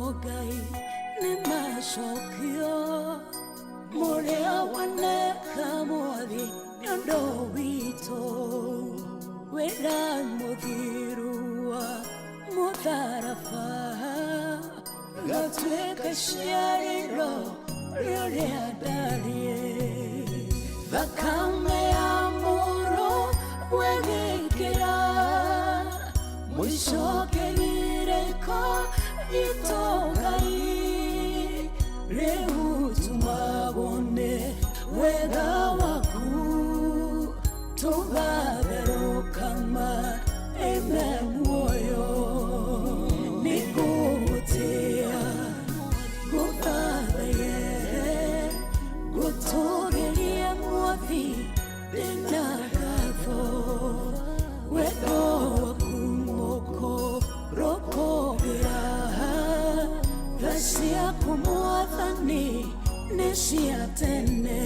Ngai nĩ macokio mũrĩa waneka mwathi nĩ ũndũ witũ wĩra mũthiru wa mũtharaba gatuĩka ciarĩro rĩrĩa ndariĩ thakame ya mũrũ wegĩkĩra mũico kĩgirĩko gitũ Ngai rĩu tumagwo nĩ wega waku tũgatherũka ime muoyo nĩ ngũgũtĩa ngũthathaye ngũtũgĩrie mwathi ndĩna ngatho wendo waku mũkũrũkũgĩra tha ciaku mwathani nĩ cia tene.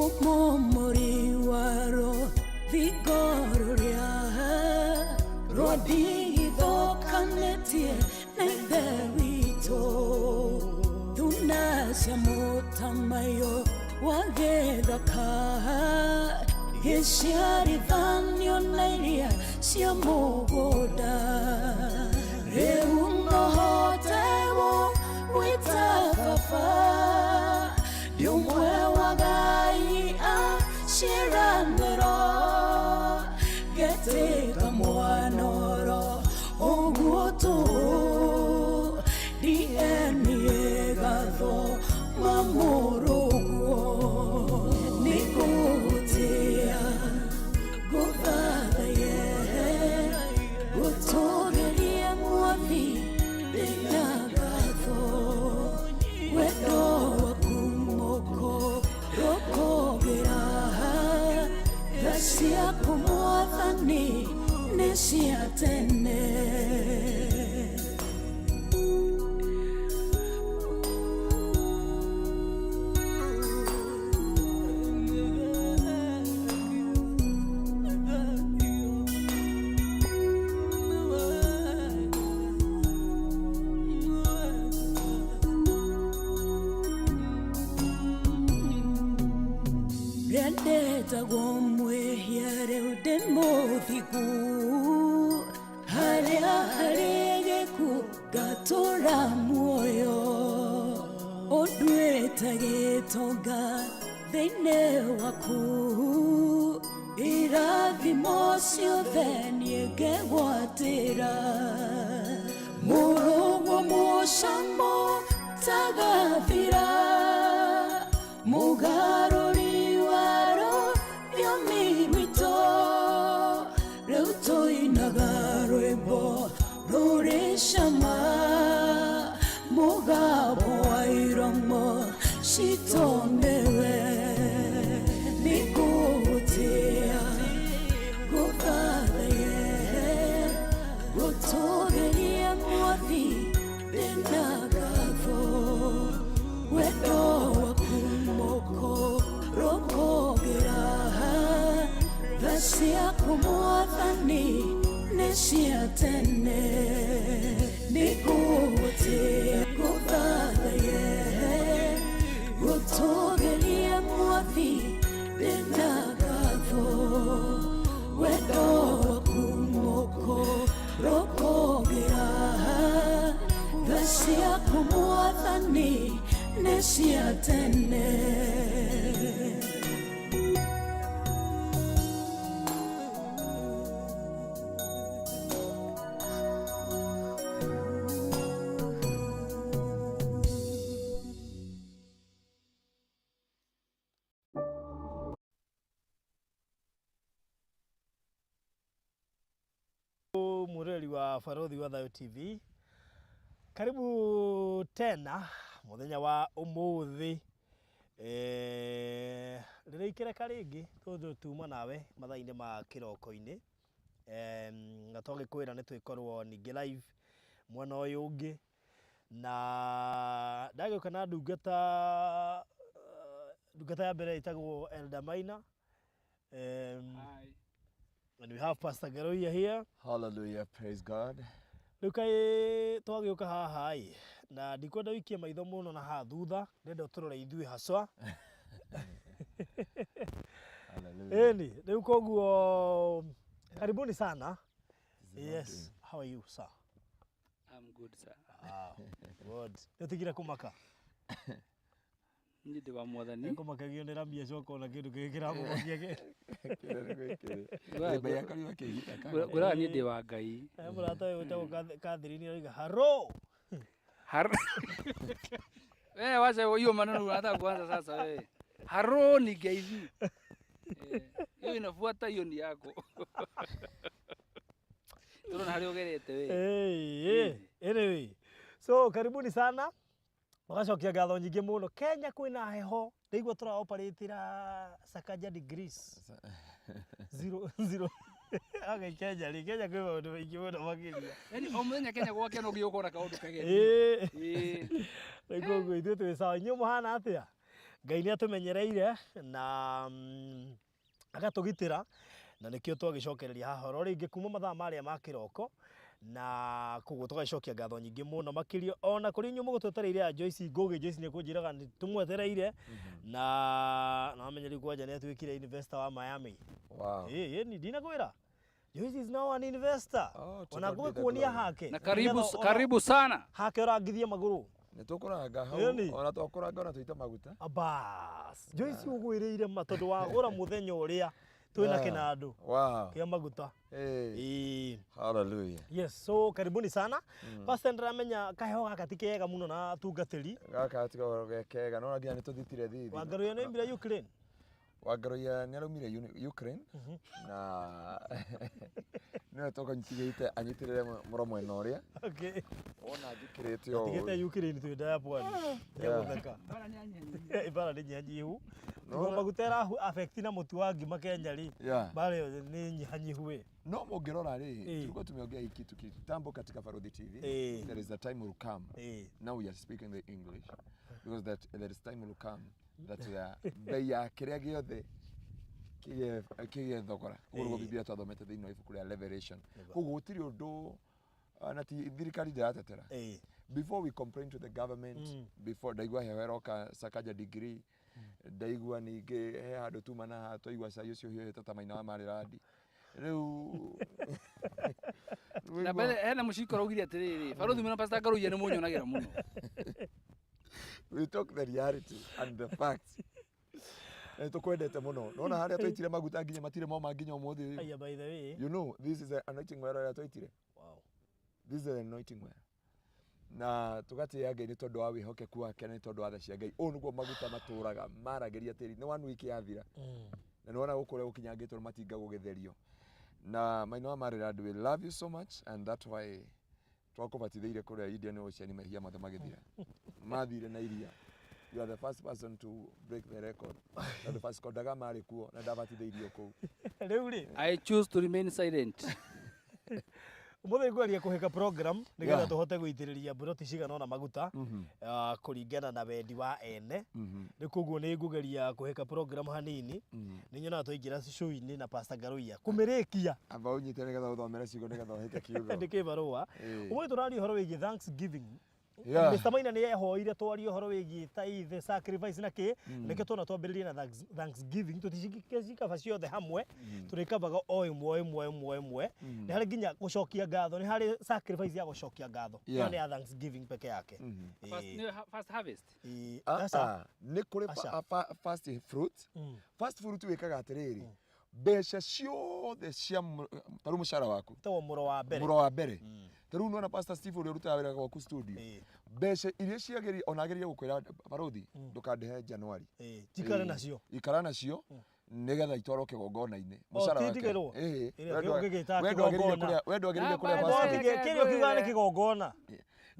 Mumomori waro thingoro rĩa rwandigithũkanĩtie na ithe witũ thuna cia mũtamaiyũ wa gĩthaka gĩciarithanio na iria cia mũgũnda rĩu nohote gwĩta baba ndĩ ũmwe wa Ngai a ciĩranĩro ngetĩka mwanoro ũguo tũ DNA gatho mamũrũguo nĩ ngũgũtĩa ngũthathaye ngũtũgĩrie mwathi ndĩna ngatho wendo waku mũkũrũkũgĩra tha ciaku mwathani nĩ cia tene. Rĩandetagwo mwĩhia rĩu ndĩ mũthingu harĩa harĩ gĩkuũ ngatũra muoyo ũnduĩte gĩtonga thĩinĩ waku irathimo ciothe niĩ ngegwatĩra mũrũguo mũcamo tagathira mũgarũri waro rũthiomi rwitũ rĩu tũinaga rwĩmbo rũrĩ cama mũgambo wa iromo citũ nĩwe nĩ ngũgũtĩa ngũthathaye ngũtũgĩrie mwathi ndĩna ngatho wendo waku mũkũrũkũgĩra tha ciaku mwathani nĩ cia tene nĩ ngũgũtĩa ngũthathaye ngũtũgĩrie mwathi ndĩna ngatho wendo waku mũkũrũkũgĩra tha ciaku mwathani nĩ cia tene. Mwĩroreri wa Barothi wa Thayo TV, karibu tena muthenya wa umuthi. Rĩrĩa ikereka rĩngĩ tondũ tuma nawe mathaa-inĩ ma kĩroko-inĩ. Na twagĩkwĩra nĩ twĩkorwo ningĩ live mwena ũyũ ũngĩ, na ndagĩũka na ndungata, ndungata ya mbere ĩtagwo Elder Maina. Hi. And we have Pastor Ngaruiya here. Hallelujah, praise God. Rĩu kaĩ twagĩũka haha ĩ, na ndikwenda ũikie maitho mũno na haha thutha, ndĩrenda ũtũrore ithuĩ haswa. Hallelujah. Ĩni, rĩu koguo karibuni sana. Yes, how are you, sir? I'm good, sir. Ah, good. Nĩ ũtigire kũmaka? Niĩ ndĩ wa Mwathani. Kũmakagio nĩ ramia coka ona kĩndũ kĩngĩ kĩramũmakia kĩ. Ngwĩraga niĩ ndĩ wa Ngai. He mũrata ũyũ wĩtagwo Catherine aroiga haro. Har Wewe wacha hiyo maneno unataka kuanza sasa wewe. Haro ni ngeithi. Hiyo inafuata hiyo ni yako. Turona harĩa ũgerete we. Hey, anyway. So karibuni sana. Magacokia ngatho nyingĩ mũno. Kenya kwĩna heho. Ndaigua tũra operate-ra Sakaja degrees. Zero, zero. Okay, Kenya rĩ, Kenya kwĩ maũndũ maingĩ mũno makĩria. Yaani o mũthenya Kenya gwakĩa no nginya ũkona kaũndũ kageni. Ĩĩ. Rĩu koguo ithuĩ twĩ sawa. Inyuĩ mũhana atĩa? Ngai nĩ atũmenyereire na agatũgitĩra, na nĩkĩo twagĩcokereria haha oro rĩngĩ kuma mathaa marĩa ma kĩroko, na koguo tũgagĩcokia ngatho nyingĩ mũno makĩria ona kũrĩ inyuĩ mũgũtwetereire a Joyce Ngũgĩ. Joyce nĩ ekũnjĩraga nĩ tũmwetereire, na wamenya rĩu kwanja nĩ atuĩkire investor wa Miami. Wow. Ĩĩ, ĩĩ, ndinakwĩra Joyce is now an investor. Oh, to Ona God be the ngũgĩkuonia glory. hake. Na karibu, Nĩgetha ona karibu sana. hake ũrangithie magũrũ. Nĩ tũkũranga hau, Ĩni. ona twakũranga ona tũite maguta. Abas. Joyce ũgwĩrĩire ma tondũ wagũra mũthenya ũrĩa twĩna kĩnandũ Wow. kĩa maguta. Hey. Ĩĩ. Hallelujah. Yes, so karibuni sana. Pastor, ndĩramenya kaheho gaka ti kega mũno na atungatĩri. Gaka tiga ge kega, no nginya nĩ tũthitire thithi. Wangaruiya nĩ oimire Ukraine. Wangaruiya nĩ araumire Ukraine na nĩwe tũkanyitĩrĩte anyitĩrĩre mũromo ĩno ũrĩa. Okay. Wona njĩkĩrĩte ũũ. Tigĩte Ukraine twĩ ndaya pwani. Yeah. Gũtheka. Bara nĩ anyanyi. Ibara nĩ nyihanyihu. No, Tiguo na- maguta ĩra affect na mũtu wa ngima Kenya rĩ. Yeah. Bara ĩyo nĩ nyihanyihu ĩ. No mũngĩrora rĩ, Eh. tulikuwa tumeongea hii kitu kitambo katika Farodhi TV. Eh. There is a time will come. Eh. Now we are speaking the English because that there is time will come that the bei ya kĩrĩa gĩothe kĩgĩe thogora. Ũguo nĩguo Eh. Biblia twathomete thĩinĩ wa ibuku rĩa Revelation. Koguo gũtirĩ ũndũ na ti thirikari ndĩratetera. Eh. Before we complain to the government, before ndaigua heho ĩroka Sakaja degree, ndaigua ningĩ he handũ tuma na haha twaigua cai ũcio ũhiũhĩte ta maina wa Maryland. Rĩu Na mbere hena mũciko araugire atĩrĩrĩ, Barothi mwena Pastor Ngaruiya nĩ mũnyonagĩra mũno. We talk the reality and the facts. Nĩ tũkwendete mũno. Nona harĩa twaitire maguta nginya matirĩ moma nginya ũmũthĩ ũyũ. Aya, by the way. You know, this is the anointing oil ĩrĩa twaitire. Wow. This is the anointing oil. Na tũgatĩĩa Ngai nĩ tondũ wa wĩhokeku wake na nĩ tondũ wa tha cia Ngai. Ũũ nĩguo maguta matũraga maragĩria tĩri. Nĩ one week yathira. Na nĩwona gũkũ ũrĩa gũkinyangĩtwo nĩ matinga gũgĩtherio. Na maina wa Maryland, we love you so much and that why twakũbatithĩire kũrĩa Indian Ocean mehia mothe magĩthira. Mathire na iria. You are the first person to break the record. Tondũ Vasco da Gama arĩ kuo na ndabatithĩirio kũu. Rĩu rĩ, I choose to remain silent. Ũmũthĩ ngwaria kũhĩka program nĩgetha Yeah. tũhote gũitĩrĩria mburoti cigana ũna maguta, kũringana na wendi wa ene. Rĩu koguo nĩ ngũgeria kũhĩka program hanini. Nĩ nyonaga twaingĩra show-inĩ na Pastor Ngaruiya kũmĩrĩkia. Amba ũnyite nĩgetha ũthomere ciugo nĩgetha ũhĩke kiugo. Ndĩ kĩbarũa. Ũmũthĩ tũraria ũhoro wĩgiĩ Thanksgiving. Yeah. Mr. Maina nĩ ehoire twarie ũhoro wĩgiĩ tithe, sacrifice na kĩ. Nĩkĩo tuona twambĩrĩrie na Thanksgiving. Tũticikaba ciothe hamwe, tũrĩkabaga o ĩmwe ĩmwe ĩmwe ĩmwe. Nĩ harĩ nginya gũcokia ngatho, nĩ harĩ sacrifice ya gũcokia ngatho. Ĩyo Yeah. nĩ ya Thanksgiving peke yake. First, nĩ first harvest. Ĩĩ. Ah, Aca. ah, nĩ kũrĩ Aca. first fruit. First fruit wĩkaga atĩrĩrĩ, mbeca ciothe cia ta rĩu mũcara waku. Ĩtagwo mũro wa mbere. Mũro wa mbere. Ta rĩu nĩwona Pastor Steve ũrĩa ũrutaga wĩra gwaku studio. Mbeca iria ciagĩrĩire, ona agĩrĩire gũkwĩra Barothi, ndũkandĩhe January. Ĩĩ, njikare nacio. Ikara nacio nĩgetha itwarwo kĩgongona-inĩ. O, Mũcara ti wake. ndigĩrwo? Ĩĩ. Ĩrĩa ũngĩgĩtaga We ndwagĩrĩire kĩgongona. kũrĩa, we ndwagĩrĩire Na kũrĩa baadaye Pastor. Kĩrĩa ũkiugaga nĩ kĩgongona.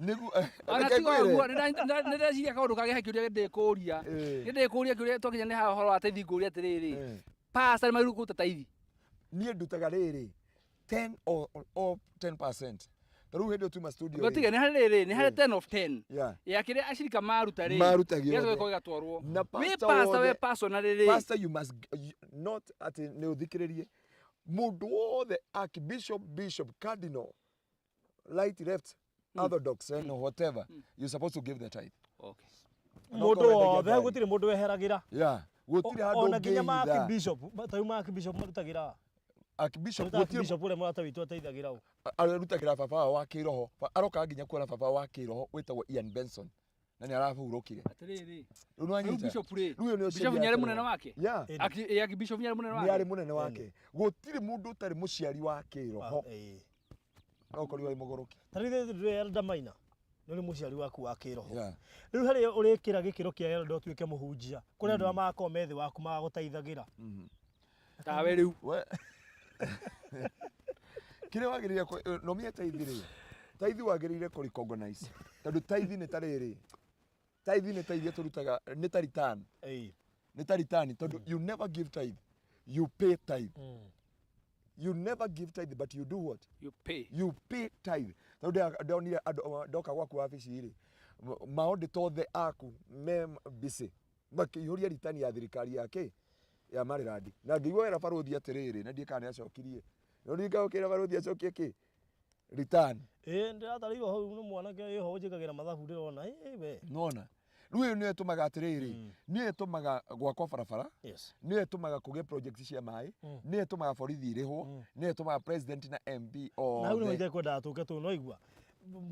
Nĩguo Ona reke tiga ngwĩre. ũguo, nĩ ndeciria kaũndũ kangĩ he kĩũria ndĩkũria. Ĩĩ. Nĩ ndĩkũria kĩũria twakinya nĩ haha ũhoro wa taithi ngũria atĩrĩrĩ. Ĩĩ. Pastor nĩ magĩrĩirwo kũruta taithi. Niĩ ndutaga rĩrĩ 10 or 10%. Ta rĩu hĩndĩ ĩyo tuma studio Ngo rĩ, tiga nĩ harĩ rĩrĩ, nĩ harĩ 10 of 10. Yeah. Ya kĩrĩa acirika maruta rĩ. Maruta gĩothe. Gĩgacoka gĩgatwarwo. Na Wĩ pastor pastor wĩ wothe- personally rĩ. Pastor, you must not atĩ nĩ ũthikĩrĩrie mũndũ wothe, archbishop, bishop, cardinal, right, left, orthodox and whatever, you're supposed to give the tithe. Okay. Mũndũ Onokorwo wendagia wothe ngari. gũtirĩ mũndũ weheragĩra. Yeah, gũtirĩ handũ Ona nginya ma ũngĩhitha. archbishop, ta rĩu ma archbishop marutagĩra. Archbishop Rĩu ta gũtirĩ archbishop ũrĩa mũrata witũ ateithagĩra ũ. Ararutagĩra baba wao wa kĩroho. Arokaga nginya kuona baba wa kĩroho wĩtagwo Ian Benson na nĩ arahurũkire. Atĩrĩrĩ. Rĩu nĩwanyita? Rĩu bishop rĩ. Rĩu ũyũ nĩ ũcio Bishop nĩ arĩ mũnene wake? Yeah. Ĩni. Archbishop nĩ arĩ mũnene Nĩ arĩ wake? mũnene wake. Gũtirĩ mũndũ ũtarĩ mũciari wa kĩroho. Ĩĩ. No ũkorirwo wĩ mũgũrũki. Ta rĩu ithuĩ Elder Maina, nĩ ũrĩ mũciari waku wa kĩroho. Yeah. Rĩu harĩa ũrĩkĩra gĩkĩro kĩa elder ũtuĩke mũhunjia, kũrĩ andũ arĩa magakorwo me thĩ waku magagũteithagĩra. Tawe rĩu. We kĩrĩa wagĩrĩire nomie taithi rĩ, taithi wagĩrĩire kũ recognize tondũ taithi nĩ ta rĩrĩ, taithi nĩ ta iria tũrutaga nĩ ta return. Ĩĩ. Nĩ ta return tondũ you never give tithe, you pay tithe. You never give tithe, but you do what? You pay. You pay tithe. Tondũ ndonire andũ ndoka gwaku wabici rĩ, maũndĩ othe aku me busy makĩihũria return ya thirikari ya kĩ ya Maryland, na ngĩigua wera barũthi atĩrĩrĩ, na ndiĩ kana nĩacokirie, no ningagũkĩra barũthi acokie kĩ return. Ĩĩ, ndĩratarĩirwo hau nĩ mwanake ĩho ũnjĩkagĩra mathabu ndĩrona ĩĩ we. Nona rĩu ĩyo nĩyo ĩtũmaga atĩrĩrĩ, nĩyo ĩtũmaga gwakwo barabara, Yes. nĩyo ĩtũmaga kũgĩe project cia maĩ, nĩyo ĩtũmaga borithi irĩhwo, nĩyo ĩtũmaga president na MP Na hau nĩho othe. itekwendaga tũke tũ no igua.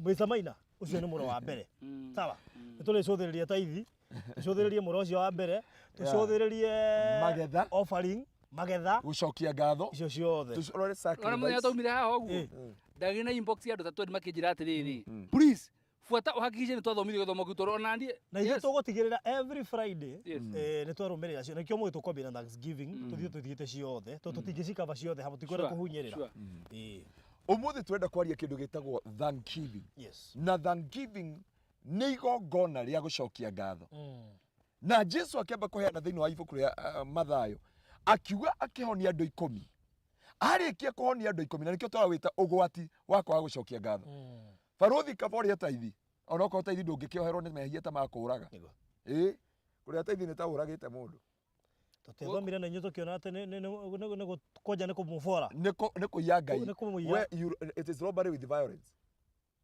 Mr. Maina, ũcio nĩ mũro wa mbere. Sawa. Nĩ tũrĩcũthĩrĩria taithi, tũcũthĩrĩrie mũro ũcio wa mbere, tũcũthĩrĩrie Magetha. offering, magetha, Gũcokia ngatho, icio ciothe. tũrore Ona mũthenya sacrifice. twaumire haha ũguo. Ĩĩ. Ndagĩrĩ na inbox ya andũ ta 20 makĩnjĩra atĩrĩrĩ. Please, buata ũhakikishe nĩ twathomithio gĩthomo kĩu tondũ ona niĩ. Na ithuĩ Yes. tũgũtigĩrĩra every Friday Yes. nĩ twarũmĩrĩra cio. Nĩkĩo mũgĩ tũkwambia na Thanksgiving, tũthiĩ tũthiĩte ciothe, tondũ tũtingĩcikaba ciothe hamwe, tũtikwenda Sure, kũhunyĩrĩra. sure. Ĩĩ. Ũmũthĩ tũrenda kwaria kĩndũ gĩtagwo thanksgiving. Yes. Na thanksgiving nĩ igongona rĩa gũcokia ngatho. Na Jesu akĩamba kũheana thĩinĩ wa ibuku rĩa Mathayo, akiuga akĩhonia andũ 10. Arĩkia kũhonia andũ 10, na nĩkĩo tũrawĩta ũgwati wa kwaga gũcokia ngatho. Barũthi kaba ũrĩa taithi, onokorwo taithi ndũngĩkĩoherwo nĩ mehia ta ma kũũraga. Nĩguo. Ĩĩ, kũrĩa taithi nĩ ta ũragĩte mũndũ. Tũtiathomire na inyuĩ tũkĩona atĩ nĩ kwanja nĩ kũmũbora. Nĩ kũiya Ngai. Nĩ kũmũiya. We, you, it is robbery with violence.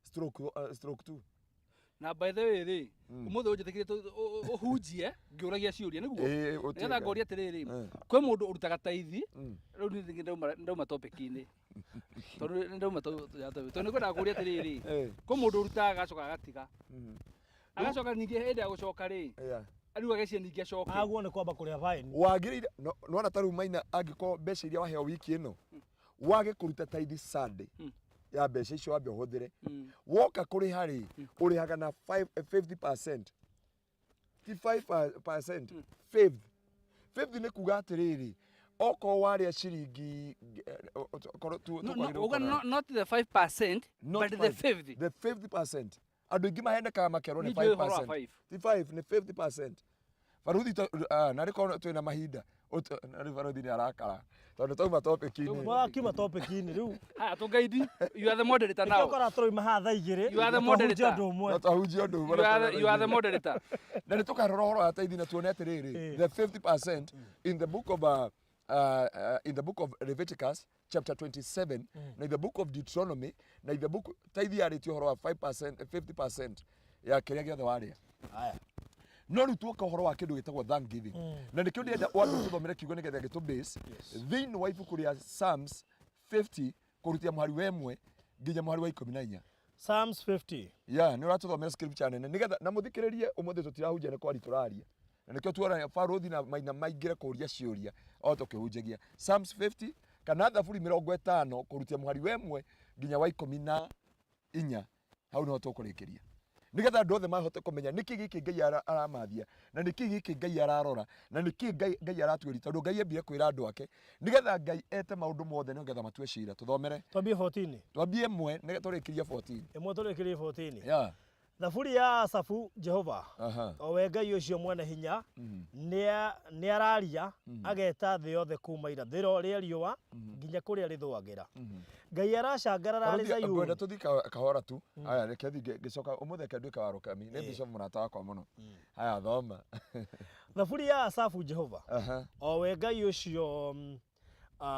Stroke 2. Na by the way rĩ, ũmũthĩ ũnjĩtĩkĩrie ũhunjie ngĩũragia ciũria nĩguo. Ĩĩ, ũtuĩke. Nĩgetha ngoria atĩrĩrĩ, Mm. kwĩ mũndũ ũrutaga taithi, Mm. rĩu niĩ ningĩ ndauma topic-inĩ. Tondũ nĩ ndauma ya topic. Tondũ nĩngwendaga kũũria atĩrĩrĩ, Ĩĩ. kwĩ mũndũ ũrutaga agacoka agatiga. Mm. Agacoka ningĩ hĩndĩ ya gũcoka rĩ, Yeah. rĩu agecia ningĩ acoke. Aguo nĩ kwamba kũrĩa fine. Wagĩrĩire nĩwona ta rĩu Maina angĩkorwo mbeca iria waheo wiki ĩno wage kũruta taithi Sunday ya mbeca icio wambe ũhũthĩre, woka kũrĩha rĩ, ũrĩhaga na 50%, ti 5%, fifth. Fifth nĩ kuga atĩrĩrĩ, okorwo warĩa ciringi, okorwo tu- No, no, tũkwagĩrĩirwo uga kũrora. no, not the 5%, Not but the five. fifth. The 50%. Andũ aingĩ mahenekaga makerwo nĩ Nĩ njũĩ ũhoro wa 5%. five. Ti 5, nĩ 50%. Baruthi narĩ korwo twĩna mahinda, narĩ baruthi nĩ arakara tondũ tauma topic-inĩ. Wakiuma topic-inĩ rĩu. Haya, tũngaidi, you are the moderator Nĩkĩo now. ũkora tũrauma haha thaa igĩrĩ. You are the na twahunjia moderator. ũndũ ũmwe. No twahunjia ũndũ ũmwe You na are the, you are the tũrora moderator. Na nĩ tũkarora ũhoro wa taithi na tuone atĩrĩrĩ, Ĩĩ. the 50% in the book of in the book of Leviticus chapter 27 na in the book of Deuteronomy na in the book taithi yarĩtie ũhoro wa 5%, 50% ya kĩrĩa gĩothe warĩa. Haya. No rĩu tuoka ũhoro wa kĩndũ gĩtagwo thanksgiving, na nĩkĩo ndĩrenda wambe tũthomere kiugo nĩgetha gĩtũ base thĩinĩ wa ibuku rĩa Psalms 50 kũrutia mũhari wa 1 nginya mũhari wa 14. Psalms 50. Yeah, nĩ ũratũthomera scripture nene nĩgetha na mũthikĩrĩrie. Ũmũthĩ tũtirahunjia, nĩ kwari tũraria, na nĩkĩo tuona barũthi na Maina maingĩre kũũria ciũria o tũkĩhunjagia. Psalms 50 kana Thaburi 50 kũrutia mũhari wa 1 nginya wa 14, hau nĩho tũkũrĩkĩria. Nĩgetha andũ othe mahote kũmenya nĩkĩ gĩkĩ Ngai aramathia, na nĩkĩ gĩkĩ Ngai ararora, na nĩkĩ Ngai aratuĩria, tondũ Ngai ambire kwĩra andũ ake nĩgetha Ngai ete maũndũ mothe nĩgetha matue cira. Tũthomere. Twambie 14. Twambie ĩmwe nĩgetha tũrĩkĩrie 14. Ĩmwe tũrĩkĩrie 14. Yeah. Thaburi ya Asafu. Jehova, o we Ngai ũcio mwene hinya, nĩ araria, ageta thĩ yothe kuma irathĩro rĩa riũa nginya kũrĩa rĩthũagĩra. Ngai aracangarara arĩ Barũthi, ngwenda Zayuni. tũthiĩ kahora tu. Aya, reke thiĩ ngĩcoka ũmũthĩ, reke nduĩke wa rũkami nĩ bishop mũrata wakwa mũno. Haya, thoma. Thaburi ya Asafu. Jehova, o we Ngai ũcio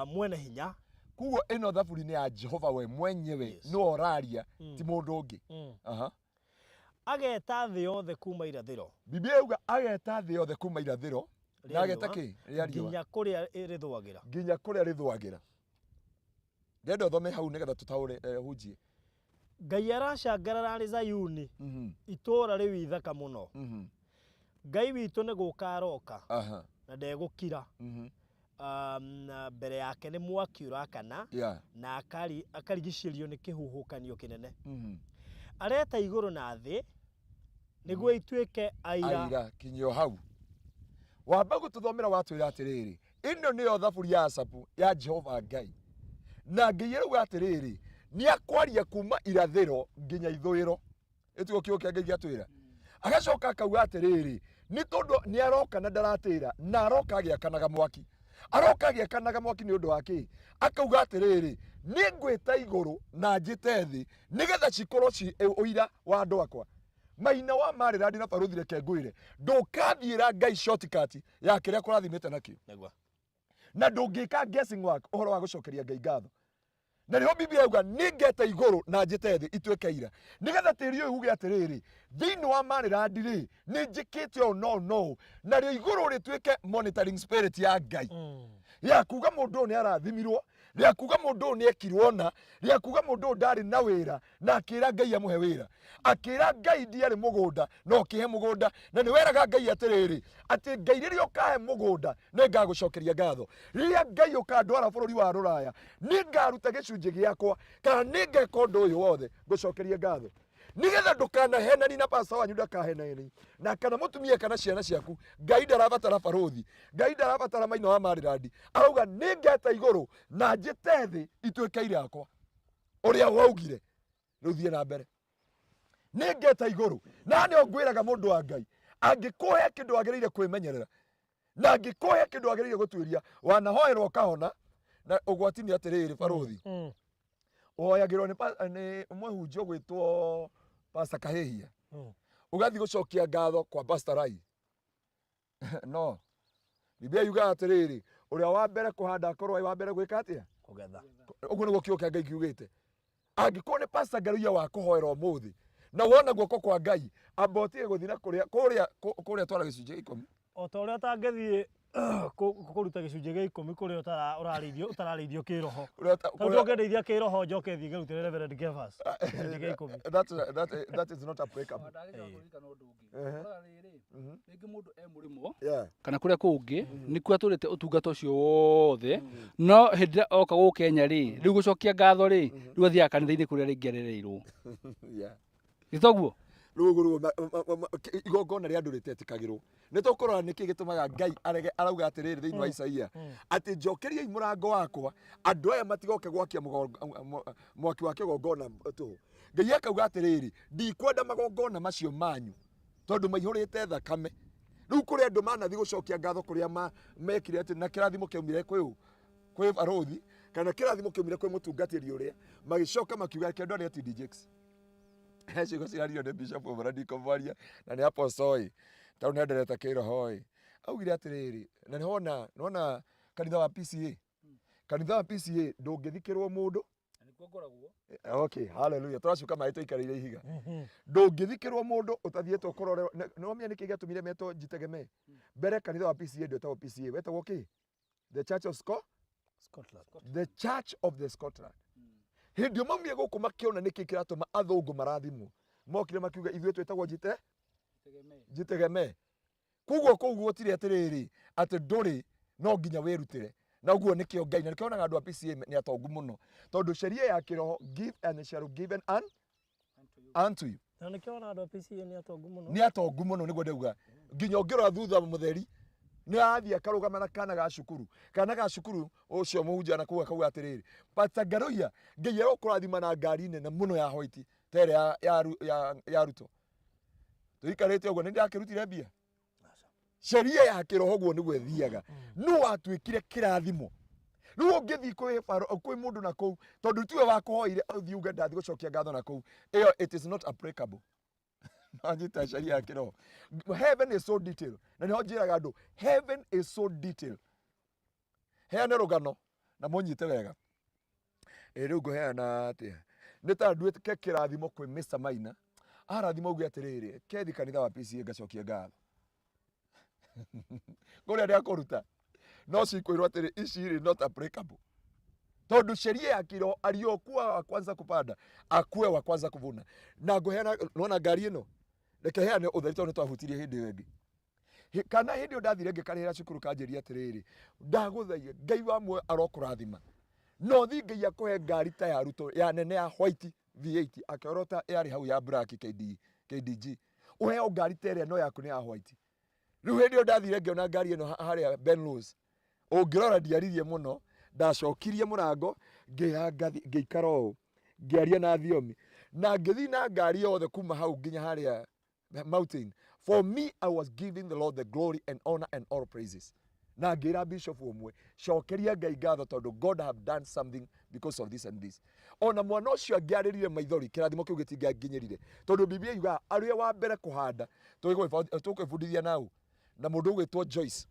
mwene hinya. Koguo ĩno thaburi nĩ ya Jehova we mwenyewe. Nĩwe ũraria, ti mũndũ ũngĩ. Ageta thĩ yothe kuma irathĩro Biblia yauga ageta thĩ yothe kuma irathĩro na rĩa ageta riũa kĩ rĩa riũa nginya kũrĩa rĩthũagĩra. Nginya kũrĩa rĩthũagĩra. Ndĩrenda ũthome hau nĩgetha tũtaũre hunjie. Ngai aracangarara arĩ Zayuni, itũũra rĩu ithaka mũno. Ngai witũ nĩ gũka aroka na ndegũkira. Na mbere yake nĩ mwaki ũrakana na akarigicĩrio nĩ kĩhuhũkanio kĩnene. Areta igũrũ na thĩ nĩguo ituĩke aira. Aira. Kinyio hau wamba gũtũthomera, watwĩra atĩrĩrĩ, ĩno nĩyo thaburi ya Asafu ya Jehova Ngai, na Ngai arauga atĩrĩrĩ, nĩ akwaria kuma irathĩro nginya ithũĩro. Ĩtiguo kiugo kĩa Ngai gĩatwĩra? Agacoka akauga atĩrĩrĩ, nĩ tondũ nĩ aroka na ndaratĩra, na aroka agĩakanaga mwaki, aroka agĩakanaga mwaki. Nĩ ũndũ wa kĩ? Akauga atĩrĩrĩ, nĩ ngwĩta igũrũ na njĩte thĩ nĩgetha cikorwo ci ũira wa andũ akwa. Maina wa marĩrandi na barũthi, reke ngwĩre, ndũkathiĩra Ngai shortcut ya kĩrĩa kũrathimĩte nakĩo. Na ndũngĩka guessing work ũhoro wa gũcokeria Ngai ngatho. Na nĩho Biblia yauga, nĩ ngeta igũrũ na njĩte thĩ ituĩke ira, nĩgetha tĩri ũyũ uge atĩrĩrĩ, thĩinĩ wa marĩrandi rĩ, nĩ njĩkĩte ũũ no no narĩo igũrũ rĩtuĩke monitoring spirit ya Ngai, ya kuga mũndũ ũyũ nĩ arathimirwo, rĩa kuga mũndũ ũyũ nĩ ekirwo na rĩa kuga mũndũ ũyũ ndarĩ na wĩra na akĩra Ngai amũhe wĩra, akĩra Ngai ndiarĩ mũgũnda na ũkĩhe mũgũnda, na nĩ weraga Ngai atĩrĩrĩ, atĩ Ngai, rĩrĩa ũkahe mũgũnda nĩ ngagũcokeria ngatho, rĩrĩa Ngai ũkandwara bũrũri wa rũraya nĩ ngaruta gĩcunjĩ gĩakwa, kana nĩ ngeka ũndũ ũyũ wothe ngũcokerie ngatho, nigetha ndũkanahenani na pasta wanyu ndakahenani na kana mũtumia kana ciana ciaku. Ngai ndarabatara barũthi, Ngai ndarabatara maina wa marĩrandi. Arauga, nĩ ngeta igũrũ na njĩte thĩ ituĩke ira yakwa ũrĩa waugire. Rĩu thiĩ na mbere. Nĩ ngeta igũrũ na nĩo ngwĩraga, mũndũ wa Ngai, angĩkũhe kĩndũ wagĩrĩire kwĩmenyerera, na angĩkũhe kĩndũ wagĩrĩire gũtuĩria. Wanahoerwo ũkahona, na ũgwati nĩ atĩrĩrĩ, barũthi, ũhoyagĩrwo nĩ mũhunjia ũgwĩtwo Pastor Kahĩhia, ũgathiĩ gũcokia ngatho kwa Pastor Rai. No Biblia yugaga atĩrĩrĩ, ũrĩa wa mbere kũhanda akorwo arĩ wa mbere gwĩka atĩa? Kũgetha. Ũguo nĩguo kiugo kĩa Ngai kiugĩte. Angĩkorwo nĩ Pastor Ngaruiya wa kũhoera ũmũthĩ na wona guoko kwa Ngai, amba ũtige gũthiĩ na kũrĩa kũrĩa kũrĩa twara gĩcunjĩ gĩa 10. O ta ũrĩa ũtangĩthiĩ kũruta gĩcunjĩ gĩa 10 kũrĩa ũrarĩithio ũtararĩithio kĩroho. Kũrĩa Tondũ ndũngĩndeithia kĩroho njoke thiĩ ngerutĩre Reverend Kefas gĩcunjĩ gĩa 10. That is not applicable. Ndagĩcoka kũririkana ũndũ ũngĩ. Ũroraga rĩrĩ, rĩngĩ mũndũ e mũrĩmo kana kũrĩa kũngĩ nĩkuo atũrĩte ũtungata ũcio wothe, no hĩndĩ ĩrĩa oka gũkũ Kenya rĩ, rĩu gũcokia ngatho rĩ, rĩu athiaga kanitha-inĩ kũrĩa rĩngĩ arereirwo. Nĩ toguo. Rĩu ũguo nĩguo igongona rĩa andũ rĩtetĩkagĩrwo. Nĩ tũkũrora nĩkĩ gĩtũmaga Ngai arege. Arauga atĩrĩrĩ thĩinĩ wa Isaia atĩ, njokeriai mũrango wakwa, andũ aya matigoke gwakia mwaki wa kĩgongona tũhũ. Ngai akauga atĩrĩrĩ, ndikwenda magongona macio manyu tondũ maihũrĩte thakame. Rĩu kũrĩ andũ manathi gũcokia ngatho kũrĩa mekire atĩ na kĩrathimo kĩaumire kwĩ ũ? Kwĩ barũthi, kana kĩrathimo kĩaumire kwĩ mũtungatĩri ũrĩa, magĩcoka makiuga, reke ndware TD Jakes. He ciugo cirario nĩ bishop ũmwe na ndikũmwaria na nĩ apostle ĩ, tondũ nĩ enderete kĩroho ĩ. Augire atĩrĩrĩ, na nĩwona nĩwona kanitha wa PCA, kanitha wa PCA ndũngĩthikĩrwo mũndũ. Na nĩkuo ngoragwo. Okay, hallelujah. Tũracuka maĩ tũikarĩire ihiga. Ndũngĩthikĩrwo mũndũ ũtathiĩtwo kũrorerwo. Nĩwamenya nĩkĩ gĩatũmire metwo Jitegemee? Mbere kanitha wa PCA ndwetagwo PCA, wetagwo kĩ? The Church of Scotland. The Church of the Scotland. Hĩndĩ ĩyo maumire gũkũ makĩona nĩkĩ kĩratũma athũngũ marathimwo, mokire makiuga, ithuĩ twĩtagwo njite Tegemee. Jitegemee. Koguo kũu gũtirĩ atĩrĩrĩ atĩ ndũrĩ no nginya wĩrutĩre, na ũguo nĩkĩo Ngai na nĩkĩo onaga andũ a PCA nĩ atongu mũno, tondũ sheria ya kĩroho, give and it shall given Unto you. unto you. Na nĩkĩo wona andũ a PCEA nĩ atongu mũno. Nĩ atongu mũno, nĩguo ndauga. Nginya ũngĩrora thutha mũtheri nĩ arathiĩ akarũgama na kana ga cukuru, kana ga cukuru ũcio mũhunjia na kũu akauga atĩrĩrĩ, Pastor Ngaruiya, Ngai arokũrathima na ngari nene mũno ya white ta ĩrĩa ya Ruto. Tũikarĩte ũguo nĩ ndakĩrutire mbia. Sheria ya kĩroho guo nĩguo ĩthiaga. Nũ watuĩkire kĩrathimo? Rĩu ũngĩthiĩ kwĩ mũndũ na kũu, tondũ tiwe wakũhoire ũthiĩ uge ndathiĩ gũcokia ngatho na kũu, ĩyo it is not applicable. Wanyita sheria ya kĩroho. Heaven is so detailed. Na nĩho njĩraga andũ, heaven is so detailed. Heane rũgano na mũnyite wega. Ĩ rĩu ngũheana atĩa? Nĩ ta nduĩke kĩrathimo kwĩ Mr. Maina. Arathima uge atĩrĩrĩ, kethi kanitha wa PCEA ngacokia ngatho. Kũrĩa ndĩakũruta. No cikwĩrwo atĩrĩ, ici rĩ not applicable. Tondũ sheria ya kĩroho, aliyokuwa wa kwanza kupanda akuwe wa kwanza kuvuna. Na ngũheana, nĩwona ngari ĩno? Reke heane ũtheri tondũ nĩtwahutirie hĩndĩ ĩyo ĩngĩ. Kana hĩndĩ ĩyo ndathire ngĩkarĩhĩra cukuru kanjĩria atĩrĩrĩ, ndagũthaitha Ngai wa muoyo arokũrathima. No thi Ngai akũhe ngari ta ya Ruto ya nene ya white V8 akĩorota yarĩ hau ya black KDG. Ũheo ngari ta ĩrĩa no yaku nĩ ya white. Rĩu hĩndĩ ĩyo ndathire ngĩona ngari ĩno harĩa Ben Rose. Ũngĩrora ndiaririe mũno, ndacokirie mũrango, ngĩoya ngathi, ngĩikara ũũ, ngĩaria na thiomi. Na ngĩthiĩ na ngari yothe kuma hau nginya harĩa mountain. For me, I was giving the Lord the glory and honor and all praises. Na ngĩra bishop ũmwe, cokeria Ngai ngatho tondũ God have done something because of this and this. Ona mwana ũcio angĩarĩrire maithori, kĩrathimo kĩu gĩtingĩanginyĩrire. Tondũ Biblia yugaga, arĩa wa mbere kũhanda, tũgwĩbundithia nau, na mũndũ ũgwĩtwo Joyce,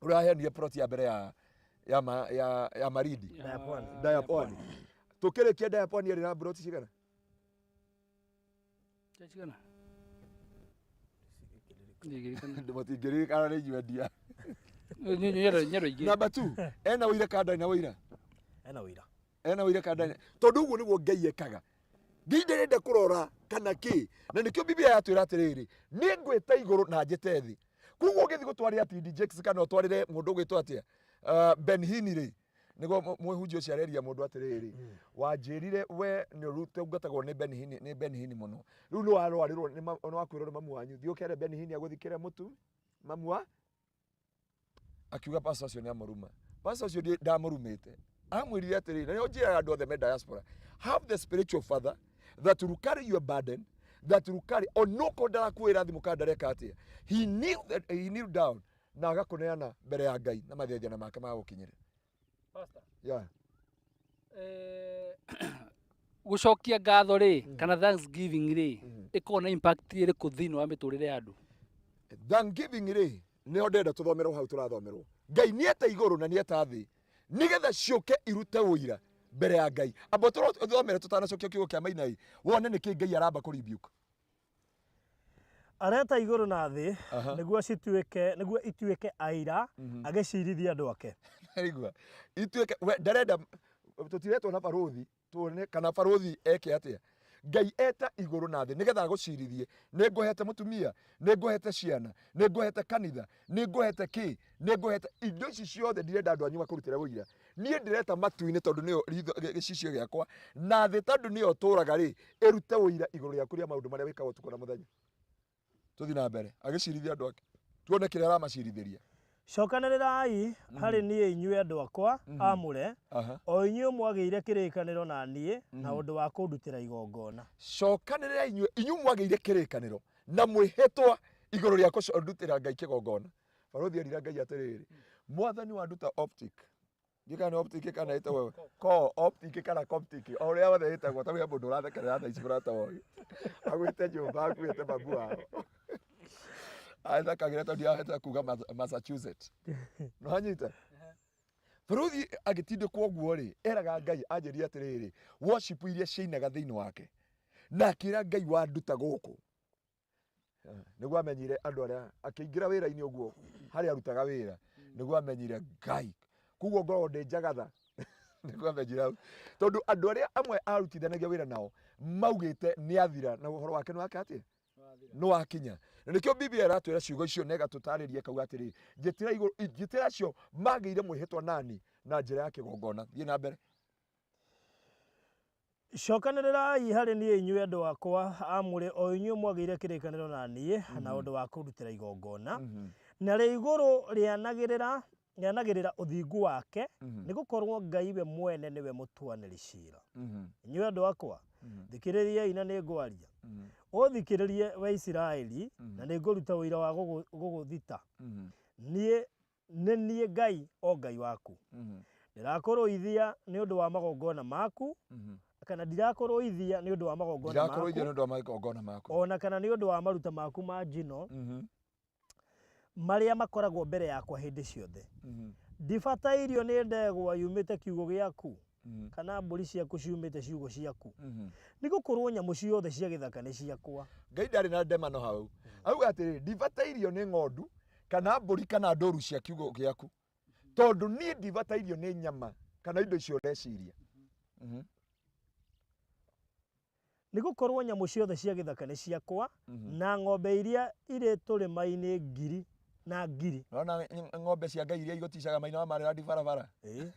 ũrĩa waheanire plot ya mbere ya Malindi. Daya Pwani. Daya Pwani. Tũkĩrĩkia Daya Pwani yarĩ na plot cigana? Cigana? Ndigirikana. Mũtingĩririkana nĩ inyuĩ endia. Nyero ingĩ. Number 2, ena ũira kana ndarĩ na ũira? Ena ũira. Ena ũira kana ndarĩ? Tondũ ũguo nĩguo Ngai ekaga. Ngai ndarenda kũrora kana kĩ. Na nĩkĩo Biblia yatwĩra atĩrĩrĩ, nĩ ngwĩta igũrũ na njĩte thĩ. Koguo ũngĩthiĩ gũtwarĩra TD Jakes kana ũtwarĩre mũndũ ũgwĩtwo atĩa? Ben Hinn rĩ, nĩguo mwĩhunjia ũcio areria mũndũ atĩrĩrĩ, wanjĩrire we nĩ ũtungatagwo nĩ Ben Hinn, nĩ Ben Hinn mũno. Rĩu nĩ warwarĩrwo, nĩ wakuĩrwo nĩ mamu wanyu. Thiĩ ũkere Ben Hinn agũthikĩre mũtu, mamu wa? Akiuga pastor ũcio nĩ amũruma. Pastor ũcio ndamũrumĩte. Amwĩrire atĩrĩrĩ, na nĩho njĩraga andũ othe me diaspora, have the spiritual father that will carry your burden, that will carry, onokorwo ndarakuĩra thimũ kana ndareka atĩa. He knew that, he knew down, na agakũneana mbere ya Ngai na mathethia make magũkinyĩre. Pastor. Yeah. Gũcokia ngatho rĩ, kana thanksgiving rĩ, ĩkoragwo na impact ĩrĩkũ thĩinĩ wa mĩtũrĩre ya andũ? Thanksgiving rĩ, nĩho ndĩrenda tũthomerwo hau tũrathomerwo. Ngai nĩeta igũrũ na nĩeta thĩ, nĩgetha ciũke irute ũira mbere ya Ngai. Amba tũthomere tũtanacokia kiugo kĩa Maina ĩ, wone nĩkĩ Ngai aramba kũ rebuke. Areta igũrũ na thĩ, nĩguo cituĩke, nĩguo ituĩke aira, agĩcirithia andũ ake. Aigua. Ituĩke, we ndarenda tũtiretwo na barũthi, tuone kana barũthi eke atĩa. Ngai eta igũrũ na thĩ nĩgetha agũcirithie. Nĩ ngũhete mũtumia, nĩ ngũhete ciana, nĩ ngũhete kanitha, nĩ ngũhete kĩ, nĩ ngũhete indo ici ciothe. Ndirenda andũ anyu makũrutĩre ũira. Niĩ ndĩreta matu-inĩ tondũ nĩyo ritho, gĩcicio gĩakwa, na thĩ tondũ nĩyo tũraga rĩ, ĩrute ũira igũrũ rĩaku rĩa maũndũ marĩa wĩkaga ũtukũ na mũthenya. Tũthiĩ na mbere, agĩcirithia andũ ake. Tuone kĩrĩa aramacirithĩria. Cokanĩrĩrai harĩ niĩ inyuĩ andũ akwa amũre, o inyuĩ mwagĩire kĩrĩkanĩro na niĩ na ũndũ wa kũndutĩra igongona. Cokanĩrĩrai inyuĩ mwagĩire kĩrĩkanĩro na mwĩhĩtwa igũrũ rĩa kũndutĩra Ngai kĩgongona. Barũthi erire Ngai atĩrĩrĩ, Mwathani wanduta optic. Ndiũĩ kana nĩ optic kana ĩtagwo ko optic kana coptic, o ũrĩa wothe ĩtagwo, ta wĩ mũndũ ũrathekerera thaa ici mũrata wogi. Agwĩte nyũmba akuĩte mamu wao. Athekagĩra tondũ ndiahota kuga Massachusetts. Nĩwanyita? Barũthi agĩtindĩkwo ũguo rĩ, eraga Ngai anjĩrire atĩrĩrĩ, worship iria ciainaga thĩinĩ wake. Na akĩra Ngai wanduta gũkũ. Nĩguo amenyire andũ arĩa akĩingĩra wĩra-inĩ ũguo harĩa arutaga wĩra, nĩguo amenyire Ngai. Koguo ngoragwo ndĩ njagatha. Nĩguo amenyire hau. Tondũ andũ arĩa amwe arutithanagia wĩra nao maugĩte nĩ athira na ũhoro wake nĩ wake atĩa? Nĩ wakinya. Na nĩkĩo Biblia ĩratwĩra ciugo icio na ĩgatũtarĩria ĩkauga atĩrĩ, njĩtĩra igũrũ, njĩtĩra acio magĩire mwĩhĩtwa nani na njĩra ya kĩgongona. Thiĩ na mbere. Cokanĩrĩrai harĩ niĩ inyuĩ andũ akwa aamũre, o inyuĩ mwagĩire kĩrĩkanĩro na niĩ na ũndũ wa kũndutĩra igongona. Narĩo igũrũ rĩanagĩrĩra rĩanagĩrĩra ũthingu wake, nĩ gũkorwo Ngai we mwene nĩwe mũtuanĩri ciira. Inyuĩ andũ akwa, thikĩrĩriai na nĩngwaria. Ũthikĩrĩrie, wee Isiraeli, na nĩngũruta ũira wa gũgũthita. Niĩ Nĩ niĩ Ngai, o Ngai waku. Ndĩrakũrũithia nĩ ũndũ wa magongona maku, kana ndirakũrũithia nĩ ũndũ wa magongona Ndirakũrũithia maku, nĩ ũndũ wa magongona maku. o na kana nĩ ũndũ wa maruta maku ma njino, marĩa makoragwo mbere yakwa hĩndĩ ciothe. Ndibatairio nĩ ndegwa yumĩte kiugũ gĩaku, kana mbũri ciaku ciumĩte ciugũ ciaku, nĩ gũkorwo nyamũ ciothe cia gĩthaka nĩ ciakwa. Ngai ndarĩ na ndemano hau. Auga atĩrĩrĩ, ndibatairio nĩ ng'ondu kana mbũri kana ndũru cia kiugũ gĩaku, tondũ niĩ ndibatairio nĩ nyama kana indo icio ũreciria. Nĩ gũkorwo nyamũ ciothe cia gĩthaka nĩ ciakwa, na ng'ombe iria irĩ tũrĩma-inĩ ngiri na ngiri. Nona ng'ombe cia Ngai iria igũticaga maina wa marĩrandi barabara Ĩĩ.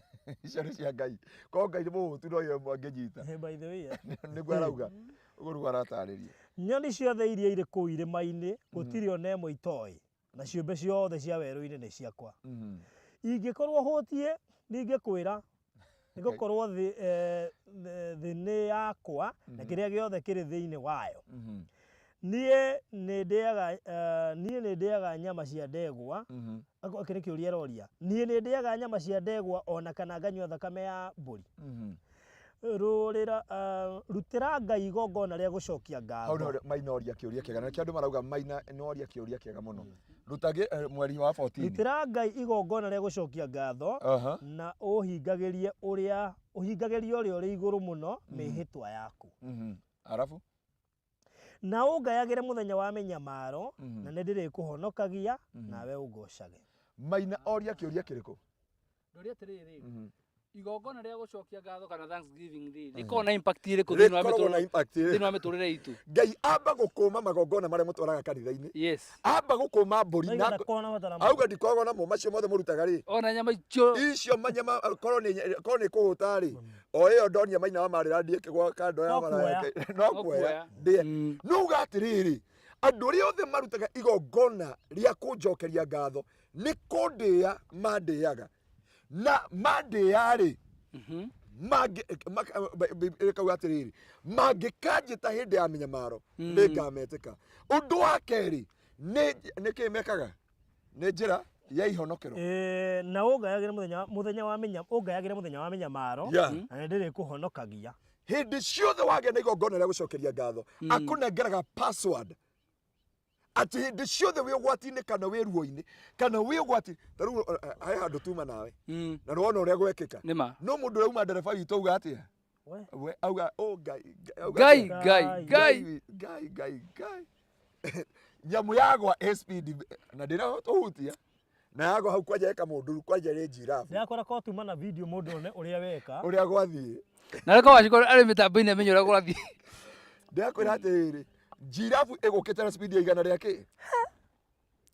icio nĩ cia Ngai. Korwo Ngai nĩ mũhũtu no ye angĩnyita. By the way, eh. Nĩguo arauga. Ũguo nĩguo aratarĩria. Nyoni ciothe iria irĩ kũu irĩma-inĩ gũtirĩ o na ĩmwe itoĩ, na ciũmbe ciothe cia werũ-inĩ nĩ ciakwa. Ingĩkorwo hũtiĩ, ningĩkwĩra, nĩ gũkorwo thĩ, eh, thĩ nĩ yakwa na kĩrĩa gĩothe kĩrĩ thĩinĩ wayo. Niĩ nĩ ndĩaga eh, niĩ nĩ ndĩaga nyama cia ndegwa. Ako- Gĩkĩ nĩ kĩũria aroria. Niĩ nĩ ndĩaga nyama cia ndegwa o na kana nganyua thakame ya mbũri. Rũrĩra, eh, rutĩra Ngai igongona rĩa gũcokia Hau ngatho. nĩho Maina oria kĩũria kĩega na nĩkĩo andũ marauga Maina nĩoria kĩũria kĩega mũno. Rutagĩ eh, mweri wa 14. Rutĩra Ngai igongona rĩa gũcokia ngatho na ũhingagĩrie ũrĩa ũhingagĩrie ũrĩa ũrĩ igũrũ mũno mĩhĩtwa yaku. Arabu? Na ũngayagĩre mũthenya wa mĩnyamaro, na nĩndĩrĩkũhonokagia, nawe ũngocage. Maina oria kĩũria kĩrĩkũ? Ndoria atĩrĩrĩ, igongona rĩa gũcokia ngatho kana thanksgiving rĩ, rĩkoragwo na impact ĩrĩkũ thĩinĩ wa Rĩkoragwo na mĩtũrĩre impact ĩrĩkũ? thĩinĩ wa mĩtũrĩre itũ? Ngai amba gũkũma magongona marĩa mũtwaraga kanitha-inĩ. Yes. Amba gũkũma mbũri Naiga na ndakoragwo na bata namo. auga ndikoragwo namo macio mothe mũrutaga rĩ. Ona nyama icio Icio manyama korwo nĩ korwo nĩ kũhũta rĩ. O ĩyo ndonia maina wa marĩra ndiĩ kĩgwa kando ya No bara kuoya. yake. No No kuoya. kuoya. Ndĩe. No uga atĩrĩrĩ, andũ arĩa othe marutaga igongona rĩa kũnjokeria ngatho nĩ kũndĩĩa mandĩaga. Na mandĩĩa rĩ, mangĩ atĩrĩrĩ, mangĩkanjĩta hĩndĩ ya mĩnyamaro nĩngametĩka. Ũndũ wa kerĩ nĩ nĩkĩ mekaga? Nĩ njĩra ya ihonokero. Eh, na ũngayagĩre mũthenya mũthenya wa mĩnya ũngayagĩre mũthenya wa mĩnyamaro Yeah. na nĩndĩrĩkũhonokagia. Hĩndĩ ciothe wagĩa na igongona rĩa gũcokeria ngatho, akũnengeraga password atĩ hĩndĩ ciothe wĩ ũgwati-inĩ kana wĩ ruo-inĩ kana wĩ ũgwati ta rĩu he handũ tuma nawe na nĩwona ũrĩa gwekĩka. Nĩ ma. No mũndũ ũrĩa uma ndereba witũ auga atĩa? We. We auga oh Ngai Ngai auga Ngai atĩa? Ngai Ngai Ngai Ngai Ngai nyamũ yagwa ĩ speed na ndĩratũhutia na yagwa hau kwanja ĩka mũnduru kwanja ĩrĩ njirabu Ndĩrakora ko tuma na video mũndũ one ũrĩa weka. ũrĩa gwathiĩ. Na rĩko waciko arĩ mĩtambo-inĩ amenye ũrĩa kũrathiĩ. Ndĩrakwĩra atĩrĩrĩ, njirabu ĩgũkĩte na speed ya igana rĩa kĩ?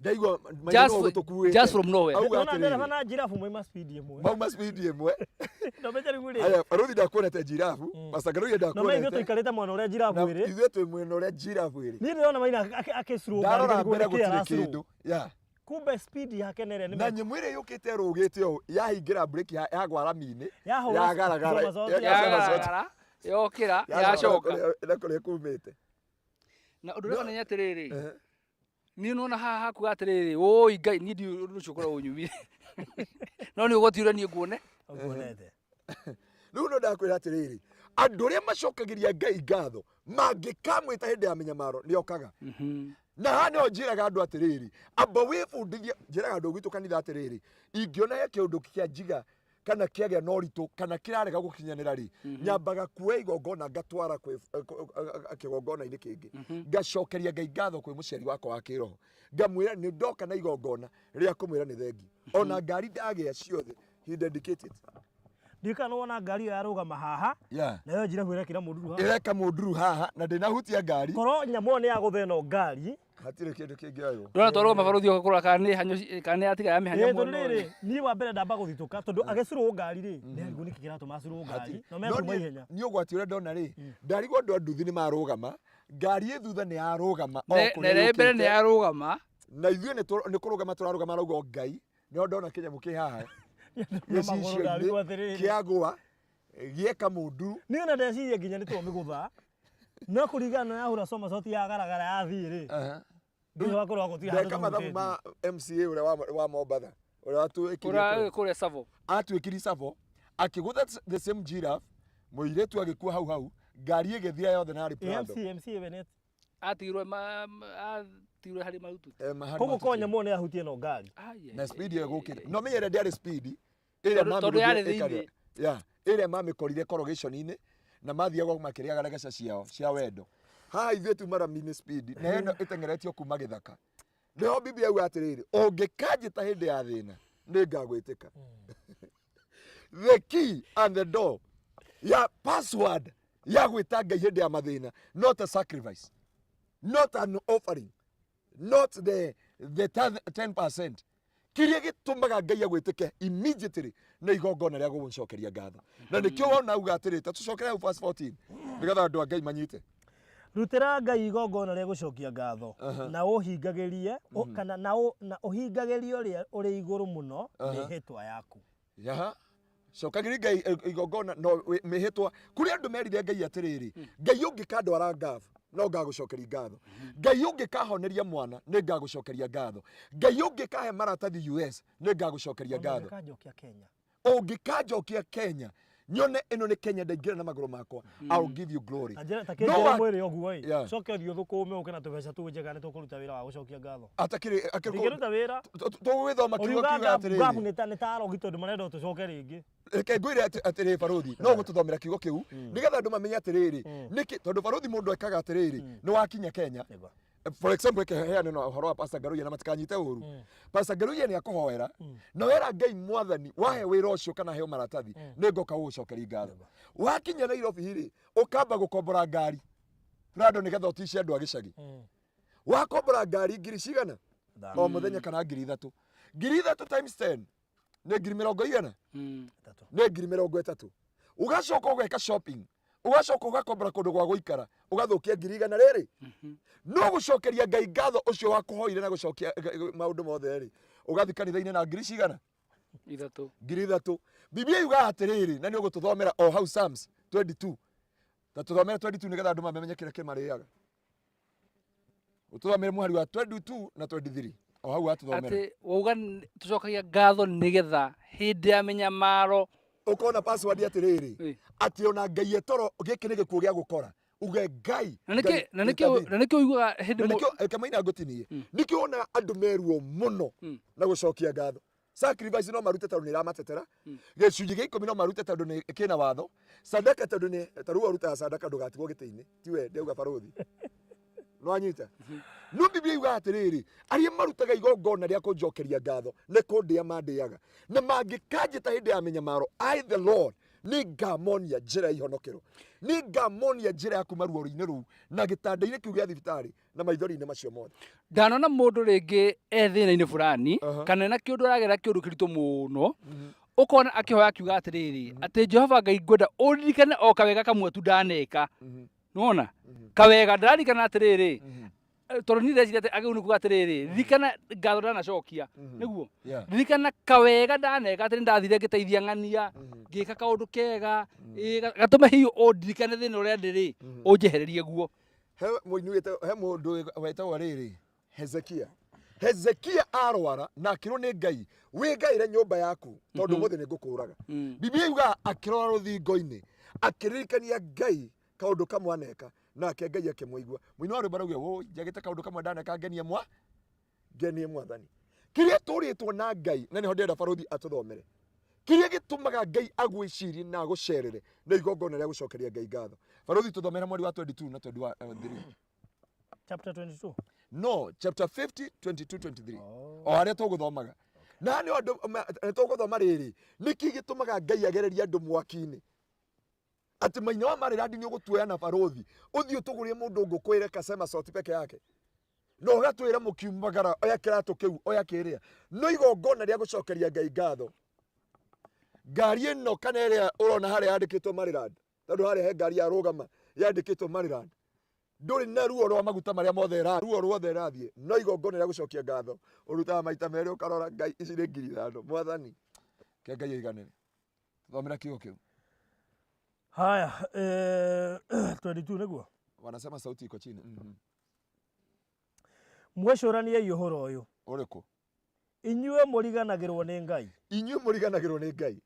Ndaigua maitho Just no gũtũkuĩte. just from nowhere. Auga Ndona ndereba atĩrĩrĩ, na njirabu mauma speed ĩmwe. mauma speed ĩmwe. Ndũmenye rĩu rĩ. Haya, Baruthi ndakuonete njirabu, Pastor Ngaruiya No me ithuĩ ndakuonete. tũikarĩte mwena ũrĩa njirabu Na ĩrĩ. ithuĩ twĩ mwena ũrĩa njirabu ĩrĩ. Niĩ ndĩrona maina akĩcurũnga Ndarora mbere gũtirĩ kĩndũ. Yeah. Kumbe speed yake nĩ ĩrĩa Na nĩ nyamũ ĩrĩa yũkĩte ĩrũgĩte ũũ yahingĩra breki yagwa rami-inĩ Yahũra yagaragara somersault. Yagaragara yokĩra yacoka. na kũrĩa kumĩte. Na ũndũ ũrĩa ũronania atĩrĩrĩ, niĩ nona haha hakuga atĩrĩrĩ, woi Ngai, niĩ ndiũĩ ũndũ ũcio ũkoragwo ũnyumire. No nĩ ũgwati ũrĩa niĩ nguone. Nguonete. Rĩu no ndakwĩra atĩrĩrĩ, andũ arĩa macokagĩria Ngai ngatho mangĩkamwĩta hĩndĩ ya mĩnyamaro nĩ okaga. Na haha nĩho njĩraga andũ atĩrĩrĩ, amba wĩbundithie, njĩraga andũ gwitũ kanitha atĩrĩrĩ, ingĩona he kĩũndũ kĩa njiga kana kĩagĩa na ũritũ kana kĩrarega gũkinyanĩra rĩ, nyambaga kuoya igongona ngatwara kwĩ kĩgongona-inĩ kĩngĩ, ngacokeria Ngai ngatho kwĩ mũciari wakwa wa kĩroho, ngamwĩra nĩ ndoka na igongona rĩa kũmwĩra nĩ thengiũ. Ona ngari ndagĩa ciothe, he dedicated. Ndiũĩ kana nĩwona ngari ĩyo yarũgama haha Yeah. nayo njirabu ĩrekĩra mũnduru haha. Ĩreka mũnduru haha na ndĩnahutia ngari. Korwo nyamũ ĩyo nĩ yagũtha ĩno ngari. Hatirĩ kĩndũ kĩngĩoywo. Ndona twarwo mabarũthi oka kũrora kana nĩ hanyo kana nĩ atiga ya mĩhanya Ĩĩ, tondũ mwena rĩrĩ ũyũ. niĩ wa mbere ndamba gũthitũka tondũ agĩcurwo ngari rĩ nĩ nĩkĩ kĩratũma acurwo ngari no No mekuma niĩ- ihenya. niĩ ũgwati ũrĩa ndona rĩ, ndarigwo andũ a nduthi nĩ marũgama, ngari ĩ thutha nĩ yarũgama o Na kũrĩa na ĩrĩa mbere nĩ yũkĩte. yarũgama. Na ithuĩ nĩ kũrũgama tũrarũgama arauga o Ngai, nĩho ndona kĩnyamũ kĩ haha Na magũrũ ndarigwo gĩcicio-inĩ atĩrĩrĩ. kĩagũa gĩeka mũnduru. Niĩ ona ndeciria nginya nĩ twamĩgũtha no kũringana na yahũra somersault yagaragara yathiĩ rĩ nginya wakorwo gũtirĩ handũ Ndeka mathabu tũhutĩtie. ma MCA ũrĩa wa Mombatha ũrĩa watuĩkirie Kũrĩa kũrĩa. kũrĩa Savo. Atuĩkirie Savo akĩgũtha the same giraffe, mũirĩtu agĩkua hau hau, ngari ĩgĩthira yothe na arĩ Prado. MC MC Bennett. Atigirwo ma atigirwo harĩ marutu. Eh, mahari Koguo ko matutu. nyamũ ĩyo nĩ yahutia ĩno ngari. Na speed ĩyo ĩgũkĩte no menye ĩrĩa ndĩarĩ speed ĩrĩa Tondũ yarĩ mamĩgũthire thĩinĩ. ĩkarĩa yeah ĩrĩa mamĩkorire corrugation-inĩ na mathiagwo makĩrĩaga regeca ciao cia wendo. Haha ithuĩ tuma rami-inĩ speed na ĩno ĩteng'eretio kuma gĩthaka. Nĩho Biblia yauga atĩrĩrĩ, ũngĩkanjĩta hĩndĩ ya thĩna nĩngagwĩtĩka. The key and the door ya password ya gwĩta Ngai hĩndĩ ya mathĩna, not a sacrifice, not an offering, not the 10%. Kĩrĩa gĩtũmaga Ngai agwĩtĩke immediately nĩ igongona rĩa gũgũcokeria ngatho. Na nĩkĩo wona auga atĩrĩ, ta tũcokere hau verse 14 nĩgetha andũ a Ngai manyite. Rutĩra Ngai igongona rĩa gũcokia ngatho na ũhingagĩrie kana na ũhingagĩrie ũrĩa ũrĩ igũrũ mũno mĩhĩtwa yaku. Yaha. Cokagĩria Ngai igongona no mĩhĩtwa. Kũrĩ andũ merire Ngai atĩrĩrĩ, Ngai ũngĩkandwara ngabu no ngagũcokeria ngatho. Ngai ũngĩkahoneria mwana nĩ ngagũcokeria ngatho. Ngai ũngĩkahe maratathi US nĩ ngagũcokeria Ona ngatho. ũngĩkanjokia Kenya. Ũngĩkanjokia Kenya nyone ĩno nĩ Kenya ndaingĩra na magũrũ makwa, I'll give you glory. Na njĩra ta No kĩnjĩre mwĩrĩ ũguo ĩ Yeah. coke ũthiĩ ũthũkũme ũke na tũbeca tũu njega nĩ tũkũruta wĩra wa gũcokia ngatho. Atakĩrĩ akĩrĩ Ndingĩruta wĩra. tũgũgĩthoma kiugo Ũriuga kiuga ngabu atĩrĩrĩ. nĩ ta arogi tondũ marenda tũcoke rĩngĩ. Reke ngwĩre atĩrĩrĩ barũthi, no gũtũthomera kiugo kĩu nĩgetha andũ mamenye atĩrĩrĩ nĩkĩ, tondũ barũthi mũndũ ekaga atĩrĩrĩ nĩ wakinya Kenya. Nĩguo. For example, reke heane na ũhoro wa Pastor Ngaruiya na matikanyite ũru. Pastor Ngaruiya nĩ akũhoera na wera Ngai mwathani wahe wĩra ũcio kana heo maratathi nĩ ngoka gũgũcokeria ngatho. Wakinya Nairobi rĩ, ũkamba gũkombora ngari Prado nĩgetha ũtice andũ a gĩcagi. Wakombora ngari ngiri cigana o mũthenya kana 3,000. 3,000 times 10 nĩ ngiri mĩrongo igana, nĩ ngiri 30. Ũgacoka ũgeka shopping, ũgacoka ũgakombora kũndũ gwa gũikara, ũgathũkia ngiri igana rĩrĩ. No gũcokeria Ngai ngatho ũcio wakũhoire na gũcokia maũndũ mothe rĩ, ũgathiĩ kanitha-inĩ na ngiri cigana? 3. 3,000. Biblia yugaga atĩrĩrĩ, na nĩ ũgũtũthomera o hau Psalms 22. Ta tũthomere 22 nĩgetha andũ mamenye kĩrĩa kĩmarĩaga. Ũtũthomere mũhari wa 22 na 23. O hau watũthomera. Atĩ wauga tũcokagia ngatho nĩgetha hĩndĩ ya mĩnyamaro Ũkona password atĩrĩrĩ, Ĩ. atĩ ona Ngai etoro gĩkĩ nĩ gĩkuũ gĩa gũkora. Uge Ngai. Na nĩkĩ na nĩkĩ na nĩkĩ ũiguaga hĩndĩ Na nĩkĩo reke maina ngũtinie. Nĩkĩo wona andũ meruo mũno na gũcokia ngatho. Sacrifice no marute tondũ nĩ ĩramatetera. Gĩcunjĩ gĩa 10 no marute tondũ nĩ kĩna watho. Sadaka tondũ nĩ ta rĩu ũrutaga sadaka ndũgatigwo gĩtĩ-inĩ. Tiwe ndauga barũthi. No anyita. No Biblia yugaga atĩrĩrĩ, arĩa marutaga igongona rĩa kũnjokeria ngatho nĩ kũndĩa mandĩaga. Na mangĩkanjĩta hĩndĩ ya mĩnyamaro, I the Lord nĩ ngamonia njĩra ya ihonokero. Nĩ ngamonia njĩra ya kuma ruo-inĩ rũu na gĩtanda-inĩ kĩu gĩa thibitarĩ na maithori-inĩ macio mothe. Ndanona mũndũ rĩngĩ e thĩna-inĩ fulani kana ena kĩũndũ aragera kĩũndũ kĩritũ mũno, ũkona akĩhoya akiuga atĩrĩrĩ, atĩ Jehova Ngai ngwenda ũririkane o kawega kamwe tu ndaneka. Nĩwona? Kawega ndĩraririkana atĩrĩrĩ, tondũ niĩ ndeciria atĩ agĩrĩirwo nĩ kuga atĩrĩrĩ, ririkana ngatho ndanacokia. Nĩguo? Ririkana kawega ndaneka atĩ nĩndathire ngĩteithia ng'ania, ngĩka kaũndũ kega, gatũme hihi ũndirikane thĩna ũrĩa ndĩrĩ, ũnjehererie guo. He mũini wĩtagwo, he mũndũ wetagwo rĩrĩ, Hezekia. Hezekia arwara na akĩrwo nĩ Ngai, wĩgaĩre nyũmba yaku tondũ ũmũthĩ nĩ ngũkũraga. Biblia yugaga akĩrora rũthingo-inĩ, akĩririkania Ngai kaũndũ kamwe aneka, nake Ngai akĩmũigua. Mũini wa rwĩmbo arauga, woi, njagĩte kaũndũ kamwe ndaneka ngenie mwa, ngenie mwathani. Kĩrĩa tũrĩtwo na Ngai, na nĩho ndĩrenda barũthi atũthomere. Kĩrĩa gĩtũmaga Ngai agwĩcirie na agũcerere nĩ igongona rĩa gũcokeria Ngai ngatho. Barũthi tũthomere mweri wa 22 na 23. Chapter 22. No, chapter 50, 22, 23. O harĩa tũgũthomaga. Na nĩ andũ nĩ tũgũthoma rĩrĩ, nĩkĩ gĩtũmaga Ngai agererie andũ mwaki-inĩ? Atĩ maina wa marĩrandi nĩ ũgũtuoya na barũthi, ũthiĩ ũtũgũrie mũndũ ngũkũ ĩreka sema soti peke yake. Na ũgatwĩra mũkiumagara, oya kĩratũ kĩu, oya kĩrĩa. No igongona rĩa gũcokeria Ngai ngatho. Ngari ĩno kana ĩrĩa ũrona harĩa yandĩkĩtwo Maryland, tondũ harĩa he ngari yarũgama yandĩkĩtwo Maryland. Ndũrĩ na ruo rwa maguta marĩa mothe ĩra ruo ruothe ĩrathiĩ, no igongona rĩa gũcokia ngatho ũrutaga maita merĩ ũkarora Ngai ici nĩ 5,000 mwathani. Ke Ngai aiganĩre. Thomera kiugo kĩu. Haya, 22 nĩguo. Wanasema sauti iko chini. Mwĩcũraniei ũhoro ũyũ. Ũrĩkũ? Inyuĩ mũriganagĩrwo nĩ Ngai. Inyuĩ mũriganagĩrwo nĩ Ngai.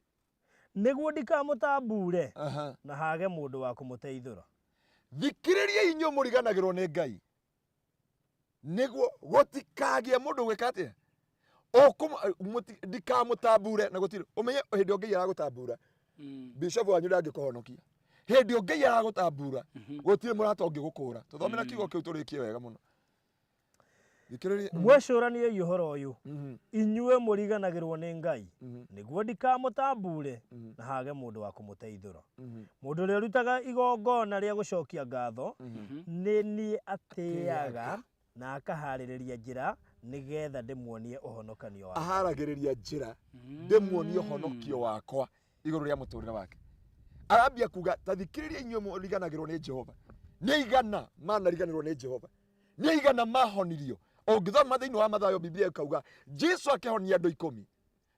Nĩguo ndikamũtambuure na hage mũndũ wa kũmũteithũra. Thikĩrĩriai inyuĩ mũriganagĩrwo nĩ Ngai. Nĩguo gũtikagĩe mũndũ gwĩka atĩa? Ndikamũtambure na gũtirĩ. Ũmenye hĩndĩ ĩyo Ngai aragũtambura. Bishop wanyu ndangĩkũhonokia. Hĩndĩ ĩyo Ngai aragũtambura, gũtirĩ mũrata ũngĩgũkũra. Tũthomera kiugo kĩu tũrĩkie wega mũno. Thikĩrĩria. Mwĩcũraniei ũhoro ũyũ, inyuĩ mũriganagĩrwo nĩ Ngai, nĩguo ndikamũtambuure na hage mũndũ wa kũmũteithũra. Mũndũ ũrĩa ũrutaga igongona rĩa gũcokia ngatho, nĩ niĩ atĩaga na akaharĩrĩria njĩra nĩgetha ndĩmuonie ũhonokanio wakwa. Aharagĩrĩria njĩra ndĩmuonie ũhonokio wakwa igũrũ rĩa mũtũrĩre wake. Arambia kuga ta thikĩrĩria inyuĩ mũriganagĩrwo nĩ Jehova. Nĩ aigana manariganĩrwo nĩ Jehova. Nĩ aigana mahonirio. Ũngĩthoma thĩinĩ wa Mathayo Biblia ĩkauga Jesu akĩhonia andũ 10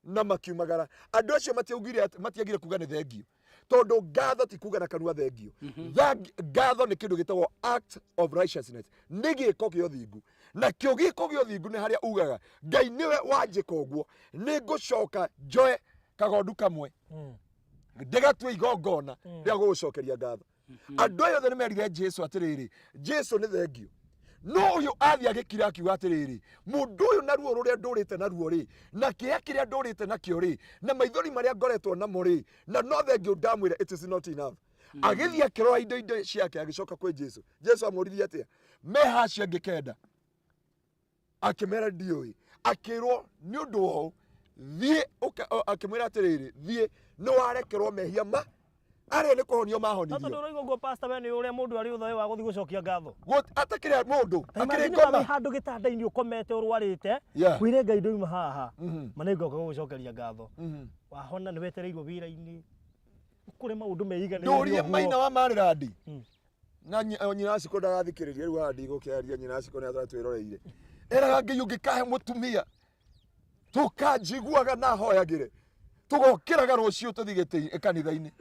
na makiumagara. Andũ acio matiaugire atĩ, matiagire kuga nĩ thengio. Tondũ ngatho ti kuga na kanua thengio. Ngatho nĩ kĩndũ gĩtagwo act of righteousness. Nĩ gĩko kĩa ũthingu. Na kĩo gĩko kĩa ũthingu nĩ harĩa ugaga Ngai nĩwe wanjĩka ũguo, nĩ ngũcoka njoe kagondu kamwe ndĩgatue igongona rĩa gũgũcokeria ngatho. Andũ aya othe nĩ merire Jesu atĩrĩrĩ, Jesu nĩ thengio. No ũyũ athiĩ agĩkira akiuga atĩrĩrĩ, mũndũ ũyũ na ruo rũrĩa ndũrĩte naruo rĩ, na kĩeha kĩrĩa ndũrĩte nakĩo rĩ, na maithori marĩa ngoretwo namo rĩ, na no thengio ndamwĩra it is not enough. Agĩthiĩ akĩrora indo indo ciake agĩcoka kwĩ Jesu. Jesu amũririe atĩa? Meha acio angĩ kenda. Akĩmera ndiũĩ. Akĩrwo nĩ ũndũ wa ũũ, thiĩ ũka, akĩmwĩra atĩrĩrĩ, thiĩ nĩ warekerwo mehia ma arĩa nĩ kũhonio mahonirio. Tondũ ũroiga ũguo pastor, we nĩ ũrĩa mũndũ arĩ ũthoe wa gũthiĩ gũcokia ngatho. Atakĩrĩ mũndũ, Ta akĩrĩ imagine ngoma. wĩ handũ gĩtanda-inĩ ũkomete ũrwarĩte, wĩre Ngai ndoima haha, ma nĩ ngoka gũgũcokeria ngatho. Wahona nĩ wetereirwo wĩra-inĩ, kũrĩ maũndũ meiganĩire Ndũrie ũguo. maina wa Maryland. Na nyina Aciko ndagathikĩrĩria rĩu haha ndigũkĩaria, nyina Aciko nĩ atwĩroreire. Eraga Ngai ũngĩkahe mũtumia tũkanjiguaga na hoyagĩre, tũgokĩraga rũciũ tũthiĩ gĩtĩ kanitha-inĩ.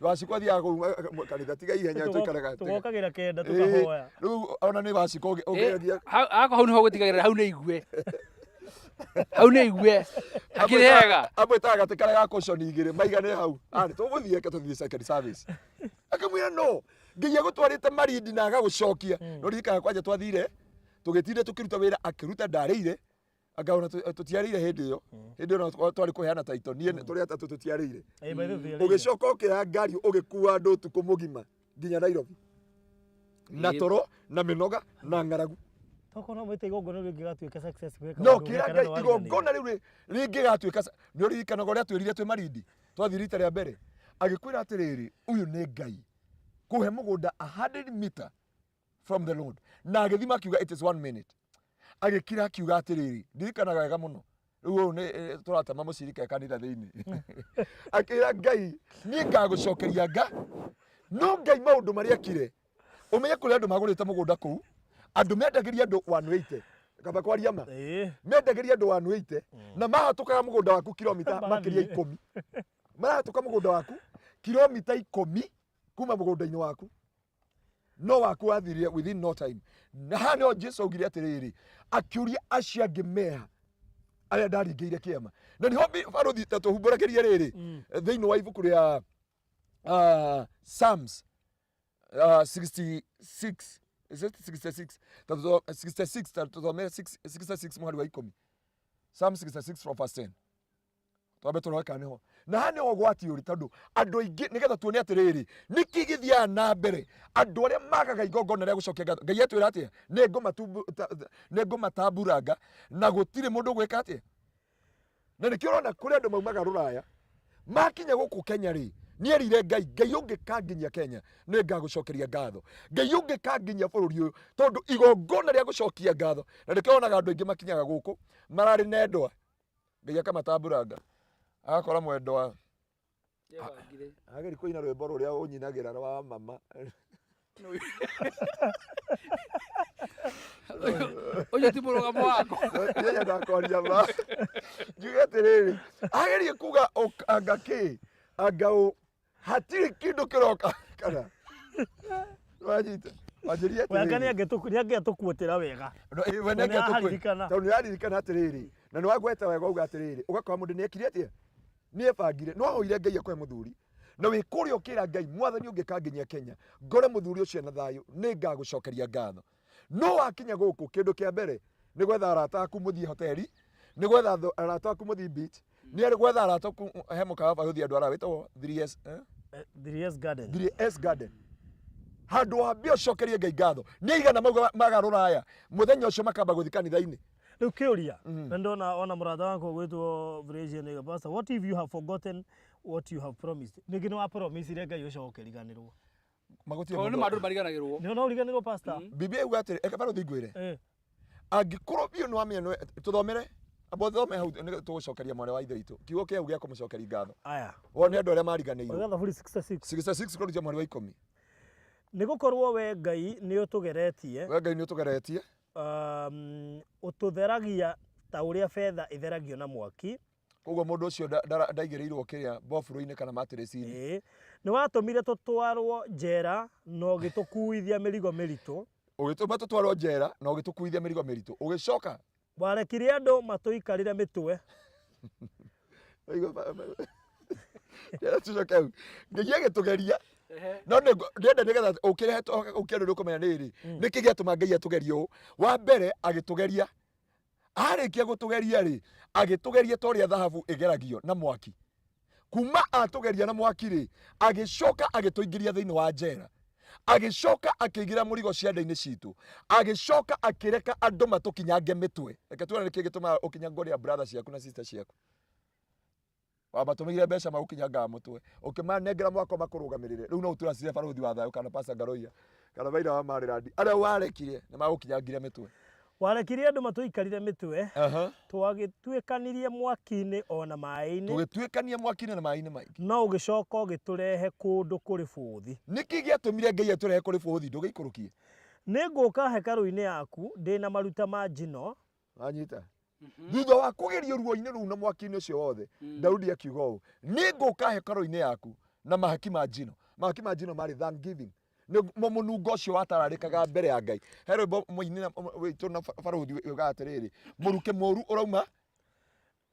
Waciko athiaga kũu kanitha, tiga ihenya tũikaraga. Tũgokagĩra kenda tũkahoya. Rĩu ona nĩ Waciko ũngĩaria. Hakwa hau nĩho gũtigagĩrĩra hau nĩ igue. Hau nĩ igue. Hakĩrĩ hega. Amwĩtaga gatĩ karĩa ga cushion igĩrĩ maigane hau. Arĩ tũgũthiĩ reke tũthiĩ second service. Akĩmwĩra no, Ngai agũtwarĩte Malindi na agagũcokia. No ririkana kwanja twathire tũgĩtinda tũkĩruta wĩra akĩruta ndarĩire anga ona tũtiarĩire hĩndĩ ĩyo. Hĩndĩ ĩyo no twarĩ kũheana taito niĩ tũrĩ atatũ tũtiarĩire. By the way, Ũgĩcoka ũkĩoya ngari ũgĩkua andũ ũtukũ mũgima nginya Nairobi. Na toro na mĩnoga na ng'aragu. Tokorwo no mwĩte igongona rĩu rĩngĩgatuĩka successful No kĩra Ngai igongona rĩu rĩngĩgatuĩka nĩ ũririkanaga ũrĩa twĩrire twĩ Malindi twathiĩ rita rĩa mbere agĩkwĩra atĩrĩrĩ ũyũ nĩ Ngai kũhe mũgũnda 100 meter from the Lord na agĩthima akiuga it is 1 minute agĩkira akiuga atĩrĩrĩ ndirikanaga wega mũno rĩu ũyũ nĩ tũratema mũcirika kanitha thĩinĩ akĩra Ngai niĩ ngagũcokeria nga no Ngai maũndũ marĩa akire ũmenye kũrĩ andũ magũrĩte mũgũnda kũu andũ mendagĩria andũ 180 kaba kwaria ma mendagĩria andũ 180 na mahatũkaga mũgũnda waku kilomita makĩria 10 marahatũka mũgũnda waku kilomita 10 kuma mũgũnda-inĩ waku no waku wathirire within no time na haha nĩho Jesu augire atĩrĩrĩ akĩũria acio angĩ meha arĩa ndaringĩire kĩama na nĩho barũthi ta tũhumbũragĩrie rĩrĩ thĩinĩ wa ibuku rĩa Psalms 66 is it 66 Ta 66 ta tũthomere 66 mũhari wa 10 Psalm 66 from verse 10 twambe tũrore kana nĩho na haha nĩho ũgwati ũrĩ tondũ andũ aingĩ nĩgetha tuone atĩrĩrĩ nĩkĩ gĩthiaga na mbere andũ arĩa magaga igongona rĩa gũcokia ngatho Ngai atwĩra atĩa nĩ ngũmatamburanga na gũtirĩ mũndũ ũgwĩka atĩa na nĩkĩo ũrona kũrĩ andũ maumaga rũraya makinya gũkũ Kenya rĩ Nĩerire Ngai, Ngai ũngĩkanginyia Kenya nĩ ngagũcokeria ngatho, Ngai ũngĩkanginyia bũrũri ũyũ, tondũ igongona rĩa gũcokia ngatho, na nĩkĩo wonaga andũ aingĩ makinyaga gũkũ mararĩ na endwa, Ngai akamatamburanga, agakora mwendwa ageri kũina rwĩmbo rũrĩa ũnyinagĩra rwa mama. Ũcio ti mũrũgamo wakwa. Ndĩrenda kwaria ma. Njuge atĩrĩrĩ, agerie kuga anga kĩ, anga ũ, hatirĩ kĩndũ kĩroka kana. Wanyita. Wanjĩria We anga atĩrĩrĩ. nĩangĩatũkuotĩra wega. No, ĩ, we We nĩangĩatũkuĩ- nĩararirikana. Tondũ nĩararirikana atĩrĩrĩ, na nĩwagweta wega uga atĩrĩrĩ, ũgakora mũndũ nĩekire atĩa? Nĩebangire, nĩwahoire Ngai akũhe mũthuri, na wĩ kũrĩa ũkĩra Ngai, Mwathani ũngĩkanginyia Kenya, ngore mũthuri ũcio na thayũ, nĩngagũcokeria ngatho. No wakinya gũkũ, kĩndũ kĩa mbere, nĩ gwetha arata aku mũthiĩ hoteli, nĩ gwetha arata aku mũthiĩ beach, nĩ gwetha arata aku he mũkawa barũthi andũ arĩa wĩtagwo 3S, eh? 3S Garden. 3S Garden. Handũ wambe ũcokerie Ngai ngatho. Nĩ aigana mauga maga rũraya, mũthenya ũcio makamba gũthiĩ kanitha-inĩ. Rĩu kĩũria, na ndona ona mũrata wakwa ũgwĩtwo Gracia nĩ pastor, what if you have forgotten what you have promised? Ningĩ nĩ wa promise Ngai ũcoke ũriganĩrwo. Magũtirĩ Tondũ nĩ mũndũ. ma andũ mariganagĩrwo. Nĩ no ũriganĩrwo pastor? Biblia yuga atĩrĩ, reke barũthi ngwĩre. Angĩkorwo biũ nĩ wamenya nĩ tũthomere, amba ũthome hau nĩ tũgũcokeria mwarĩ wa ithe witũ. Kiugo kĩa hau gĩa kũmũcokeria ngatho. Aya. Wone andũ arĩa mariganĩirwo. Oiga Thaburi 66. 66 kũrutĩa mweri wa ikũmi. Nĩ gũkorwo we Ngai nĩ ũtũgeretie. We Ngai nĩ ũtũgeretie. Ũtũtheragia ta ũrĩa betha ĩtheragio na mwaki. Koguo mũndũ ũcio ndaigĩrĩirwo kĩrĩa bofuro-inĩ kana matirĩci-inĩ. Ĩĩ. Nĩ watũmire tũtwarwo njera na ũgĩtũkuithia mĩrigo mĩritũ. Ũgĩtũma tũtwarwo njera na ũgĩtũkuithia mĩrigo mĩritũ. Ũgĩcoka. Warekire andũ matũikarĩre mĩtwe. Ndĩrenda tũcoke hau. Ngai agĩtũgeria. No ndĩrenda nĩgetha ũkĩrehe ũkĩandũ nĩ ũkũmenya nĩ rĩ. Nĩkĩ gĩatũma Ngai atũgerie ũũ? Wa mbere agĩtũgeria. Arĩkia gũtũgeria rĩ, agĩtũgeria ta ũrĩa thahabu ĩgeragio na mwaki. Kuma atũgeria na mwaki rĩ, agĩcoka agĩtũingĩria thĩinĩ wa njera. Agĩcoka akĩigĩra mũrigo ciande-inĩ citũ. Agĩcoka akĩreka andũ matũkinyange mĩtwe. Reke tuone nĩkĩ gĩtũmaga ũkinyangwo nĩ brother ciaku na sister ciaku. Wamatũmĩire mbeca magũkinyangaga mũtwe. Ũkĩmanengera mwako makũrũgamĩrĩre. Rĩu no ũtũracire barũthi wa thayũ kana Pastor Ngaroia kana Maina wa Maryland. Arĩa warekire nĩ magũkinyangire mĩtwe. Warekirie andũ matũikarire mĩtwe. Twagĩtuĩkanirie mwaki-inĩ o na maĩ-inĩ. Tũgĩtuĩkania mwaki-inĩ na maĩ-inĩ maingĩ. No ũgĩcoka ũgĩtũrehe kũndũ kũrĩ bũthi. Nĩkĩ gĩatũmire Ngai atũrehe kũrĩ bũthi? Ndũgĩikũrũkie. Nĩngũka hekarũ-inĩ yaku ndĩ na maruta ma njino. Wanyita? Thutha wa kũgerio ruo-inĩ rũu na mwaki-inĩ ũcio wothe, Daudi akiuga ũũ, nĩngũka hekarũ-inĩ yaku na mahaki ma njino. Mahaki ma njino marĩ thanksgiving. Nĩ mũnungo ũcio watararĩkaga mbere ya Ngai. He rwĩmbo mũini na witũ na barũthi ugaga atĩrĩrĩ, mũrukĩ mũru ũrauma?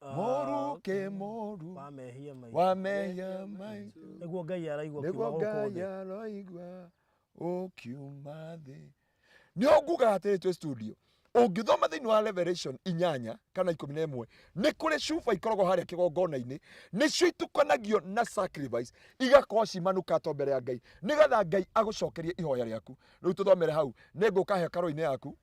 Mũrukĩ mũru wa mehia maitũ. Wa mehia maitũ. Nĩguo Ngai araigua Nĩguo ũkiuma gũkũ Ngai thĩ. araigua ũkiuma thĩ. Nĩho ngugaga atĩrĩ twĩ studio, ũngĩthoma thĩinĩ wa Revelation inyanya kana ikũmi na ĩmwe, nĩ kũrĩ cuba ikoragwo harĩa kĩgongona-inĩ, nĩcio itukanagio na sacrifice, igakorwo ci manukato mbere ya Ngai, nĩgetha Ngai agũcokerie ihoya rĩaku. Rĩu tũthomere hau, nĩngũka hekarũ-inĩ yaku.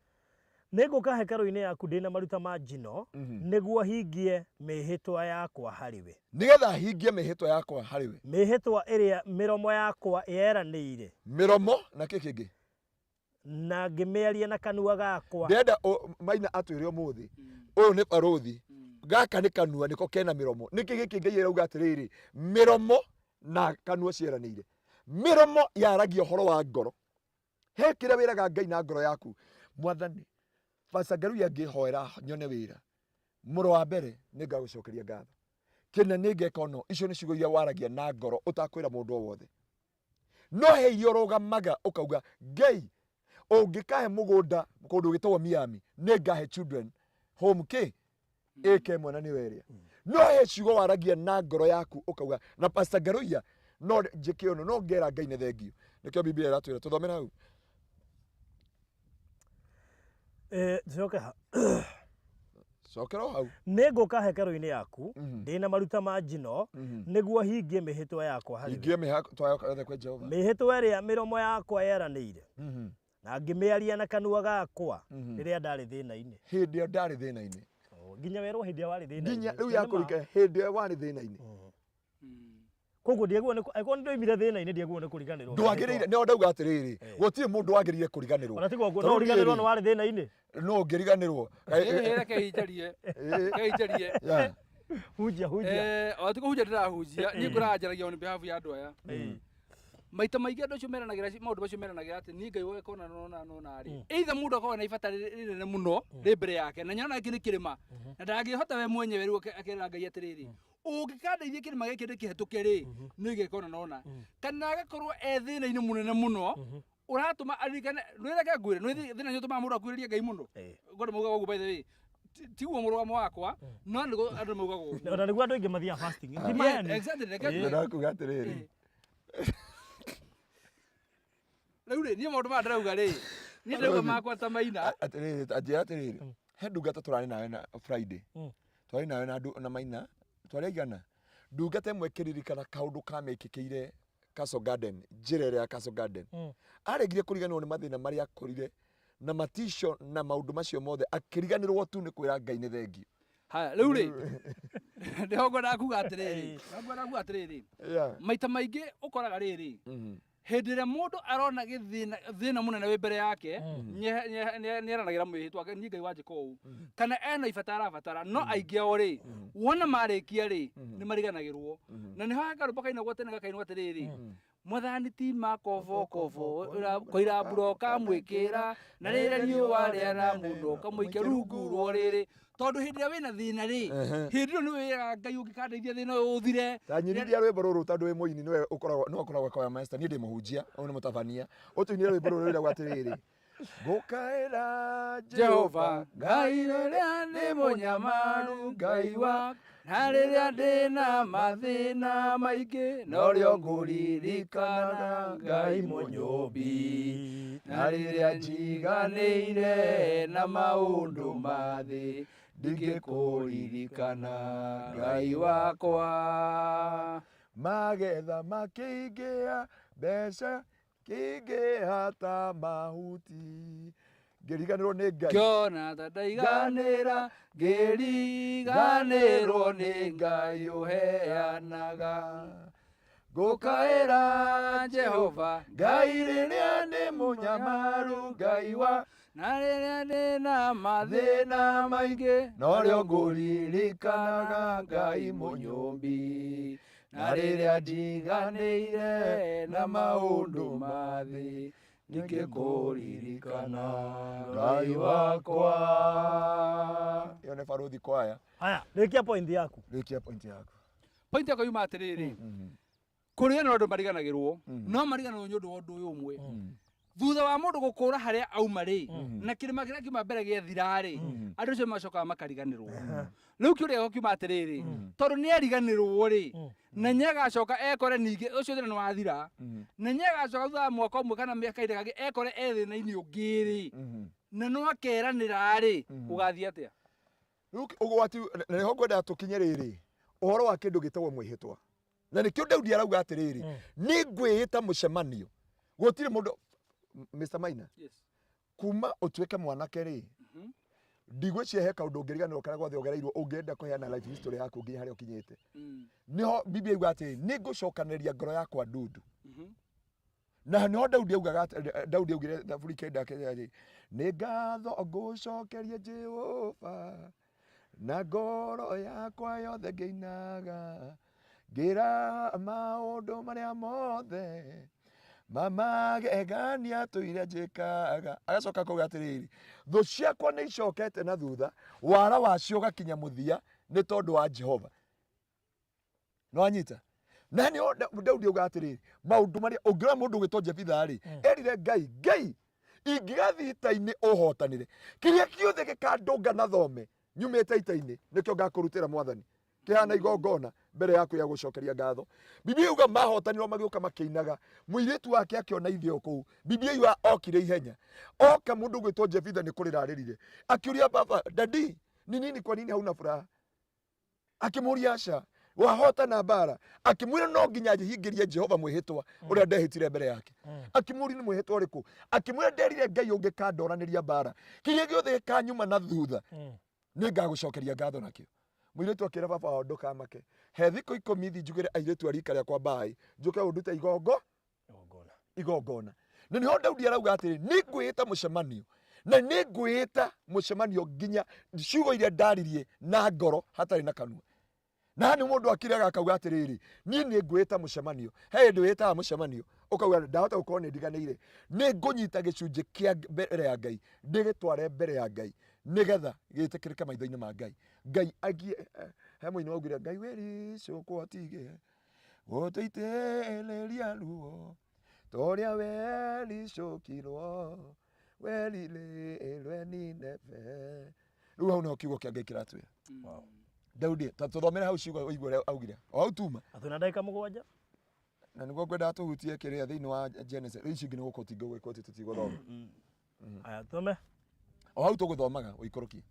Nĩngũka hekarũ-inĩ yaku ndĩ na maruta ma njino, nĩguo hingie mĩĩhĩtwa yakwa harĩ we. Nĩgetha hingie mĩĩhĩtwa yakwa harĩ we. Mĩĩhĩtwa ĩrĩa mĩromo yakwa yeranĩire. Mĩromo na kĩ kĩngĩ? Na ngĩmĩaria na kanua gakwa. Ndĩrenda Maina atwĩre ũmũthĩ, ũyũ nĩ barũthi, gaka nĩ kanua nĩko kena mĩromo. Nĩkĩ gĩkĩ Ngai arauga atĩrĩrĩ, mĩromo na kanua cieranĩire. Mĩromo yaragia ũhoro wa ngoro. He kĩrĩa wĩraga Ngai na ngoro yaku. Mwathani, Pastor Ngaruiya ngĩhoera nyone wĩra. Mũro wa mbere nĩ ngagũcokeria ngatho. Kĩna nĩ ngeka ũno, icio nĩ ciugo iria waragia na ngoro ũtakwĩra mũndũ o wothe. No he iria ũrũgamaga ũkauga Ngai ũngĩkahe mũgũnda kũndũ gwĩtagwo Miami nĩ ngahe children home kĩ ĩke ĩmwe na nĩyo ĩrĩa. No he ciugo waragia na ngoro yaku ũkauga na Pastor Ngaruiya no njĩke ũndũ no ngera Ngai nĩ thengio. Nĩkĩo Biblia ĩratwĩra tũthomere hau. Tucoke ha. Cokera o hau. Nĩngũka hekarũ-inĩ yaku ndĩ na maruta ma njino nĩguo hingie mĩhĩtwa yakwa harĩ we. Hingie mĩhĩtwa yakwa yothe kwĩ Jehova. Mĩhĩtwa ĩrĩa mĩromo yakwa yeranĩire na ngĩmĩaria na kanua gakwa rĩrĩa ndarĩ thĩna-inĩ. Hĩndĩ ĩyo ndarĩ thĩna-inĩ. Nginya werwo hĩndĩ ĩrĩa warĩ thĩna-inĩ. Nginya rĩu yakũrika hĩndĩ ĩyo warĩ thĩna-inĩ. Koguo ndiagĩrĩirwo nĩ angĩkorwo nĩ ndoimire thĩna-inĩ, ndiagĩrĩirwo nĩ kũriganĩrwo. Ndwagĩrĩire, nĩho ndauga atĩrĩrĩ, gũtirĩ mũndũ wagĩrĩire kũriganĩrwo. Ona tiguo Tondũ no ũriganĩrwo niĩ-rĩ, nĩ warĩ thĩna-inĩ. No ũngĩriganĩrwo. Ĩĩ, reke njarie. Reke njarie. Yeah. Hunjia, hunjia. Eh, o ti kũhunjia ndĩrahunjia, niĩ ngũraga njaragia on behalf ya andũ aya. Maita maingĩ andũ acio meranagĩra maũndũ macio meranagĩra atĩ niĩ Ngai weka ũna na ũna na ũna rĩ, either mũndũ akoragwo na ibata rĩnene mũno rĩ mbere yake na nĩarona gĩkĩ nĩ kĩrĩma na ndangĩhota we mwenyewe rĩu akerĩra Ngai atĩrĩrĩ, ũngĩkandeithia kĩrĩma gĩkĩ ndĩkĩhetũke rĩ, nĩ ngeka ũna na ũna. Kana agakorwo e thĩna-inĩ mũnene mũno ũratũma aririkane, reke ngwĩre, nĩ thĩna nĩ ũtũmaga mũndũ akuhĩrĩrie Ngai mũno. Ngwenda maugaga ũguo by the way. Tiguo mũrũgamo wakwa, no nĩguo andũ maugaga ũguo. Ona nĩguo andũ aingĩ mathiaga fasting. Ti Yeah, maheni. exactly, reke ngwĩre. Ngwendaga kuga atĩrĩrĩ, Rĩu rĩ, niĩ maũndũ maya ndĩrauga rĩ, niĩ ndĩrauga makwa ta Maina. Atĩrĩrĩ, ta njĩra atĩrĩrĩ, he ndungata tũrarĩ nawe na Friday, twarĩ nawe na na Maina, twarĩ aigana, ndungata ĩmwe ĩkĩririkana kaũndũ kamĩkĩkĩire Castle Garden, njĩra ĩrĩa ya Castle Garden. Aregire kũriganĩrwo nĩ mathĩna marĩa akorire na matico na maũndũ macio mothe, akĩriganĩrwo tu nĩ kwĩra Ngai nĩ thengiũ. Haya, rĩu rĩ, nĩho ngwendaga kuga atĩrĩrĩ, nĩho ngwendaga kuga atĩrĩrĩ, maita maingĩ ũkoraga rĩrĩ, hĩndĩ ĩrĩa mũndũ arona gĩthĩna thĩna mũnene wĩ mbere yake, nĩeranagĩra mwĩhĩtwa niĩ Ngai wanjĩka ũũ, kana ena ibata arabatara, no aingĩ ao rĩ, wona marĩkia rĩ, nĩ mariganagĩrwo. Na nĩho karũmbo kainagwo tene gakainwo atĩrĩrĩ, Mwathani ti makobokobo, koira mbura ũkamwĩkĩra, na rĩrĩa riũa rĩara mũno ũkamũikia rungu rwa ũrĩrĩ. Tondũ hĩndĩ ĩrĩa wĩna thĩna rĩ, hĩndĩ ĩyo nĩ wĩraga Ngai ũngĩkandeithia thĩna ũyũ ũthire. Ta nyinithia rwĩmbo rũrũ tondũ wĩ mũini, nĩwe ũkoragwo, nĩwe ũkoragwo choir master, niĩ ndĩ mũhunjia, ũyũ nĩ mũtabania. Ũtũinĩre rwĩmbo rũrũ rwĩragwo atĩrĩrĩ, ngũkaĩra Jehova Ngai rĩrĩa ndĩ mũnyamaru, Ngai wa na rĩrĩa ndĩ na mathĩna maingĩ, norĩo ngũririkana Ngai mũnyũmbi. Na rĩrĩa njiganĩire na maũndũ ma thĩ, ndingĩkũririkana Ngai wakwa. Magetha makĩingĩha, mbeca kĩingĩha ta mahuti, ngĩriganĩrwo nĩ Ngai. Ngĩona ta ndaiganĩra, ngĩriganĩrwo nĩ Ngai ũheanaga. Ngũkaĩra Jehova Ngai rĩrĩa ndĩ mũnyamaru, Ngai wa na rĩrĩa ndĩ na mathĩna maingĩ, norĩo ngũririkanaga Ngai mũnyũmbi. Na rĩrĩa njiganĩire na maũndũ ma thĩ, ndingĩkũririkana Ngai wakwa. Ĩyo nĩ Barũthi Kwaya. Haya, rĩkia point yaku. Rĩkia point yaku. Point yakwa yuma atĩrĩrĩ, kũrĩ no andũ mariganagĩrwo, no mariganagĩrwo nĩ ũndũ wa ũndũ ũyũ ũmwe. Thutha wa mũndũ gũkũra harĩa auma rĩ, na kĩrĩma kĩrĩa kiuma mbere gĩathira rĩ, andũ acio macokaga makariganĩrwo. Rĩu kĩũria gĩakwa kiuma atĩrĩrĩ, tondũ nĩ ariganĩrwo rĩ, na nĩ agacoka ekore ningĩ ũcio thĩna nĩ wathira, na nĩ agacoka thutha wa mwaka ũmwe kana mĩaka ĩrĩa kangĩ ekore e thĩna-inĩ ũngĩ rĩ, na no akeranĩra rĩ, gũgathiĩ atĩa? Rĩu ũgwati, na nĩho ngwendaga tũkinye rĩrĩ, ũhoro wa kĩndũ gĩtagwo mwĩhĩtwa. Na nĩkĩo Daudi arauga atĩrĩrĩ, nĩ ngwĩhĩta mũcemanio. Gũtirĩ mũndũ, Mr. Maina, Yes. kuma ũtuĩke mwanake rĩ, ndigwĩciria he kaũndũ ũngĩriganĩrwo karĩa gothe ũgereirwo ũngĩenda kũheana life history yaku nginya harĩa ũkinyĩte. Nĩho Biblia yugaga atĩrĩ, nĩ ngũcokanĩrĩria ngoro yakwa ndundu. Na nĩho Daudi augaga atĩ, Daudi augire Thaburi kenda atĩ, nĩ ngatho ngũcokeria Jehova na ngoro yakwa yothe ngĩinaga, ngĩra maũndũ marĩa mothe mamagegania tũire njĩkaga. Agacoka akauga atĩrĩrĩ, thũ ciakwa nĩ icokete na thutha, wara wacio ũgakinya mũthia nĩ tondũ wa Jehova. Nĩwanyita? Na nĩ Daudi auga atĩrĩrĩ, maũndũ marĩa ũngĩrora mũndũ ũgwĩtwo Jefitha rĩ, erire Ngai, Ngai ingĩgathiĩ ita-inĩ ũhotanĩre, kĩrĩa kĩothe gĩkandũnga na thome nyumĩte ita-inĩ nĩkĩo ngakũrutĩra Mwathani, kĩhana igongona mbere yaku ya gũcokeria ngatho. Biblia yuga mahotanirwo magĩũka makĩinaga, mũirĩtu wake akĩona ithe o kũu. Biblia yuga okire ihenya, oka mũndũ ũgwĩtwo Jefitha nĩ kũrĩra arĩrire, akĩũria baba, dadi, ni nini, kwa nini hauna furaha? Akĩmũria aca, wahotana mbara. Akĩmwĩra no nginya njihingĩrie Jehova mwĩhĩtwa ũrĩa ndehĩtire mbere yake. Akĩmũria nĩ mwĩhĩtwa ũrĩkũ? Akĩmwĩra nderire Ngai ũngĩkandoranĩria mbara, kĩrĩa gĩothe gĩkanyuma na thutha nĩ ngagũcokeria ngatho nakĩo. Mũirĩtu akĩra baba wao ndũkamake. He thikũ ikũmi thi njugĩre airĩtu a rika rĩakwa mbaĩ, njũke ũndute igongo Igongona. Igongona. Na nĩho Daudi arauga atĩrĩ, nĩ ngwĩĩta mũcemanio na nĩ ngwĩĩta mũcemanio nginya ciugo iria ndaririe na ngoro hatarĩ na kanua. Na nĩ mũndũ akiraga akauga atĩrĩrĩ, niĩ nĩ ngwĩĩta mũcemanio. He hĩndĩ wĩtaga mũcemanio ũkauga ndahota gũkorwo nĩ ndiganĩire, nĩ ngũnyita gĩcunjĩ kĩa mbere ya Ngai ndĩgĩtware mbere ya Ngai nĩgetha gĩtĩkĩrĩke maitho-inĩ ma Ngai. Ngai agie he mũini waugire Ngai wĩricũkwo tige gũtũitĩrĩria ruo torĩa wericũkirwo werirĩrwe Nineve. Rĩu hau nĩho kiugo kĩa Ngai kĩratwĩra. Daudi, ta tũthomere hau ciugo ũigue ũrĩa augire. O hau tuma. Na twĩna ndagĩka 7. Na nĩguo ngwendaga tũhutie kĩrĩa thĩinĩ wa Genesis. Rĩu ici ingĩ nĩ gũkũ tingĩgwĩka atĩ tũtigũthoma. Aya, tũthome. O hau tũgũthomaga ũikũrũkie.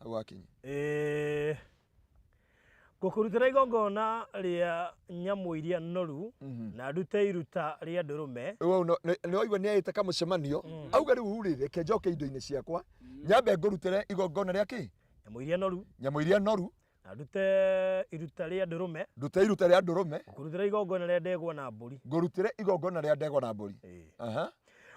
Hau wakinya. Ĩĩ. Ngũkũrutĩra igongona rĩa nyamũ iria noru na ndute iruta rĩa ndũrũme. Rĩu hau nĩ waigua nĩ aĩte kamũcemanio. Auga rĩu rĩ, reke njoke indo-inĩ ciakwa. Nyambe ngũrutĩre igongona rĩa kĩ? Nyamũ iria noru. Nyamũ iria noru. Na ndute iruta rĩa ndũrũme. Ndute iruta rĩa ndũrũme. Ngũrutĩra igongona rĩa ndegwa na mbũri. Ngũrutĩre igongona rĩa ndegwa na mbũri. Aha.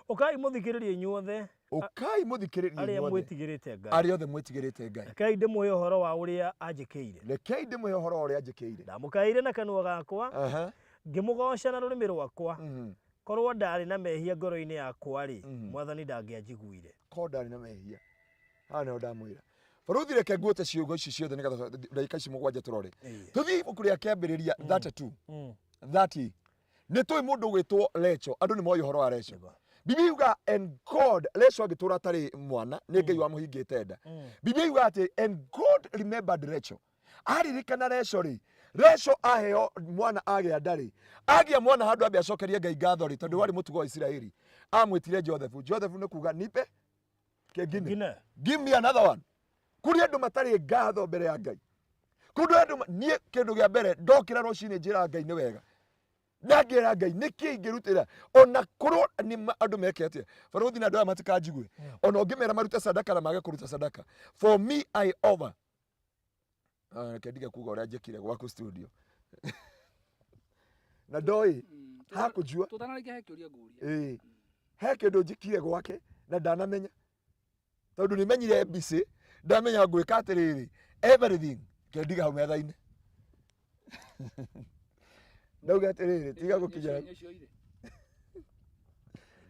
Ũkai mũthikĩrĩrie inyuothe. Ũkai mũthikĩrĩrie Arĩa inyuothe. mwĩtigĩrĩte Ngai. Arĩa othe mwĩtigĩrĩte Ngai. Rekei ndĩmũhe ũhoro wa ũrĩa anjĩkĩire. Rekei ndĩmũhe ũhoro wa ũrĩa anjĩkĩire. Ndamũkaĩire na kanua gakwa. Aha. Ngĩmũgooca na rũrĩmĩ rwakwa. Korwo ndarĩ na mehia ngoro-inĩ yakwa-rĩ, Mwathani ndangĩanjiguire. Korwo ndarĩ na mehia. Haha nĩho ndamwĩra. Baruthi reke nguote ciugo ici ciothe nĩgetha ndagĩka ici 7 tũrore. Tũthiĩ ibuku rĩa kĩambĩrĩria 32. 30. Nĩ tũĩ mũndũ ũgwĩtwo Recho, andũ nĩ moĩ ũhoro wa Recho. Biblia yuga and God, Recho agĩtũra atarĩ mwana, nĩ Ngai wamũhingĩte nda. Biblia yuga atĩ and God remembered Rachel. Aririkana Rachel rĩ, Rachel aheo mwana agĩa nda rĩ, agĩa mwana handũ ambe acokerie Ngai ngatho rĩ, tondũ warĩ mũtugo wa Isiraeli. Amwĩtire Joseph. Joseph nĩ kuga nipe kengine. Kengine. Give me another one. Kũrĩ andũ matarĩ ngatho mbere ya Ngai. Kũndũ andũ niĩ kĩndũ kĩa mbere ndokĩra rũcinĩ njĩra Ngai nĩ wega. Na ngera Ngai nĩkĩ ingĩrutĩra ona korwo nĩ andũ meke atĩa. Barũthi na andũ aya matikanjigue. Ona ũngĩmera marute sadaka na mage kũruta sadaka. For me I over. Reke ndige kuga ũrĩa njĩkire gwaku studio. Na ndoĩ hakũnjua. Tũtanarĩkia he kĩũria ngũria. Ĩĩ. He kĩndũ njĩkire gwake na ndanamenya. Tondũ nĩ menyire mbici, ndamenya ngwĩka atĩrĩrĩ, everything kendiga hau metha-inĩ. Ndauga atĩrĩrĩ, tiga gũkinya.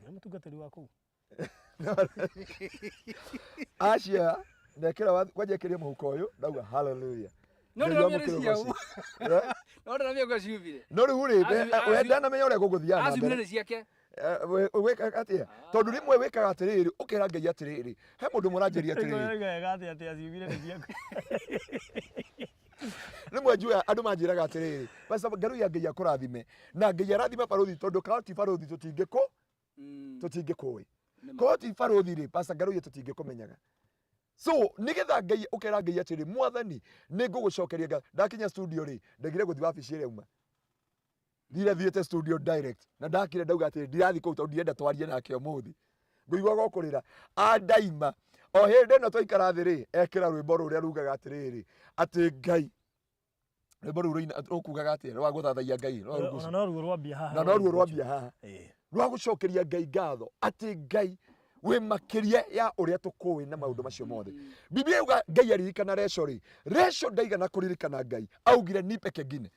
Nĩ mũtungatĩri wa kũu. Acia, ndekĩra kwanja ĩkĩria mũhuko ũyũ, ndauga hallelujah. No Ngai ndĩramenya wamũkĩre nĩ ciao. ũgoci. Eh? No ndĩramenya kwa ciumire. No rĩu rĩ, we ndanamenya ũrĩa gũgũthiaga na Aciumire mbere. nĩ ciake. Wĩkaga atĩa? Tondũ rĩmwe wĩkaga atĩrĩrĩ, ũkera Ngai atĩrĩrĩ, he mũndũ mũranjĩria atĩrĩrĩ. Wega atĩa atĩ aciumire nĩ ciaku. Rĩmwe njugaga andũ manjĩraga atĩrĩrĩ, Pastor Ngaruiya Ngai akũrathime. Na Ngai arathime barũthi tondũ korwo ti barũthi tũtingĩkũĩ. Korwo ti barũthi rĩ, Pastor Ngaruiya tũtingĩkũmenyaga. So nĩgetha Ngai ũkera Ngai atĩrĩ, Mwathani nĩ ngũgũcokeria ngatho. Ndakinya studio rĩ, ndegire gũthiĩ wabici ĩrĩa uma. Thire thiĩte studio direct na ndakire ndauga atĩrĩ ndirathiĩ kũu tondũ ndirenda twarie nake ũmũthĩ. Ngũigua gũkũrĩra. Andaima. O hĩndĩ ĩno twaikara thĩ rĩ, ekĩra rwĩmbo rũrĩa rugaga atĩrĩrĩ, atĩ Ngai rwĩmbo rũu rũkugaga atĩa rwa gũthathaiya Ngai, rwa Ona rũgucio. no ruo rwambia haha. Na no ruo rwambia haha. Ĩĩ. Rwa gũcokeria Ngai ngatho atĩ Ngai wĩ makĩria ya ũrĩa tũkũĩ na maũndũ macio mothe. Biblia yuga Ngai aririkana Recho rĩ, Recho ndaigana kũririkana Ngai, augire nipe kengine.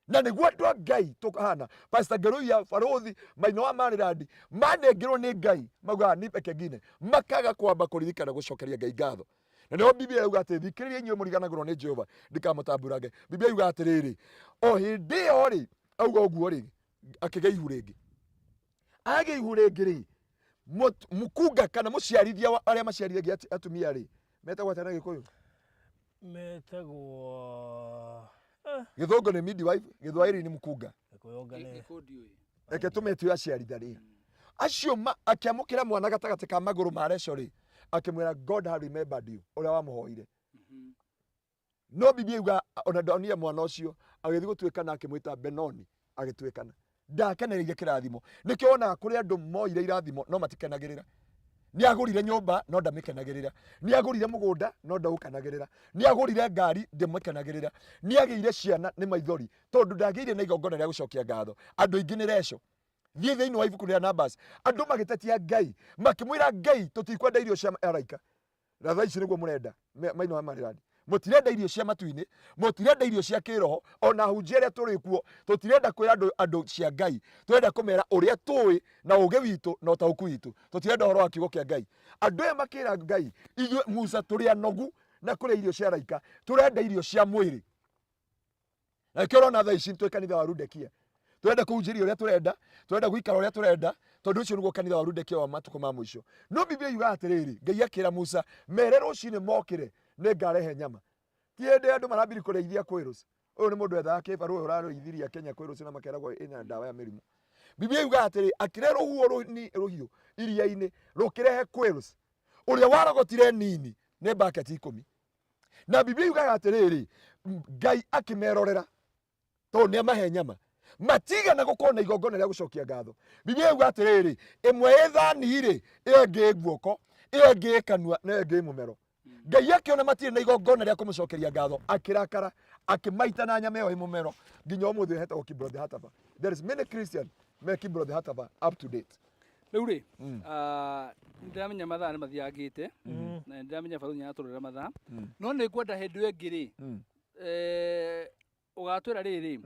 Na nĩguo andũ a Ngai tũkahana. Pastor Ngeruiya, Barũthi, Maina wa Maryland, manengerwo nĩ Ngai, maugaga nipe kengine, makaga kwamba kũririkana gũcokeria Ngai ngatho. Na nĩho Biblia yauga atĩ thikĩrĩria inyuĩ mũriganagĩrwo nĩ Jehova, ndikamũtamburange. Biblia yuga atĩrĩrĩ, o hĩndĩ ĩyo rĩ, auga ũguo rĩ, akĩgĩa ihu rĩngĩ. Agĩa ihu rĩngĩ rĩ, mũkunga kana mũciarithia wa arĩa maciarithagia atumia rĩ, metagwo atĩa na Gĩkũyũ? Metagwo, Gĩthũngũ nĩ midwife, Gĩthwaĩri nĩ mũkunga. Gĩkũyũ anga nĩ Gĩkũyũ ndiũĩ. Reke tũmetue aciaritha rĩ. Acio akĩamũkĩra mwana gatagatĩ ka magũrũ ma Rachel rĩ, akĩmwĩra God has remembered you, ũrĩa wamũhoire. No Biblia yuga ona ndonire mwana ũcio agĩthiĩ gũtuĩkana akĩmwĩta Benoni, agĩtuĩkana. Ndakenereire kĩrathimo. Nĩkĩo wonaga kũrĩ andũ moire irathimo no matikenagĩrĩra. Nĩ agũrire nyũmba no ndamĩkenagĩrĩra, nĩ agũrire mũgũnda no ndaũkenagĩrĩra, nĩ agũrire ngari ndĩmĩkenagĩrĩra, nĩ agĩire ciana nĩ maithori tondũ ndagĩire na igongona rĩa gũcokia ngatho. Andũ aingĩ nĩ reco. Thiĩ thĩinĩ wa ibuku rĩa Numbers, andũ magĩtetia Ngai, makĩmwĩra Ngai tũtikwenda irio cia araika. Na thaa ici nĩguo mũrenda maino wa marĩrani. Mũtirenda irio cia matu-inĩ, mũtirenda irio cia kĩroho, ona ahunjia arĩa tũrĩ kuo tũtirenda kwĩra andũ cia Ngai, tũrenda kũmera ũrĩa tũĩ na ũgĩ witũ na ũtaũku witũ. Tũtirenda ũhoro wa kiugo kĩa Ngai. Andũ aya makĩra Ngai, ithuĩ Musa tũrĩ anogu na kũrĩa irio cia araika, tũrenda irio cia mwĩrĩ. Na nĩkĩo ũrona thaa ici twĩ kanitha wa Rudekia. Tũrenda kũhunjĩria ũrĩa tũrenda, tũrenda gũikara ũrĩa tũrenda, tondũ ũcio nĩguo kanitha wa Rudekia wa matukũ ma mũico. No Biblia yugaga atĩrĩrĩ, Ngai akĩra Musa, mere rũcinĩ mokĩre, nĩngarehe nyama. Ti hĩndĩ andũ marambiri kũrĩithia quails. Ũyũ nĩ mũndũ wethaga kĩbarũa ũrarĩithiria Kenya quails na makeragwo ĩna ndawa ya mĩrimũ. Biblia yugaga atĩrĩ, akĩrehe rũhuho rũhiũ iria-inĩ, rũkĩrehe quails. Ũrĩa warogotire nini nĩ baketi 10. Na Biblia yugaga atĩrĩrĩ, Ngai akĩmerorera tondũ nĩ amahe nyama, matigana gũkorwo na igongona rĩa gũcokia ngatho. Biblia yuga atĩrĩrĩ, ĩmwe ĩ thani-rĩ, ĩyo ĩngĩ ĩ guoko, ĩyo ĩngĩ ĩ kanua, na ĩyo ĩngĩ ĩ mũmero. Ngai akĩona matirĩ na igongona rĩa kũmũcokeria ngatho, akĩrakara, akĩmaita na nyama ĩyo ĩ mũmero. Nginya ũmũthĩ hetagwo Kibroth Hattaavah. There is many Christian me Kibroth Hattaavah up to date. Rĩu rĩ, nĩ ndĩramenya mathaa nĩ mathiangĩte, na nĩ ndĩramenya barũthi nĩ aratũrorera mathaa, no nĩ ngwenda hĩndĩ ĩyo ĩngĩ rĩ, ũgatwĩra rĩrĩ,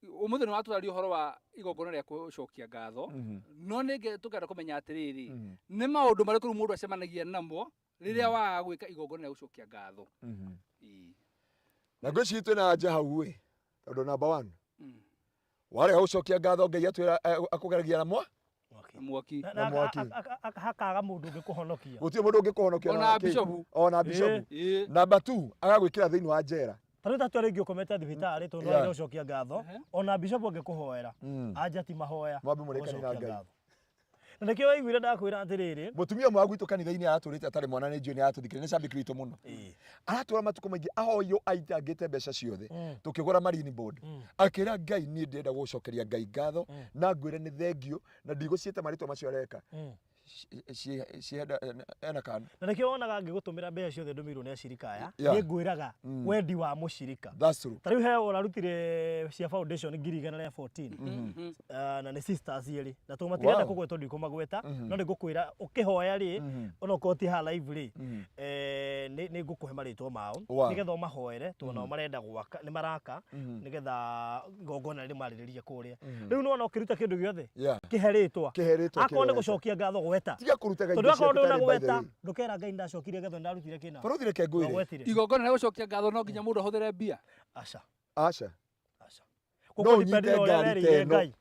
ũmũthĩ nĩ watũraria ũhoro wa igongona rĩa gũcokia ngatho, no nĩ tũkenda kũmenya atĩrĩrĩ, nĩ maũndũ marĩkũ rĩu mũndũ acemanagia namo rĩrĩa waga gwĩka igongona rĩa gũcokia ngatho. Na ngwĩciria twĩna anja hau ĩ, tondũ number 1, warega gũcokia ngatho Ngai atwĩra akũgeragia na Mwaki. Na mwaki. Hakaga mũndũ ũngĩkũhonokia. Gũtirĩ mũndũ ũngĩkũhonokia Ona na kĩ. bishopu. Ona bishopu. Number 2, agagwĩkĩra thĩinĩ wa njera. Ta rĩu ta rĩngĩ ũkomete thibitarĩ tondũ nĩ gũcokia ngatho, ona bishopu angĩkũhoera, anja ti mahoya. Mwambe mũrĩkanie na gũcokia Ngai. ngatho. Na nĩkĩo waiguire ndakwĩra atĩrĩrĩ. Mũtumia ũmwe wa gwitũ kanitha-inĩ aratũrĩte atarĩ mwana nĩ njũĩ nĩ aratũthikĩrĩria, nĩ cambĩki witũ mũno. Aratũra matukũ maingĩ ahoywo aitangĩte mbeca ciothe, tũkĩgũra marine board. Akĩra Ngai niĩ ndĩrenda gũcokeria Ngai ngatho na ngwĩre nĩ thengio na ndigũciĩta marĩtwa macio areka. Ena kana. Na nĩkĩo wonaga ngĩgũtũmĩra mbeca ciothe ndũmĩirwo nĩ acirika aya, nĩ ngwĩraga wendi wa mũcirika. That's true. Ta rĩu he ũrarutire cia foundation ngiri igana rĩa 14. Na nĩ sisters erĩ. Na tondũ matirenda kũgwetwo ndikũmagweta, no nĩ ngũkwĩra ũkĩhoya rĩ, ona okorwo ti haha live rĩ, nĩ ngũkũhe marĩtwa mao, nĩgetha ũmahoere, tondũ nao marenda gwaka, nĩ maraka, nĩgetha igongona rĩrĩ marĩrĩrie kũrĩa. Rĩu nĩwona ũkĩruta kĩndũ gĩothe, kĩhe rĩtwa. Kĩhe rĩtwa Akorwo nĩ kĩrĩa gũcokia ngatho gweta. Tiga kũrutaga Tondũ indo akorwo ciaku tarĩ by the ndũnagweta, way. ndũkera Ngai ndacokirie ngatho ndarutire kĩna. Barũthi reke ngwĩre. Ndwagwetire. Igongona rĩa gũcokia ngatho no nginya mũndũ ahũthĩre mbia. Aca. Aca. Aca. No Kũkũ ũnyite depend na ũrĩa ngari ta werĩire ĩno. Ngai.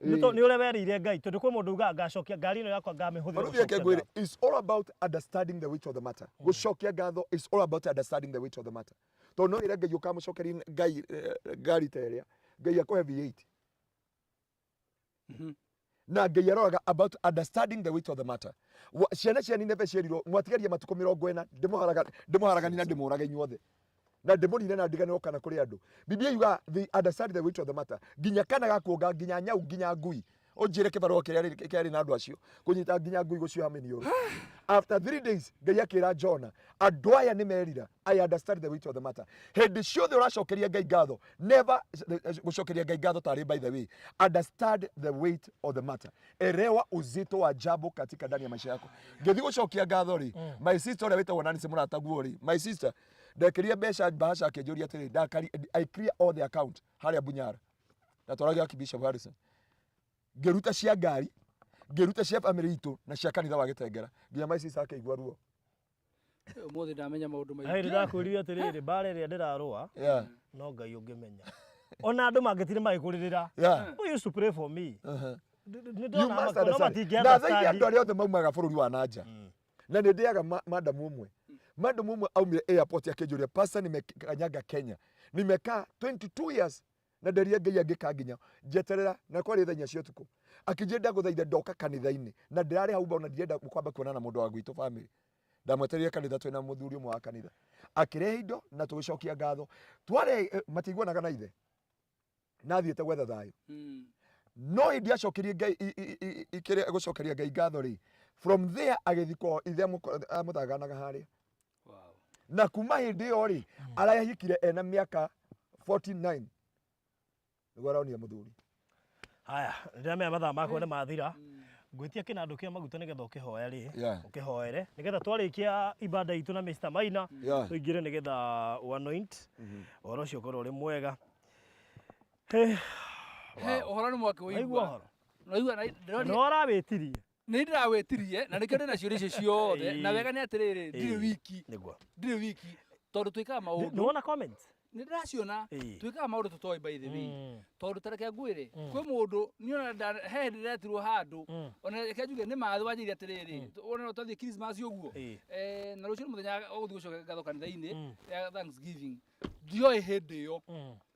Nĩ ũrĩa werĩire Ngai, tondũ kwĩ mũndũ ugaga ngacokia ngari ĩno yakwa ngamĩhũthĩra Barũthi reke gũcokia ngwĩre, ngatho. it's all about understanding the weight of the matter. Gũcokia ngatho is all about understanding the weight of the matter. Tondũ no wĩre Ngai ũkamũcokeria Ngai ngari ta ĩrĩa, Ngai akũhe V8. Na Ngai aroraga about understanding the weight of the matter. Ciana cia Nineve cierirwo mwatigaria matukũ mĩrongo ĩna, ndĩmũharagani na ndĩmũrage inyuothe. Na ndĩmũnine na ndiganĩrwo kana kũrĩ andũ. Biblia yugaga they understand the weight of the matter. Nginya kana gakuonga, nginya nyau, nginya ngui. Ũnjĩre kĩbarũa kĩrĩa kĩarĩ na andũ acio. Kũnyita nginya ngui gũcioha mĩniũrũ. After 3 days, Ngai akĩra Jona, andũ aya nĩ merira. I understand the weight of the matter. Hĩndĩ ciothe ũracokeria Ngai ngatho, never gũcokeria Ngai ngatho tarĩ by the way. Understand the weight of the matter. Elewa uzito wa jambo katika ndani ya maisha yako. Ngĩthiĩ gũcokia ngatho rĩ, my sister ũrĩa wĩtagwo Nancy mũrataguo rĩ, my sister ndekĩrire mbeca bahasha akĩnjũria atĩrĩ, ndakari, I clear all the account harĩa Bunyara. Ndatwaragĩra Archbishop Harrison. Ngĩruta cia ngari, ngĩruta cia family itũ na cia kanitha wa Gĩtengera. Nginya my sister akĩigua ruo. Ũmũthĩ ndamenya maũndũ maingĩ. Hĩndĩ ndakwĩrire atĩrĩrĩ, mbara ĩrĩa ndĩrarũa, no Ngai ũngĩmenya. Ona andũ mangĩtire magĩkũrĩrĩra. Who used to pray for me? Nĩ You ndona must no understand. matingĩ Na thaa iria understand. andũ arĩa othe maumaga bũrũri wa nanja. Na nĩ ndĩaga madamu ũmwe. Madamu ũmwe aumire airport akĩnjũria, Pastor, nimekanyaga Kenya. Nimekaa 22 years na nderia Ngai angĩka nginya njeterera na kwarĩ thaa inya cia ũtukũ. Akĩnjĩra ndagũthaitha ndoka kanitha-inĩ na ndĩrarĩ hau na ndirenda kwamba kuonana na mũndũ wa gwitũ family. Ndamwetereire kanitha twĩna mũthuri ũmwe wa kanitha. Akĩrehe indo na tũgĩcokia ngatho. Twarĩ matiiguanaga na ithe. Na athiĩte gwetha thayũ. No hĩndĩ acokerie Ngai kĩrĩa gũcokeria Ngai ngatho rĩ, From there agĩthikwo ithe amũthaganaga harĩa. Na kuma hĩndĩ ĩyo rĩ, arahikire ena mĩaka 49 nĩguo aronire mũthuri. Haya, ndĩramenya mathaa makwa nĩ mathira. Ngwĩtia kĩnandũ kĩa maguta nĩgetha ũkĩhoya rĩ, ũkĩhoere nĩgetha twarĩkia ibada itũ na Mr. Maina tũingĩre nĩgetha ũanoint ũhoro ũcio ũkorwo ũrĩ mwega. He, He ũhoro nĩ mwaki waigua ũigua. ũhoro? Naigua na Na ndĩroria nĩ ũrawĩtirie? nĩ ndĩrawĩtirie na nĩkĩo ndĩna ciũria icio ciothe na wega nĩ atĩrĩrĩ ndirĩ wiki Nĩguo. ndirĩ wiki tondũ twĩkaga Nĩ maũndũ wona comments? nĩ ndĩraciona twĩkaga maũndũ tũtoĩ by the way tondũ ta reke ngwĩre kwĩ mũndũ niĩ ona he hĩndĩ ndetirwo handũ ona reke njuge nĩ mathĩ wanjĩire atĩrĩrĩ ona no twathiĩ Christmas ũguo na rũciũ nĩ mũthenya wa gũthiĩ gũcokia ngatho kanitha-inĩ ya Thanksgiving ndioĩ hĩndĩ ĩyo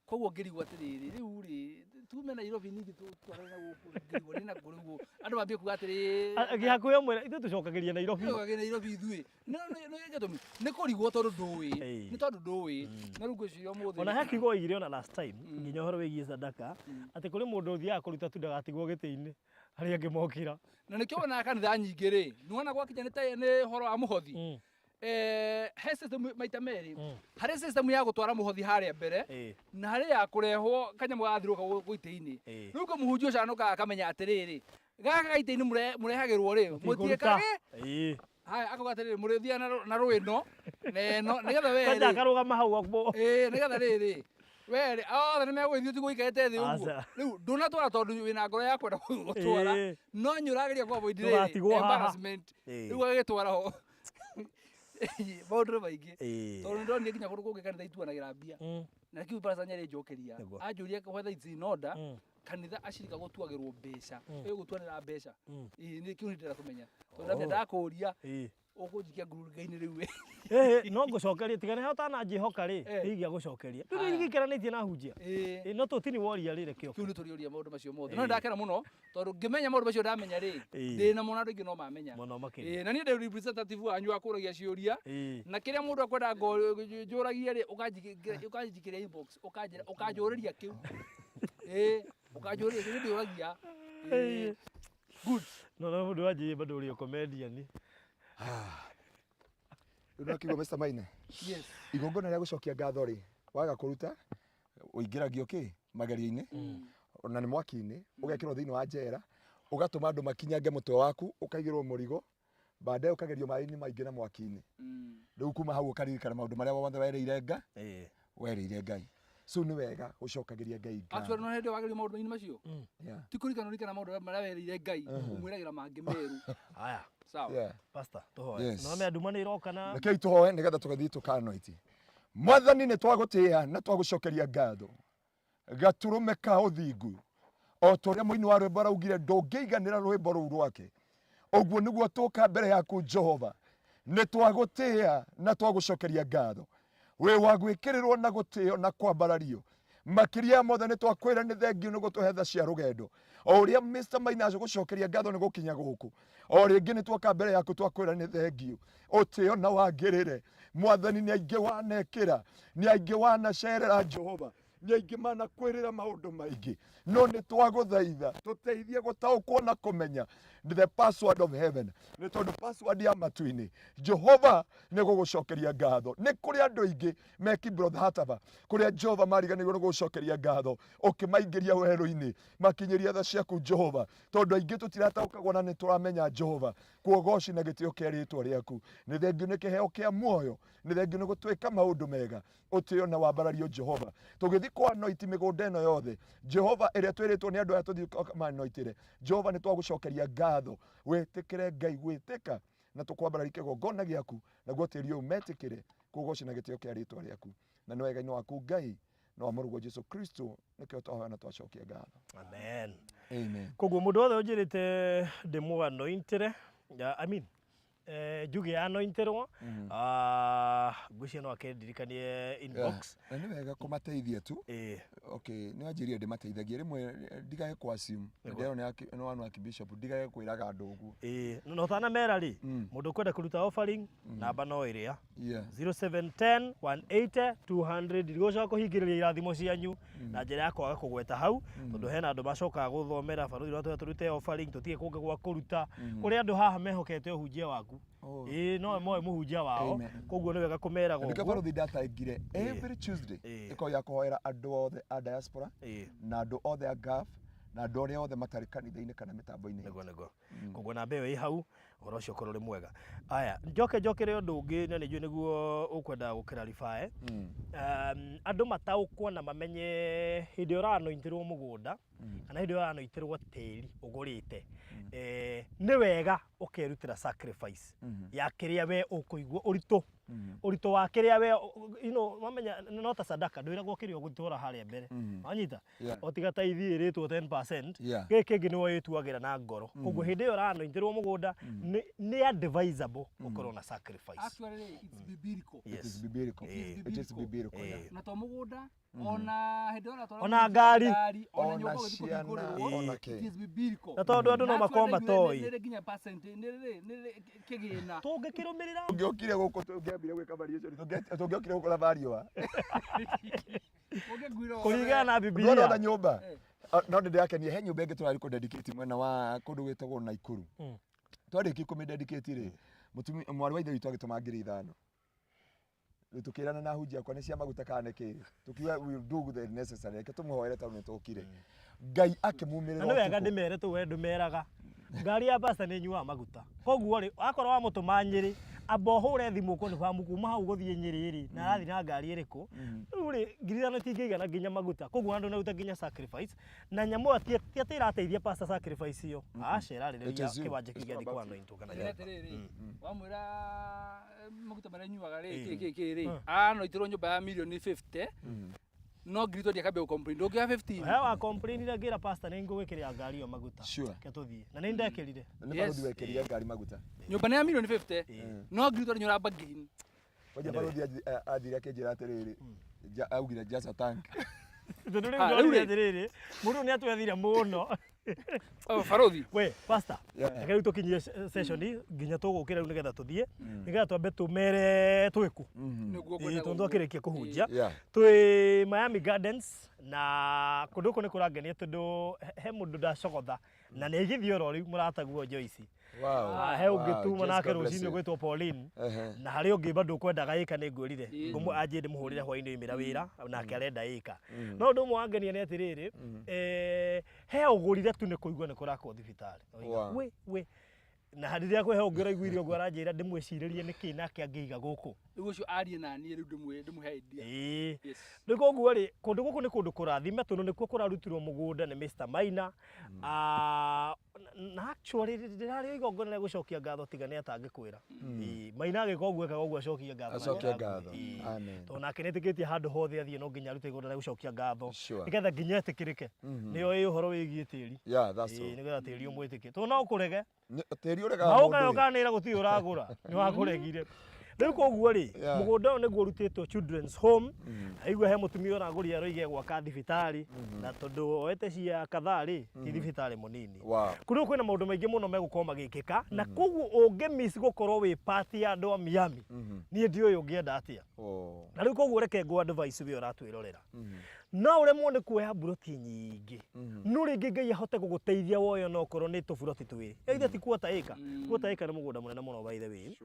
koguo ngĩrigwo atĩrĩrĩ rĩu rĩ tume Nairobi ningĩ tũtwarane na gũkũ ngĩrigwo nĩ nakũ rĩu andũ mambie kuga atĩrĩ Gĩhakuhĩ ũmwĩre ithuĩ tũcokagĩria Nairobi. Tũcokagĩria Nairobi ithuĩ nĩ gĩtũmi nĩ kũrigwo tondũ ndũĩ nĩ tondũ ndũĩ na rĩu ngwĩciria ũmũthĩ Ona he kiugo oigire ona last time nginya ũhoro wĩgiĩ sadaka atĩ kũrĩ mũndũ ũthiaga kũruta tu ndagatigwo gĩtĩ-inĩ arĩa angĩ mokĩra. Na nĩkĩo wonaga kanitha nyingĩ rĩ nĩwona gwakinya nĩ nĩ ũhoro wa mũhothi he system maita merĩ harĩ system ya gũtwara mũhothi harĩa mbere na harĩ ya kũrehwo kanyamũ gathirũka gũkũ itĩ-inĩ. Rĩu kwĩ mũhunjia ũcio anũkaga akamenya atĩrĩrĩ gaka ga itĩ-inĩ mũrehagĩrwo rĩ mũtiĩkage haya akauga atĩrĩrĩ mũrĩthiaga na rwĩno na ĩno nĩgetha we Kwanja rĩ akarũgama hau nĩgetha rĩrĩ we rĩ othe nĩmegũgĩthiĩ ũtigwo ũikarĩte thĩ ũguo Aca. rĩu ndũnatwara tondũ wĩna ngoro ya kwenda gũtwara no nĩ ũrageria kũ avoid rĩrĩ Ndũgatigwo haha. embarrassment rĩu agagĩtwara ho maũndũ nĩ maingĩ tondũ nĩndonire nginya kũndũ kũngĩ kanitha ituanagĩra mbia na kĩu barasa nĩ njokeria anjũria whether it's in order kanitha acirika gũtuagĩrwo mbeca ĩgũtuanĩra mbeca nĩ kĩu nĩ ndĩrenda kũmenya tondũ ndamenya ndakũria ũkũnjikia ngurunga-inĩ rĩu we. No ngũcokerie tiga nĩho ũtananjĩhoka rĩ nĩingĩa gũcokeria rĩu Haya. nĩgĩikaranĩtie na hunjia no tũtini woria rĩ reke Kĩu nĩ tũrĩũria maũndũ macio mothe no nĩ ndakena mũno tondũ ngĩmenya maũndũ macio ndamenya rĩ ndĩ namo na andũ aingĩ no mamenya mũno makĩria. Na niĩ ndĩ representative wanyu wa kũragia ciũria na kĩrĩa mũndũ akwenda njũragie rĩ ũkanjikĩria inbox ũkanjĩra ũkanjũrĩria kĩu ũkanjũrĩria kĩu ndĩũragia. Good. No no mũndũ wanjĩrie bado ũrĩ o comedian. Rĩu no kiugo Mr. Maina. Yes. Igongona rĩa gũcokia ngatho rĩ, waga kũruta ũingĩragio kĩ magerio-inĩ ona nĩ mwaki-inĩ ũgekĩrwo thĩinĩ wa njera ũgatũma andũ makinyange mũtwe waku ũkaigĩrwo mũrigo baadaye ũkagerio maĩ-inĩ maingĩ na mwaki-inĩ rĩu kuma hau ũkaririkana maũndũ marĩa wothe werĩire nga werĩire Ngai so nĩ wega gũcokagĩria Ngai Actually ngatho no hĩndĩ wagerio maũndũ-inĩ macio Yeah. ti kũririkana ũririkana maũndũ marĩa werĩire Ngai ũmwĩragĩra mangĩ merũ. Haya. Sawa. Yeah. Pastor tũhoe. Yes. No me nduma nĩ iroka na Rekei tũhoe nĩgetha tũgathiĩ tũkanoiti. Mwathani nĩ twagũtĩĩa na twagũcokeria ngatho gatũrũme ka ũthingu o ta ũrĩa mũini wa rwĩmbo araugire ndũngĩiganĩra rwĩmbo rũu rwake ũguo nĩguo tũka mbere yaku Jehova nĩ twagũtĩĩa na twagũcokeria ngatho wĩ wa gwĩkĩrĩrwo na gũtĩo na kwambarario makĩria ya mothe nĩ twakwĩra nĩ thengiũ nĩ gũtũhe tha cia rũgendo o ũrĩa Mr. Maina gũcokeria ngatho nĩ gũkinya gũkũ o rĩngĩ nĩ twoka mbere yaku twakwĩra nĩ thengiũ ũtĩo na wangĩrĩre mwathani nĩ aingĩ wanekĩra nĩ aingĩ wanacerera Jehova nĩ aingĩ manakwĩrĩra maũndũ maingĩ no nĩ twagũthaitha tũteithie gũtaũkwo na kũmenya the password of heaven nĩ tondũ password ya matu-inĩ Jehova nĩ gũgũcokeria ngatho nĩ kũrĩ andũ aingĩ me Kibroth Hatava kũrĩa Jehova mariganĩirwo nĩ gũgũcokeria ngatho ũkĩmaingĩria werũ-inĩ makinyĩria tha ciaku Jehova tondũ aingĩ tũtirataũkagwo na nĩ tũramenya Jehova kuogoci na gĩtĩo kĩa rĩtwa rĩaku nĩ thengiũ nĩ kĩheo kĩa muoyo nĩ thengiũ nĩ gũtwĩka maũndũ mega ũtĩo na wambarario Jehova tũgĩthiĩ kwanoiti mĩgũnda ĩno yothe Jehova ĩrĩa twĩrĩtwo nĩ andũ aya tũthiĩ manoitĩre Jehova nĩ twagũcokeria ngatho wĩtĩkĩre Ngai gwĩtĩka na tũkwambararia kĩgongona gĩaku naguo tĩri ũyũ metĩkĩre kũgoci na gĩtĩo kĩa rĩtwa rĩaku na nĩ wega-inĩ waku Ngai na wa mũrũguo Jesu Kristo nĩkĩo twahoya na twacokia ngatho. Amen. Amen. Koguo mũndũ wothe ũnjĩrĩte ndĩmũanointĩre, I mean Njuge anointirwo. Ngwĩciria no akĩndirikanie inbox. Na nĩ wega kũmateithia tu. Okay, nĩ wanjĩrire ndĩmateithagie rĩmwe, ndigage kũ assume. Ndĩrona nĩ wanu archbishop, ndigage kwĩraga andũ ũguo. Ĩĩ, na ũtanamera rĩ, mũndũ ũkwenda kũruta offering, namba no ĩrĩa 0710 180 200. Ndigũcoka kũhingĩrĩria irathimo cianyu na njĩra ya kwaga kũgweta hau, tondũ hena andũ macokaga gũthomera barũthi ũrĩa tũrute offering, tũtige kũngĩ gwa kũruta. Kũrĩ andũ haha mehokete ũhunjia waku. Ĩĩ, no moĩ mũhunjia wao. Amen. Koguo nĩ wega kũmeraga Nĩkĩo ũguo. Barũthi ndatangire every Tuesday ĩkoragwo ya kũhoera andũ othe a diaspora na andũ othe a Gulf na andũ arĩa othe matarĩ kanitha-inĩ kana mĩtambo-inĩ. Nĩguo. Koguo namba ĩyo ĩ hau, ũhoro ũcio ũkorwo ũrĩ mwega. Aya, njoke njokere ũndũ ũngĩ, na nĩ njũĩ nĩguo ũkwendaga gũkĩraribae. Andũ mataũkwo na mamenye hĩndĩ ĩrĩa ũranointirwo mũgũnda kana hĩndĩ ĩrĩa ũranointirwo tĩri ũgũrĩte, nĩ wega ũkerutĩra sacrifice ya kĩrĩa we ũkũigua ũritũ, ũritũ wa kĩrĩa we wamenya no ta sadaka ndwĩragwo kĩrĩa ũgũtwara harĩa mbere, wanyita? O tiga ta ithiĩ ĩrĩtwo 10%. Gĩkĩ kĩngĩ nĩwe wĩtuagĩra na ngoro. Koguo hĩndĩ ĩyo ũranointirwo mũgũnda, nĩ advisable ũkorwo na sacrifice. Actually, it's biblical. It is biblical. It is biblical, yeah. Na to mũgũnda, ona hĩndĩ ĩrĩa ũratwara Ona ngari. Ngari, ona Ona nyũmba ũgĩthiĩ ciana, kũhingũrĩrwo, ona it kĩ. is biblical. Na tondũ andũ no Na makorwo actually matoĩ. nĩ rĩ nginya percent, nĩ rĩ kĩgĩna. Tũngĩkĩrũmĩrĩra. Tũngĩokire gũkũ, tũngĩambire gwĩka variation, tũngĩokire gũkũ na variũa. Ũngĩnguire Kũringana na Ndwona Bibilia. ona nyũmba. No nĩ ndĩrakenie he nyũmba ĩngĩ tũrarĩ kũ-dedicate mwena wa kũndũ gwĩtagwo Naikuru. Twarĩkia kũmĩ-dedicate rĩ, mũtumia mwarĩ wa ithe witũ agĩtũma 5,000. Rĩu tũkĩrana na hunjia akwa nĩ cia maguta kana nĩ kĩ, tũkiuga we will do the necessary, reke tũmũhoere tondũ nĩ tũkire. Ngai akĩmumĩrĩra Na nĩ wega ũtukũ. ndĩmere tu, we ndũmeraga ngari ya pastor nĩ nyuaga maguta, koguo rĩ, akorwo wamũtũma Nyĩrĩ, amba ũhũre thimũ confirm kuma hau gũthiĩ Nyĩrĩ rĩ, na arathiĩ na ngari ĩrĩkũ. Rĩu rĩ, 5,000 itingĩigana nginya maguta, koguo andũ nĩruta nginya sacrifice na nyamũ ĩyo ti atĩ ĩrateithia pastor sacrifice ĩyo, aca, It ĩrarĩrĩria is you. kĩwanja It's kĩu not gĩathiĩ about you. kwanointwo kana Ĩra nyũmba. atĩrĩrĩ, wamwĩra maguta marĩa nyuaga rĩ, kĩ kĩ kĩ rĩ, anoitirwo nyũmba ya mirioni 50, no ngiri 20 akambia gũ-complain, ndũngĩoya 15. He wa complain ire, ngĩra pastor nĩ ngũgĩkĩrĩra ngari ĩyo maguta. Ke tũthiĩ, na nĩ ndekĩrire. Nĩ Yes. barũthi wekĩrire ngari maguta. Nyũmba nĩ ya mirioni 50, no ngiri 20 nĩ ũramba green. Wajia barũthi athire akĩnjĩra atĩrĩrĩ, augire just a tank. Tondũ rĩu Ah, rĩu ndonire rĩ. atĩrĩrĩ, mũndũ nĩ atwethire mũno. Oh, barũthi. We pastor, reke rĩu tũkinyie session nginya tũgũkĩra rĩu, nĩgetha tũthiĩ, nĩgetha twambe tũmere twĩku. Nĩguo Ĩĩ, ngwendaga tondũ ũguo. twakĩrĩkia kũhunjia, twĩ Miami Gardens, na kũndũ gũkũ nĩ kũrangenia tondũ he mũndũ ndacogotha na nĩ aigithio oro rĩu, mũrataguo Joyce. Ah, he ũngĩ tuma Joyce, nake God bless rũcinĩ you. ũgwĩtwo Pauline. Na harĩ ũngĩ bado ũkwendaga ĩka, nĩ ngwĩrire ngũmũ anjie ndĩmũhũrĩre hwainĩ oimĩra wĩra, nake arenda ĩka. No ũndũ ũmwe wangenia nĩ atĩrĩrĩ, he ũgũrire tu nĩ kũigua nĩ kũrakwo thibitarĩ. Oiga, we na rĩrĩa kwĩ he ũngĩ ũraiguire ũguo aranjĩra ndĩmwĩcirĩrie nĩkĩ nake angĩiga gũkũ. Rĩu ũcio arie na niĩ rĩu ndĩmũhe idea. Yes. Rĩu koguo rĩ, kũndũ gũkũ nĩ kũndũ kũrathime, tondũ nĩkuo kũrarutirwo mũgũnda nĩ Mr Maina. Ah, na actually ndĩrarĩ igongona rĩa gũcokia ngatho, tiga nĩ atangĩkwĩra. Ĩĩ, Maina agĩka ũguo, ekaga ũguo acokie ngatho na Acokie njĩra ngatho. nguhĩ. Ĩĩ. Amen. Tondũ nake nĩetĩkĩtie handũ hothe athiĩ no nginya arute igongona rĩa gũcokia ngatho, nĩgetha nginya etĩkĩrĩke nĩyo ĩ ũhoro wĩgiĩ tĩri. Yeah, that's so. Nĩgetha tĩri ũmwĩtĩkie, tondũ no ũkũrege. Tĩri ũregaga Maũka mũndũ ĩ. ũkanĩra gũtirĩ ũragũra, nĩ wakũregire. Rĩu koguo rĩ, mũgũnda ũyũ nĩguo ũrutĩtwo Children's Home. Aigua he mũtumia ũragũrire, aroige gwaka thibitarĩ, na tondũ oete cia kadhaa rĩ, ti thibitarĩ mũnini. Kũrĩ kwĩna maũndũ maingĩ mũno megũkorwo magĩkĩka, na koguo ũngĩ miss gũkorwo wĩ part ya andũ a Miami, niĩ ndiũĩ ũngĩenda atĩa. Na rĩu koguo reke ngũ advice we ũratwĩrorera, no ũremwo nĩ kuoya mburoti nyingĩ, no rĩngĩ Ngai ahote gũgũteithia woyo no okorwo nĩ tũburoti twĩrĩ, either ti quarter acre. Quarter acre nĩ mũgũnda mũnene mũno, by the way.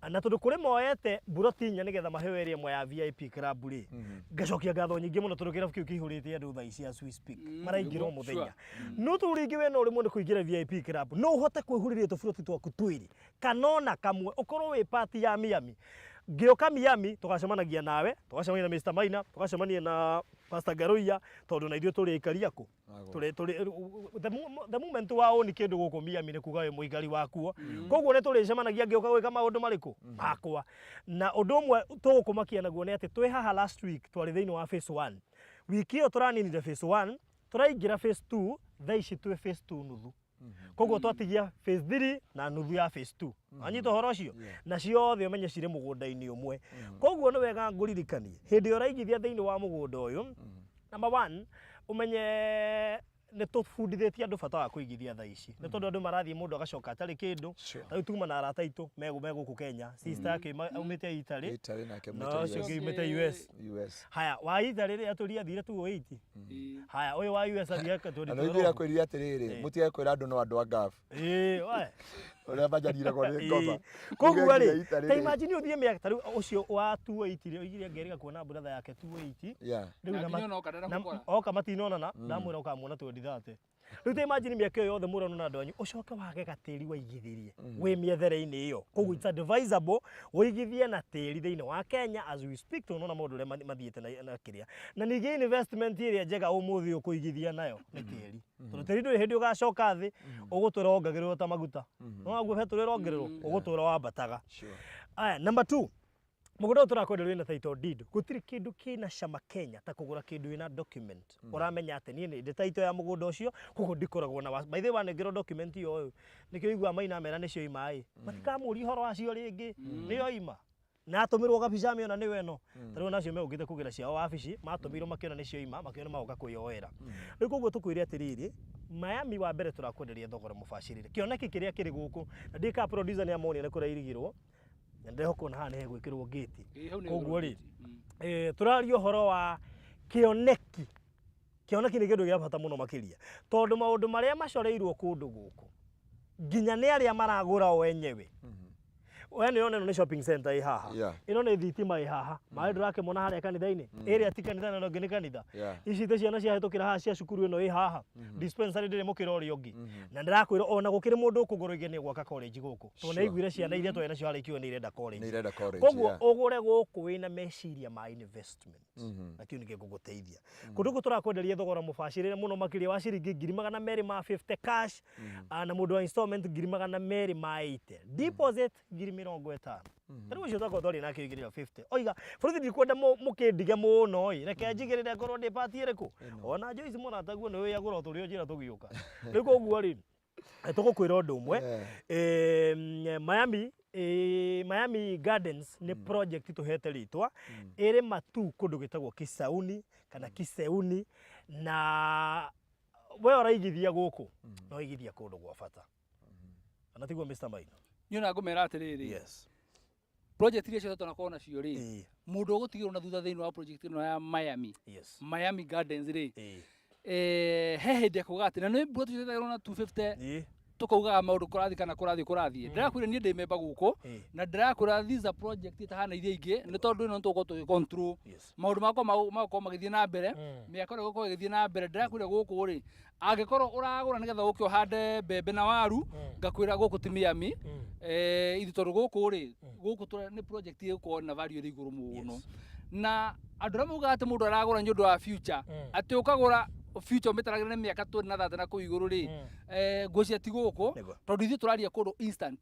Na tondũ kũrĩ moete mburoti inya nĩgetha maheo area ĩmwe ya VIP club rĩ, ngacokia ngatho nyingĩ mũno, tondũ kĩrabu kĩu kĩihũrĩte andũ thaa ici as we speak, maraingĩra o mũthenya. No tondũ rĩngĩ we no ũremwo nĩ kũingĩra VIP club, no ũhote kwĩhurĩria tũburoti twaku twĩrĩ kana ona kamwe, ũkorwo wĩ part ya Miami. Ngĩũka Miami tũgacemanagia nawe, tũgacemania na Mr Maina, tũgacemania na Pastor Garoia, tondũ na ithuĩ tũrĩ aikari aku. Tũrĩ the moment wa oni kĩndũ gũkũ Miami nĩ kuga wĩ mũikari wakuo. Koguo nĩ tũrĩcemanagia ngĩũka gwĩka maũndũ marĩkũ makwa. Na ũndũ ũmwe tũgũkũmakia naguo nĩ atĩ twĩ haha last week twarĩ thĩinĩ wa phase 1. Wiki ĩyo tũraninire phase 1, tũraingĩra phase 2, thaa ici twĩ phase 2 nuthu. Koguo twatigia phase 3 na nuthu ya phase 2. Anyita ũhoro ũcio? Na ciothe ũmenye cirĩ mũgũnda-inĩ ũmwe. Koguo nĩ wega ngũririkanie hĩndĩ ĩrĩa ũraigithia thĩinĩ wa mũgũnda ũyũ, number one, ũmenye nĩ tũbundithĩtie andũ bata wa kũigithia thaa ici, nĩ tondũ andũ marathiĩ mũndũ agacoka atarĩ kĩndũ. Sure. Ta rĩu tuma na arata aitũ me gũkũ Kenya, sister yake aumĩte Italy, Italy nake na aumĩte ũcio US. ũngĩ aumĩte US. US. Haya, wa Italy rĩ, atũria athire 280. Haya, ũyũ wa US athire Na no ithuĩ 2012. akwĩrire atĩrĩrĩ, mũtige kwĩra andũ no andũ a Gulf. Ĩĩ, we. Ũrĩa manyariragwo nĩ ngoma. Koguo Uge rĩ, nginya Italy ta rĩ. imagine ũthiĩ mĩaka ta rĩu ũcio wa 280 rĩ, oigire ngerĩga kuona brother yake 280. Yeah. Rĩu Na na nginya ona oka ndaramũkora. oka matinonana, ndamwĩra ũkamuona 2030. Rĩu ta imagine mĩaka ĩyo yothe mũrona na andũ anyu, ũcoke wage gatĩri waigithirie wĩ mĩethere-inĩ ĩyo. Koguo it's advisable ũigithie na tĩri thĩinĩ wa Kenya as we speak, tondũ nĩwona maũndũ ũrĩa mathiĩte na kĩrĩa. Na ningĩ investment ĩrĩa njega ũmũthĩ ũkũigithia nayo nĩ tĩri. Tondũ tĩri ndũrĩ hĩndĩ ũgacoka thĩ, ũgũtũra wongagĩrĩrwo ta maguta. No waguo betũrũ ĩrongererwo, ũgũtũra wambataga. Sure. Aya, number 2, mũgũnda ũyũ tũrakwenderia wĩna title deed. Gũtirĩ kĩndũ kĩna cama Kenya ta kũgũra kĩndũ wĩna document. Ũramenya atĩ niĩ nĩ ndĩ title ya mũgũnda ũcio, koguo ndikoragwo na by the way, wanengerwo document ĩyo ĩ, nĩkĩo ũiguaga Maina amera nĩcio ima ĩ. Matikamũria ũhoro wacio rĩngĩ, nĩyo ima. Na atũmĩrwo gabica amĩona nĩyo ĩno. Ta rĩu nacio megũkĩte kũgĩra ciao wabici, matũmĩirwo makĩona nĩcio ima, makĩona magoka kwĩyoera. Rĩu koguo tũkwĩre atĩrĩrĩ, Miami wa mbere tũrakwenderia thogora mũbacĩrĩre. Kĩoneki kĩrĩa kĩrĩ gũkũ, na ndiũĩ kana producer nĩ amonia nĩ kũrairigirwo, na ndĩrehoka ona haha nĩ hegwĩkĩrwo ngĩti. Ĩĩ, hau nĩ Koguo rĩ, ngĩti. Tũraria ũhoro wa kĩoneki. Kĩoneki nĩ kĩndũ gĩa bata mũno makĩria, tondũ maũndũ marĩa macoreirwo kũndũ gũkũ, nginya nĩ arĩa maragũra o enyewe. We nĩ ũrona ĩno nĩ shopping center ĩ haha. Ĩno nĩ thitima ĩ haha. Maĩ ndũrakĩmona harĩa kanitha-inĩ. Ĩrĩa ti kanitha na ĩno ĩngĩ nĩ kanitha. Ici te ciana ciahĩtũkĩra haha cia cukuru ĩno ĩ haha. Dispensary ndĩrĩ mũkĩra ũrĩa ũngĩ. Na ndĩrakwĩra ona gũkĩrĩ mũndũ ũkũgũra oige nĩ gwaka college gũkũ. Tondũ nĩ aiguire ciana iria twarĩ nacio harĩa ikiuga nĩ irenda college. Nĩ irenda college, Koguo ũgũre gũkũ wĩna meciria ma investment. Na kĩu nĩkĩo gĩgũgũteithia. Kũndũ gũkũ tũrakwenderia thogora mũbacĩrĩre mũno makĩria wa ciringi ngiri magana merĩ ma 50 cash, na mũndũ wa installment ngiri magana merĩ ma 80. Deposit ngiri mĩrongo ĩtano. Ta rĩu ũcio twakorwo twarĩ nake oigĩrĩra 50. Oiga, bũrũri ndikwenda mũkĩndige mũno ĩ, reke njigĩrĩre ngorwo ndĩ part ĩrĩkũ. Ona Joyce mũrataguo nĩ ũĩ agũra o tũrĩ o njĩra tũgĩũka. Rĩu koguo rĩ, tũgũkwĩra ũndũ ũmwe. Miami Gardens nĩ project tũhete rĩtwa, ĩrĩ Matu kũndũ gwĩtagwo Kisauni kana Kiseuni, na we ũraigithia gũkũ, no ũigithia kũndũ gwa bata. Kana tiguo Mr. Maina? Niĩ ona ngũmera atĩrĩrĩ. Project iria ciothe twanakorwo nacio rĩ, mũndũ ũgũtigĩrwo na thutha thĩinĩ wa project ĩno ya Miami. Miami Gardens rĩ, he hĩndĩ ekuga atĩ, na nĩ mbura tũcietagĩrwo na 250, tũkaugaga maũndũ kũrathiĩ kana kũrathiĩ kũrathiĩ. Ndĩrakwĩra niĩ ndĩ memba gũkũ, na ndĩrakwĩra this is a project ĩtahana iria ingĩ, nĩ tondũ ĩno nĩ tũgũkorwo tũgĩ control. Maũndũ makwa magũkorwo magĩthiĩ na mbere, mĩaka ĩno ĩgũkorwo ĩgĩthiĩ na mbere. Ndĩrakwĩra gũkũ rĩ, angĩkorwo ũragũra nĩgetha ũke ũhande mbembe na waru, ngakwĩra gũkũ ti Miami. Ithuĩ tondũ gũkũ rĩ, gũkũ nĩ project ĩgũkorwo na value ĩrĩ igũrũ mũno. Na andũ arĩa maugaga atĩ mũndũ aragũra nĩ ũndũ wa future, atĩ ũkagũra future ũmĩtaragĩra nĩ mĩaka twenty na thate na kũu igũrũ rĩ, ngwĩciria ti gũkũ, tondũ ithuĩ tũraria kũndũ instant.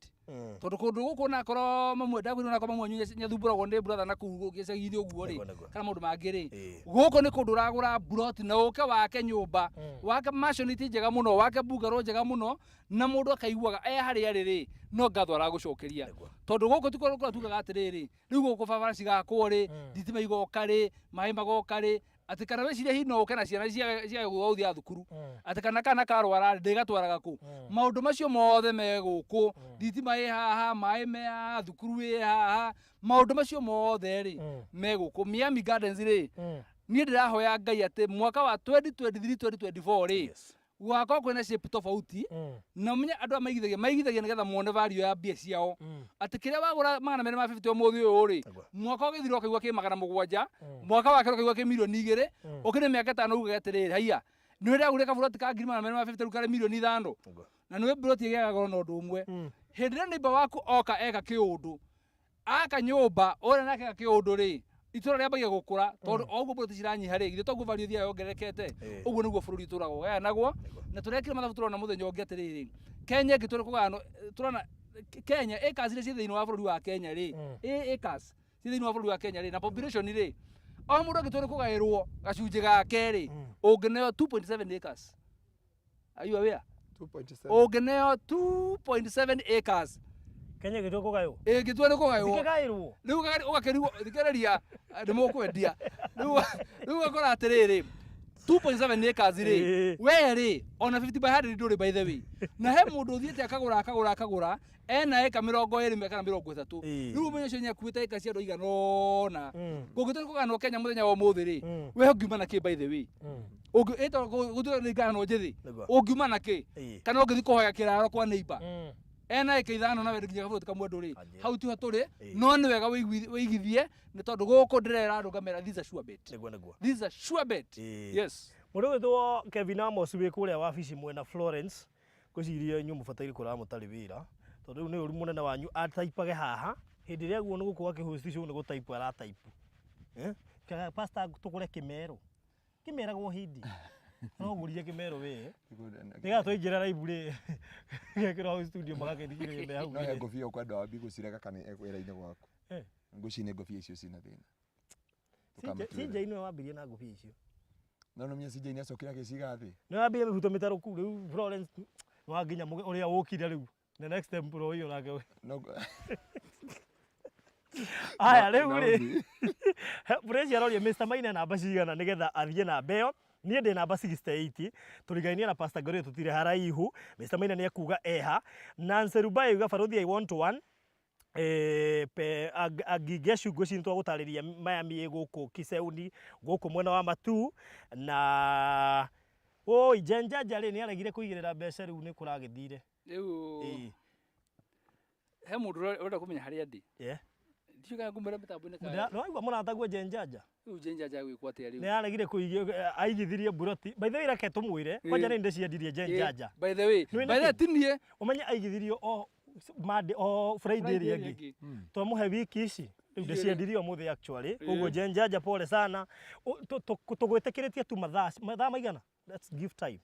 Tondũ kũndũ gũkũ onakorwo mamwe, ndakwĩra onakorwo mamwe nyathumbũragwo nĩ brother na kũu gĩcagi-inĩ ũguo rĩ, kana maũndũ mangĩ rĩ, gũkũ nĩ kũndũ ũragũra plot na ũke wake nyũmba, wake mansion njega mũno, wake bungalow njega mũno, na mũndũ akaiguaga e harĩa arĩ rĩ, no ngatho aragũcokeria. Tondũ gũkũ ti kũrĩa tugaga atĩrĩrĩ, rĩu gũkũ barabara cigakwo rĩ, thitima igoka rĩ, maĩ magoka rĩ, atĩ kana wĩcirie hihi no ũke na ciana ciage gũthiaga thukuru, atĩ kana kana karwara rĩ, ndĩgatwaraga kũ? Maũndũ macio mothe me gũkũ, thitima ĩ haha, maĩ me haha, thukuru ĩ haha, maũndũ macio mothe rĩ, me gũkũ. Miami Gardens rĩ, niĩ ndĩrahoya Ngai atĩ mwaka wa 2023, 2024 rĩ, gũgakorwo kwĩna shape tofauti, na ũmenye andũ aya maigithagia, maigithagia nĩgetha mone value ya mbia ciao. Atĩ kĩrĩa wagũra magana merĩ ma 50 ũmũthĩ ũyũ rĩ, mwaka ũgĩthira ũkaigua kĩ magana mũgwanja, mwaka wa kerĩ ũkaigua kĩ mirioni igĩrĩ, ũkĩrĩ mĩaka ĩtano ugage atĩrĩrĩ, haiya, nĩ ndagũrire kaburoti ka ngiri magana merĩ ma 50 rĩu karĩ mirioni ithano. Na nĩ buroti ĩgĩaga goro na ũndũ ũmwe. Hĩndĩ ĩrĩa neighbor waku oka eka kĩũndũ, aka nyũmba, ũrĩa nake eka kĩũndũ rĩ, itũra rĩambagia gũkũra, tondũ o ũguo buroti ciranyiha rĩ, githĩ toguo value ĩthiaga yongererekete? Ũguo nĩguo bũrũri ũtũraga ũgayanagwo. Na tũrekire mathabu tũrona mũthenya ũngĩ atĩrĩrĩ, Kenya ĩngĩ tũrĩ kũgayanwo, tũrona Kenya, acres iria ciĩ thĩinĩ wa bũrũri wa Kenya rĩ, acres ciĩ thĩinĩ wa bũrũri wa Kenya rĩ, na population rĩ, o mũndũ angĩtua nĩ kũgaĩrwo gacunjĩ gake rĩ, ũngĩneo 2.7 acres. Are you aware? 2.7. Ũngĩneo 2.7 acres. Kenya gĩtua kũgaywo. Ĩngĩtua nĩ kũgaywo. Ndikĩgaĩrwo. Rĩu ũgakĩrigwo, thikĩrĩria, nĩ mũkwendia. Rĩu ũgakora atĩrĩrĩ, 2.7 acres rĩ, we rĩ, ona 50 by 100 ndũrĩ, by the way. Na he mũndũ ũthiĩte akagũra, akagũra, akagũra, ena ĩka 20 kana 30. Rĩu ũmenye ũcio nĩakuĩte ĩka cia andũ aigana ũna. Kũngĩtua nĩ kũganwo Kenya mũthenya wa ũmũthĩ rĩ, we ũngiuma na kĩ, by the way? Gũtuĩka nĩ ngano njĩthĩ, ũngiuma na kĩ? Kana ũngĩthiĩ kũhoya kĩraro kwa neighbor ena ĩka 5 na we nginya gaburoti kamwe ndũrĩ. Hau tiho tũrĩ. No nĩ wega wĩigithie, nĩ tondũ gũkũ ndĩrera andũ ngamera, this is a sure bet. Nĩguo, nĩguo. This is a sure bet. Yes. Mũndũ ũgwĩtwo Kevin Amos wĩ kũrĩa wabici mwena Florence, ngwĩciria inyuĩ mũbataire kũrara mũtarĩ wĩra, tondũ rĩu nĩ ũru mũnene wanyu ataipage haha hĩndĩ ĩrĩa guo nĩ gũkorwo akĩhost show, nĩ gũtaipu arataipu. Eh? Kaga pastor, tũgũre kĩmero kĩmeragwo hindi no gũrire kĩmero we nĩgetha twaingĩra live rĩ, gekĩrwo hau studio magakĩthikĩrĩria me hau. No he ngũbia ũkwenda wambi gũcirega kana wĩra-inĩ gwaku. Ngũci nĩ ngũbia icio cina thĩna. Ndũkamĩtuĩre. CJ nĩwe wambirie na ngũbia icio. No nĩmenya CJ nĩ acokire agĩciga thĩ. Nĩwe wambirie mĩbuto mĩtarũku. Rĩu Florence wa nginya ũrĩa wũkire rĩu the next employee onake. No. Aya, rĩu rĩ, Praise aroria Mr. Maina namba cigana nĩgetha athiĩ namba ĩyo. Niĩ ndĩ namba 68, tũrigainie na Pastor Ngorio, tũtirĩ haraihu. Mr. Maina nĩ ekuga eha. Nancy Rubai uga, "Baruthi, I want one." Pe Angingeshu, ngwĩciria nĩ twagũtarĩria Miami ĩ gũkũ Kiseuni, gũkũ mwena wa Matu. Na oi Jenjaja rĩ, nĩ aregire kũigĩrĩra mbeca, rĩu nĩ kũragĩthire. Rĩu he mũndũ ũrenda kũmenya harĩa ndĩ. Ndiũĩ kana ngũmwĩra mĩtambo-inĩ kana. Nĩwaigua mũrataguo Jenjaja? Rĩu Jenjaja gwĩkwo atĩa rĩu? Nĩ aregire kũigĩ aigithirie mburoti. By the way, reke tũmwĩre kwanja nĩ ndĩciendirie Jenjaja. By the way, Nĩũĩ by the way, nĩkĩ? ti niĩ. Ũmenye aigithirio o Monday, o Friday ĩrĩa ĩngĩ. Ĩngĩ. Twamũhe wiki ici rĩu, ndĩciendirie ũmũthĩ actually. Koguo Jenjaja, pole sana. Tũgwĩtĩkĩrĩtie tu mathaa maigana? Let's give time.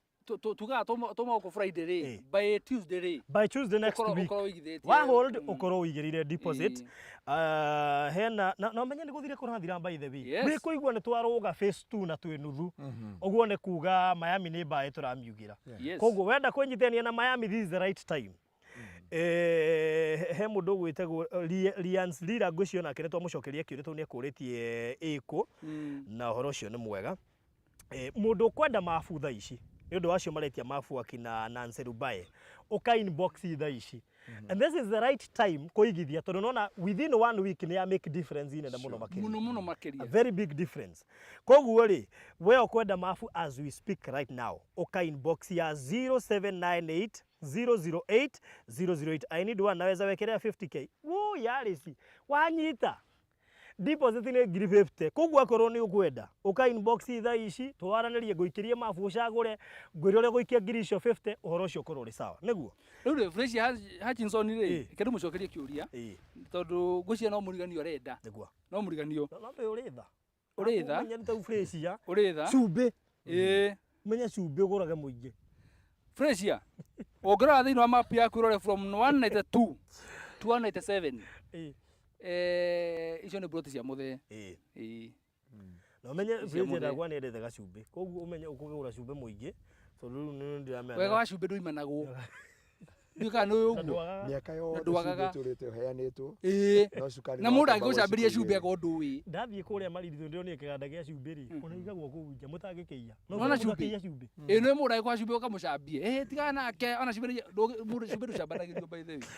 Tugaga tuma gũkũ Friday rĩ, by Tuesday rĩ, by Tuesday next week ũkorwo ũigithĩtie. Wa hold ũkorwo ũigĩrĩire deposit. Hena na ũmenye nĩ gũthire kũrathira, by the way. Wĩ kũigua nĩ twarũga phase 2 na twĩ nuthu ũguo, nĩ kuga Miami nĩ mbaĩ tũramiugĩra. Koguo wenda kwĩnyitania na Miami, this is the right time. He mũndũ ũgwĩtagwo Lians Lira, ngwĩciria nake nĩ twamũcokeria kĩũria tondũ nĩ ekũrĩtie ĩkũ, na ũhoro ũcio nĩ mwega. Mũndũ ũkwenda mabu thaa ici, nĩ ũndũ wacio maretia mabu akina Nancy Rubae, ũka inbox thaa ici, and this is the right time kũigithia, tondũ nona within one week nĩ ya make difference nene mũno makĩria. Mũno mũno A makĩria. very big difference. Koguo rĩ, we ũkwenda mabu as we speak right now, ũka inbox ya 0798 008 008. "I need one, naweza wekelea 50K?" Woo, yarĩci wanyita deposit nĩ ngiri 50. Koguo akorwo nĩ ũkwenda, ũka inbox thaa ici, twaranĩrie, ngũikĩrie mabu, ũcagũre, ngwĩre ũrĩa gũikia ngiri icio 50, ũhoro ũcio ũkorwo ũrĩ sawa, nĩguo. Rĩu rĩ, Fresh Hutchinson rĩ, reke ndĩmũcokerie kĩũria, tondũ ngwĩciria no mũriganio arenda. No mũriganio. No ndũĩ ũrĩ tha. Ũrĩ tha. Ũmenye nĩ tau Fresia. Ũrĩ tha. Cumbĩ. Ũmenye cumbĩ ũgũrage mũingĩ. Fresia, ũngĩrora thĩinĩ wa map yaku, ũrore from 192 to 197. Icio nĩ plot cia mũthee. Ĩĩ. Na ũmenye Icio Fresia mũthee. ndakwa nĩ endete gacumbĩ, koguo ũmenye ũkũgũra cumbĩ mũingĩ, tondũ rĩu nĩ ndĩramenya. Wega wa cumbĩ ndũimanagwo, ndiũĩ kana nĩ ũĩ Na ũguo. ndwagaga. Mĩaka yothe Ndwagaga. cumbĩ ũtũrĩte ũheanĩtwo, no cukari Na mũndũ wakamba angĩgũcambĩria gũcikũ cumbĩ igĩrĩ. akorwo ndũĩ. Ndathiĩ kũrĩa Marindi, tondũ ndĩronire kĩganda gĩa cumbĩ rĩ, ona igagwo kũu nja mũtangĩkĩiya. No Nona mũndũ cumbĩ? akĩiya cumbĩ. Ĩĩ, nĩ mũndũ agĩkwa cumbĩ ũkamũcambie, ĩĩ, tigana nake, ona cumbĩ mũndũ cumbĩ ndũcambanagĩrio, by the way.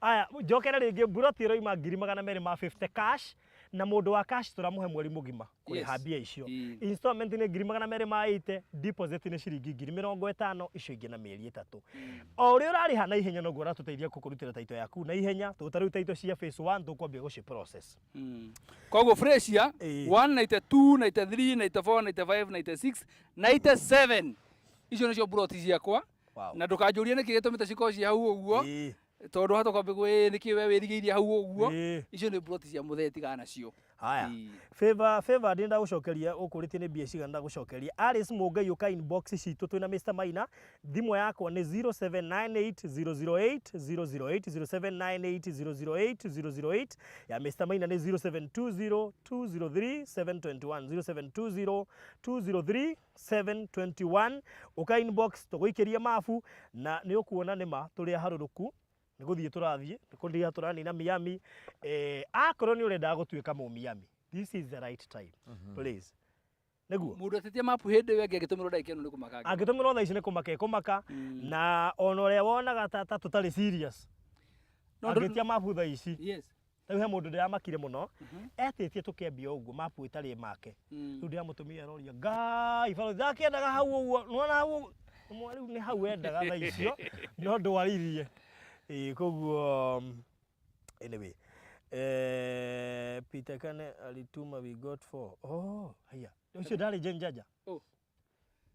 Aya, njokere rĩngĩ, mburoti ĩroima ngiri 250 cash, na mũndũ wa cash tũramũhe mweri mũgima kũrĩha mbia icio. Installment nĩ ngiri 280, deposit nĩ ciringi ngiri 50, icio ingĩ na mĩeri 3. O ũrĩa ũrarĩha na ihenya, noguo ũratũteithia gũkũrutĩra taito yaku na ihenya, tondũ ta rĩu taito cia phase 1 tũkwambia gũci process. Koguo Fresia, 192, 93, 94, 95, 96, 97, icio nĩcio mburoti ciakwa. Na ndũkanjũrie nĩkĩ gĩtũmĩte cikorwo ci hau ũguo. Tondũ hatoka mbĩgũ ĩ nĩkĩ we wĩrigĩirie hau ũguo. Ĩĩ. Icio nĩ plot cia mũthee tigana nacio. Haya. Ĩĩ. Favor, favor ndĩrenda gũcokeria ũkũrĩtie nĩ mbia cigana ndagũcokeria. Alice Mũngai ũka inbox citũ twĩna Mr Maina. Thimũ yakwa nĩ 0798008008 0798008008 ya Mr Maina nĩ 0720203721 0720203721 ũka inbox tũgũikĩrie mabu na nĩ ũkuona nĩma tũrĩ aharũrũku nĩ gũthiĩ tũrathiĩ nĩ kũrĩa tũranina Miami akorwo nĩ ũrendaga gũtuĩka mũ Miami, this is the right time, please, nĩguo. Mũndũ atetie mapu hĩndĩ ĩyo ĩngĩ angĩtũmĩrwo ndagĩka ĩno nĩ kũmaka angĩmaka. Angĩtũmĩrwo thaa ici nĩ kũmaka ĩkũmaka na ona ũrĩa wonaga ta tũtarĩ serious No ndũ- angĩtia mapu thaa ici. Yes. Rĩu he mũndũ ndĩramakire mũno etĩtie tũkĩambia ũguo mapu ĩtarĩ make. Rĩu ndĩramũtũmia aroria ngai baro ndakĩendaga hau ũguo nĩwona hau ũguo Nĩmwa rĩu nĩ hau endaga thaa icio no ndwaririe. Ĩĩ koguo anyway Peter Kane alituma we got four. Oh, haya ũcio ndarĩ Jane Jaja. Oh.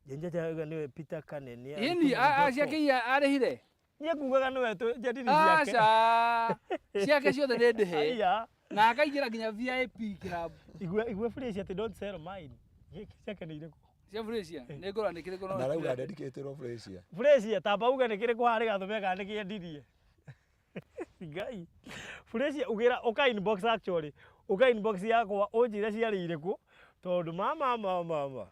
Jane Jaja auga nĩwe Peter Kane nĩ Ĩni alituma we got four. ciake iria arĩhire. Niĩ ngugaga nĩwe njendirie ciake. Aca. Ciake ciothe nĩ ndĩhe. Haya. Na akaingĩra nginya VIP club. Igwe igwe fresh ati don't sell mine. Gĩkĩ ciake nĩ irĩkũ? Cia Frisia. Nĩ ngũra nĩ kĩrĩkũ no. Na arauga dedicatĩrwo Frisia. Fresh tamba uge nĩ kĩrĩkũ harĩ gathume kana nĩ kĩendirie. Ngai. Fresh ugĩra ũka inbox actually. Ũka inbox yakwa ũnjĩre ciarĩ irĩkũ tondũ mama mama mama.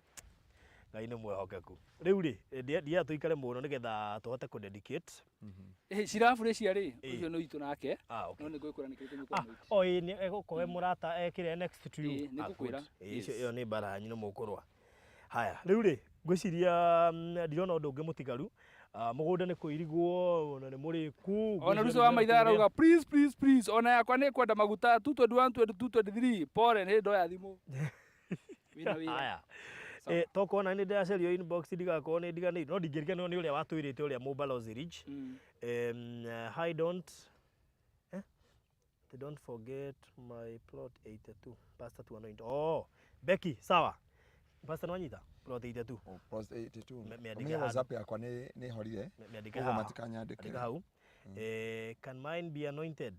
Ngai nĩ mwĩhokeku. Rĩu rĩ, ndienda tũikare mũno nĩgetha tũhote kũ dedicate. Cira Frisia rĩ, Ĩĩ. ũcio nĩ witũ nake. Ah, okay. No nĩ ngwĩkwĩra nĩ kĩrĩkũ Ah, nĩ o ĩĩ nĩ egũkorwo e mũrata ekĩre next to you. Ĩĩ, nĩ Ah, ngũkwĩra. good. Ĩĩ, icio Yes. ĩyo nĩ mbara yanyu nĩ mũkũrũa. Haya, rĩu rĩ, ngwĩciria ndirona ũndũ ũngĩ mũtigaru. Mũgũnda nĩ kũirigwo ona nĩ mũrĩku. Ona ngwĩciria Ruco wa nĩ maitha kũrĩa. arauga please please please ona yakwa nĩ kwenda maguta 221 22 23 pole nĩ ndoya thimũ. Wĩna wĩra. Haya. Sawa. Tokorwo nĩ ndĩracerio inbox ndigakorwo nĩ ndiganĩire no ndingĩriganĩrwo nĩ ũrĩa watwĩrĩte ũrĩa mũbalozi Ridge. Hi don't they don't forget my plot 82 pastor to anoint. Oh, Becky, sawa. Pastor nwanyita plot 82. Oh, plus 82. Mĩandĩke Ũmenye handũ. WhatsApp yakwa nĩ horire. Mĩandĩke Koguo haha. matikanyandĩkĩre. Andĩka hau. Can mine be anointed?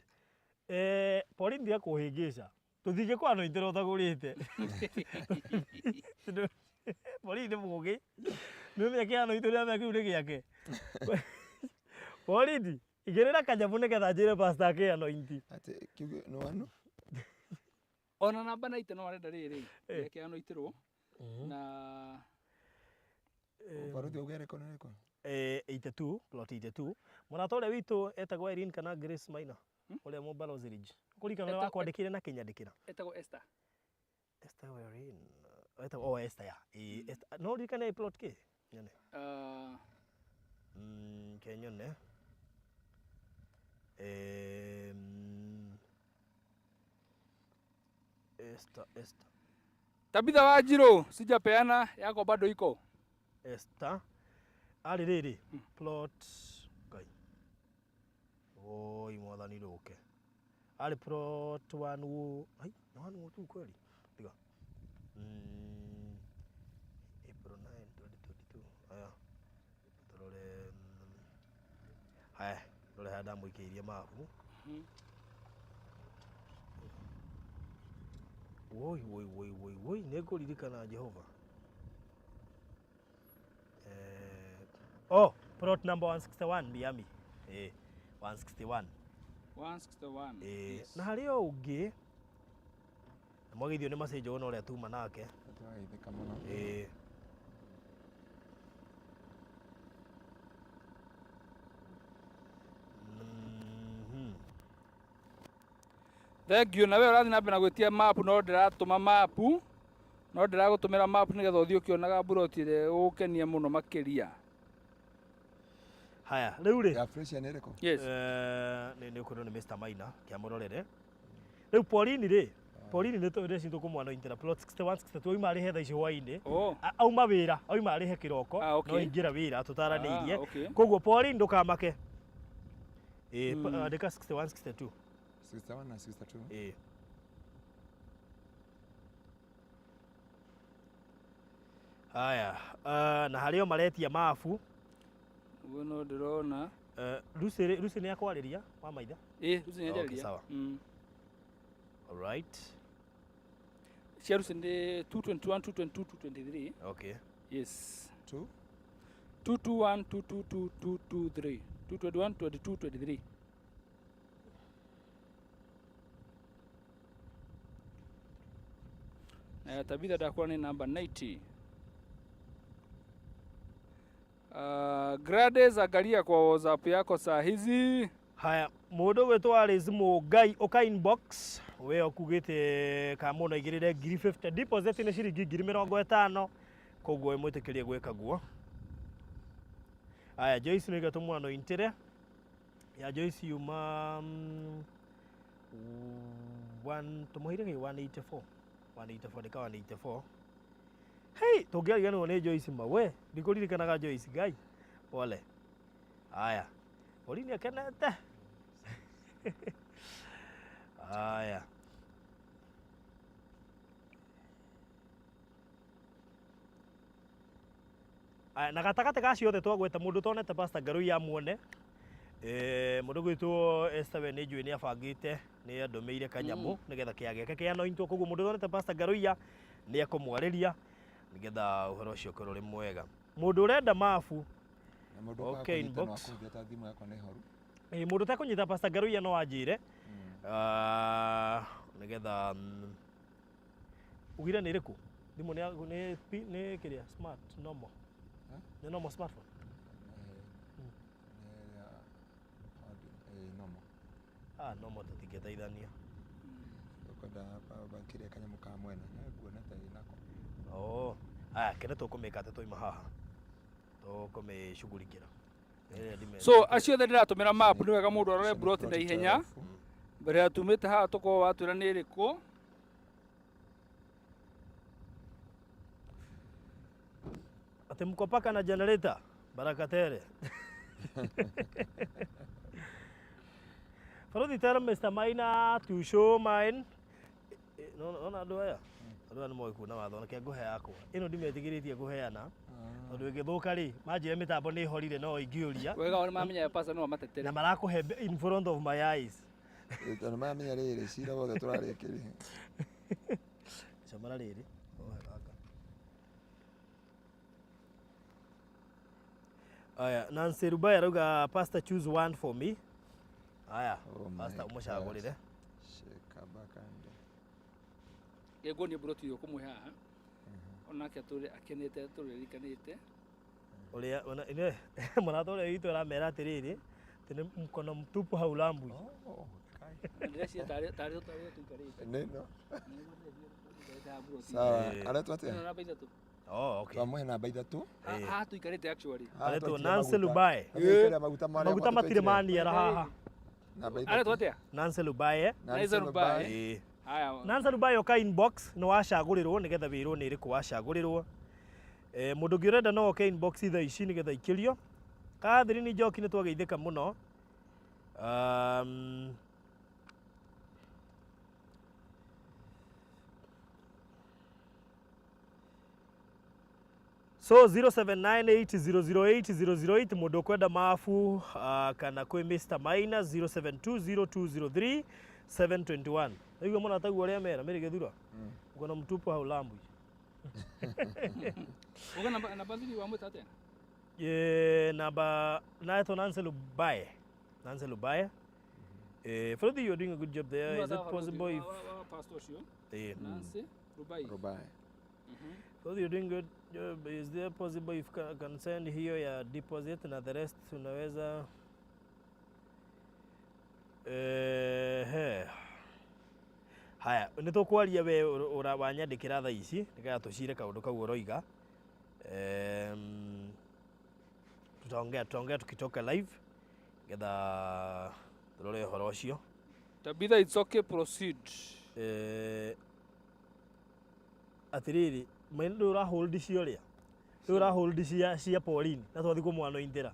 Pauline ndiga kũhĩngĩca tũtingĩ kũ anointĩra ũtagũrĩte. Pauline nĩ mũũgĩ nĩ ũmenya kĩ anointĩra ũrĩa kĩu nĩ gĩake. Pauline igĩrĩra kanyamũ nĩgetha njĩre pastor akĩ anointi. Atĩ kiugo nĩ wanu? Ona namba 90 no arenda rĩrĩ. Ĩĩ. Yake anoitĩrwo na Baruthi auga ĩrĩkũ na ĩrĩkũ? 82 plot 82 mũrata ũrĩa witũ etagwo Irene kana Grace Maina ũrĩa mũbalozi Ridge kũrikana ũrĩa wakwandĩkĩire na kĩnyandĩkĩra. Etagwo Esther. Esther Irene etagwo oh Esther ya ĩĩ Esther no ũririkane plot kĩ nyone. Ke nyone Esther Esther Tabitha Wanjiru sijapeana yako bado iko. Esther arĩ rĩrĩ plot ngai oi mwathani rũke arĩ plot one wo ai nĩ one wo tu kweli tiga April 9 2022 aya tũrore haya rore harĩa ndamũikĩirie mabu. Woi woi woi woi woi nĩ ngũririkana Jehova. Oh, plot number 161 Miami. 161. 161. Yes. Na harĩ o ũngĩ na mwageithio nĩ macenjo ona ũrĩa tuma nake. Tũrageithĩka mũno. Thank you. Na we ũrathiĩ na mbere na gwĩtia map no ndĩratũma map no ndĩragũtũmĩra map nĩgetha ũthiĩ ũkĩonaga mburoti ĩrĩa ĩgũgũkenia mũno makĩria. Haya, rĩu rĩ. Ya Frisia nĩ ĩrĩkũ? Yes. Nĩ ũkwĩrwo nĩ Mr Maina kĩamũrorere. Rĩu Pauline rĩ, Pauline nĩ tũreci tũkũmwanointĩra plot 61 62 auma arĩhe thaa ici hwainĩ. Oh. Auma wĩra, auma arĩhe kĩroko, Ah, okay. no ingĩra wĩra tũtaranĩirie. Ah, okay. Koguo Pauline ndũkamake. Andĩka 61 62. 61 na 62. Haya, na harĩ o maretia mabu. Ũguo no ndĩrona. Lucy Lucy nĩ akwarĩria wa maitha. Ĩ, Lucy nĩ Okay, njarĩria. sawa. Alright. Cia Lucy nĩ 221, 222, 223. Okay. Yes. Two? 221, 222, 223. 221, 22, 23. Tabitha ndakora nĩ namba 90. Grades, angalia kwa WhatsApp yako saa hizi. Haya, mũndũ gwĩtwo Alice Mũngai ũka inbox we ũkugĩte kana mũndũ aigĩrĩre ngiri 50 deposit nĩ ciringi 50,000, koguo mwĩtĩkĩrie gwĩka guo. Haya, Joyce nĩ tũmwanointĩre ya Joyce yuma one tũmũheire kĩ 184 184 ndĩka 184. Hey, tũngĩariganĩrwo nĩ Joyce ma we ndikũririkanaga Joyce Ngai pole. Haya, Pauline akenete. Haya. Aya, na gatagatĩ ka ciothe twagweta mũndũ tonete Pastor Ngarui amuone. Mũndũ gwĩtwo Esther we nĩ njũĩ nĩ abangĩte nĩ andũmĩire kanyamũ nĩgetha kĩa gĩake kĩanointwo, koguo mũndũ tonete Pastor Ngaruiya nĩ ekũmwarĩria nĩgetha ũhoro ũcio ũkorwo ũrĩ mwega. Mũndũ ũrenda mabu Na mũndũ ũkaga Okay, kũnyita no inbox. akũhithia ta thimũ yakwa nĩ horu. Mũndũ ũtekũnyita Pastor Ngaruiya no anjĩre. Ah, nĩgetha ugire nĩ ĩrĩkũ thimũ nĩ nĩ kĩrĩa smart normal. Eh? Nĩ normal smartphone. Nĩ ĩrĩa normal. Ah, normal tũtingĩteithania. Ũkwenda power bank ĩrĩa kanyamũ ka mwena no nguona ta ĩnako. Oh, aya kene tũkũmĩka atĩ twaima haha tũkũmĩshughulikĩra. Ĩrĩa So acio othe ndĩratũmĩra map, nĩ wega mũndũ arore plot na ihenya mbere ya tumĩte haha tũkorwo watwĩra nĩ ĩrĩkũ. Ati mko paka na generator baraka tere. Faruthi, tell Mr. Maina to show mine. No no andũ aya andũ aya nĩ moĩ kuna watho nake ngũhe yakwa ĩno ndimetigĩrĩtie kũheana tondũ ĩngĩthũka rĩ manjĩre mĩtambo nĩ ĩhorire no ingĩũria. Wega wao nĩ mamenya pastor no amatetere. Na marakũhe in front of my eyes. Tondũ mamenya rĩrĩ cira wothe tũrarĩkĩria. Comora rĩrĩ ohe gaka. Aya, Nancy Rubai arauga, "Pastor, choose one for me." Aya. Oh my Pastor ũmũcagũrĩre. Shekabakande. Nguonie plot ĩyo kũmwe haha onake atũre akenete tũririkanĩte. Ũrĩa ona ine mũrata ũrĩa witũ aramera atĩrĩrĩ atĩ nĩ mkono mtupu haulambwi. Oh, kai. Na ndĩreciria tarĩ tũikarĩte. Nĩ no. Tũikarĩte haha plot. Sawa, Eh. aretwo atĩa? Ĩno namba 3. Oh, okay. Twamũhe namba 3. Haha tũikarĩte actually. Aretwo Nancy Lubae. Lubae. Maguta marĩa maguta matirĩ maniara haha. Namba 3. Aretwo atĩa? Nancy Lubae. Nancy Lubae. Ĩĩ. Haya. Nancy Lubae, ũka inbox nĩ wacagũrĩrwo nĩgetha wĩrwo nĩ ĩrĩkũ wacagũrĩrwo. Mũndũ ũngĩ ũrenda no oke inbox thaa ici nĩgetha ikĩrio. Catherine Njoki, nĩ twageithĩka mũno. So 0798008008 mũndũ ũkwenda mabu kana kwĩ Mr. Maina 0720203721. Naigua mũno taguo ũrĩa mera mĩrĩ gĩthura mkono mtupu haulambwi. Uga namba 3 wamwĩta atĩa? Namba naetwo Nancy Lubae. Nancy Lubae. Freddy, you're doing a good job there. Is it possible if Wa pastor ũcio Nancy Rubai. Rubai. Freddy, you're doing good job. Is there possible if can send hiyo ya deposit na the rest unaweza he. Haya, nĩ tũkwaria we ũra wanyandĩkĩra thaa ici nĩgetha tũcire kaũndũ kau ũroiga. Tutaongea tukitoka live nĩgetha tũrore ũhoro ũcio. Tabitha, it's okay, proceed. Atĩrĩrĩ maina ndũ ũra hold cia ũrĩa ndũ ũra hold cia Pauline na twathi kũmwanointĩra.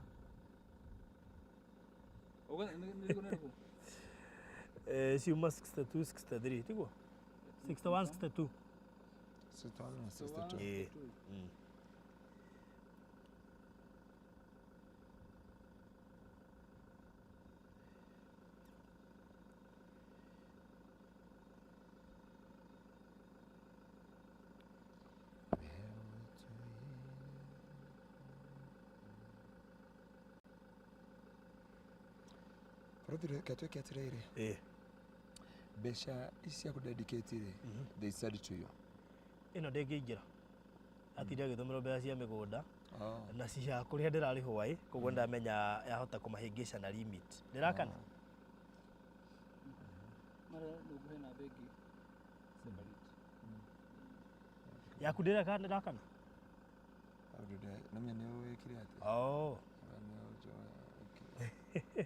Uga nĩ nĩ nĩ Ciuma 62 63 tiguo 61 62. 2062. Ĩĩ. Barothi, reke twĩke atĩrĩrĩ. Ĩĩ. Mbeca ici cia kũdedicate rĩ, they said to you. Ĩno ndĩngĩingĩra, atinda agĩtũmĩrwo mbeca cia mĩgũnda Oh. na cia kũrĩa ndĩrarĩhwo ĩ, koguo ndamenya yahota kũmahĩngĩca na limit ndĩrakana. Mara nũngũhe namba ĩngĩ separate. Yaku ndĩrakana. Namenya nĩ wĩkire atĩa? Oh. Nĩ ũnjoe.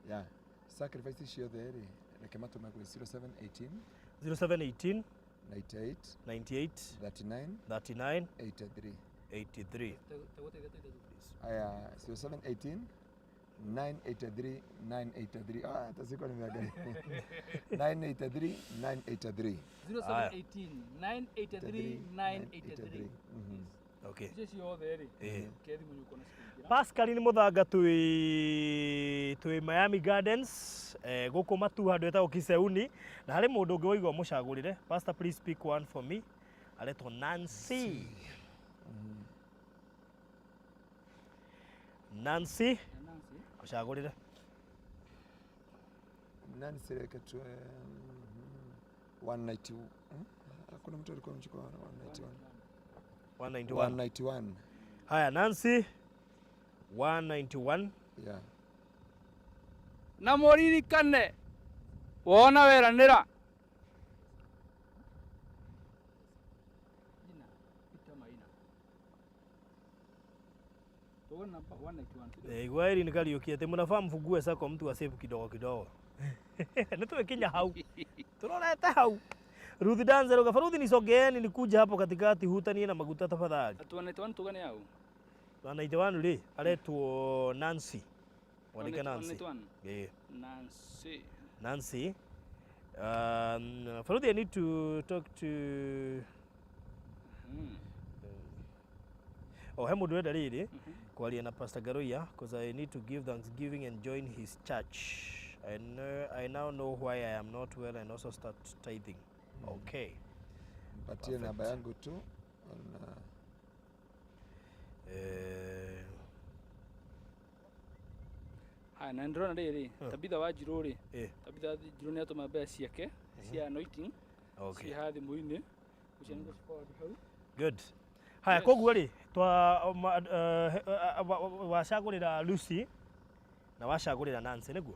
Yeah. Sacrifice ciothe rĩ, reke matũme kwĩ 0718 0718 98 98 39 39 83. 83. Tegũteithia tũithatũ please. Aya, 0718 983 983. Ah, hata sikuwa nimeangalia. 983 983. 0718 983 983. Mhm. Okay. Icio ciothe rĩ, Ĩĩ. ke thimũ nĩ ũkuona cikĩingĩra. Pascaline Muthanga twĩ Miami Gardens, gũkũ Matu handũ hetagwo Kiseuni, na harĩ mũndũ ũngĩ waigua mũcagũrĩre. Pastor, please pick one for me. Aretwo Nancy. Nancy. Na Nancy. Mũcagũrĩre. Nancy, reke tu 190. Hmm? Hakuna mtu alikuwa amechukua 191. 191. 191. Haya, Nancy 191. Yeah. Na mũririkane wona weranĩra Jina, Peter Maina. Tuone namba 191. Igua Irene Kariuki atĩ mnafaa mfungue sako mtu asave kidogo kidogo. Nĩ twĩkinya hau. Turorete hau. Ruth Danzer uga Faruthi nisogeeni nikuja hapo katikati hutanie na maguta tafadhali. Ati 191 tugane yau. 191 rĩ aretwo Nancy. Wandĩke Nancy. 191. Ĩĩ. Nancy. Nancy. Faruthi, I need to talk to Oh, he mũndũ ũrenda rĩrĩ kwaria na Pastor Garuya because I need to give thanksgiving and join his church. I know, I now know why I am not well and also start tithing. Okay. Mpatie namba yangu tu na Haya, na ndĩrona rĩrĩ, Tabitha wa Njirũ rĩ, Eh, Tabitha Njirũ nĩ atũma mbeca ciake cia anointing okay. ciĩ haha thimũ-inĩ. Ũcio nĩ gũciforward hau. Good. Haya, Yes. koguo rĩ twa wacagũrĩra Lucy na wacagũrĩra Nancy nĩguo?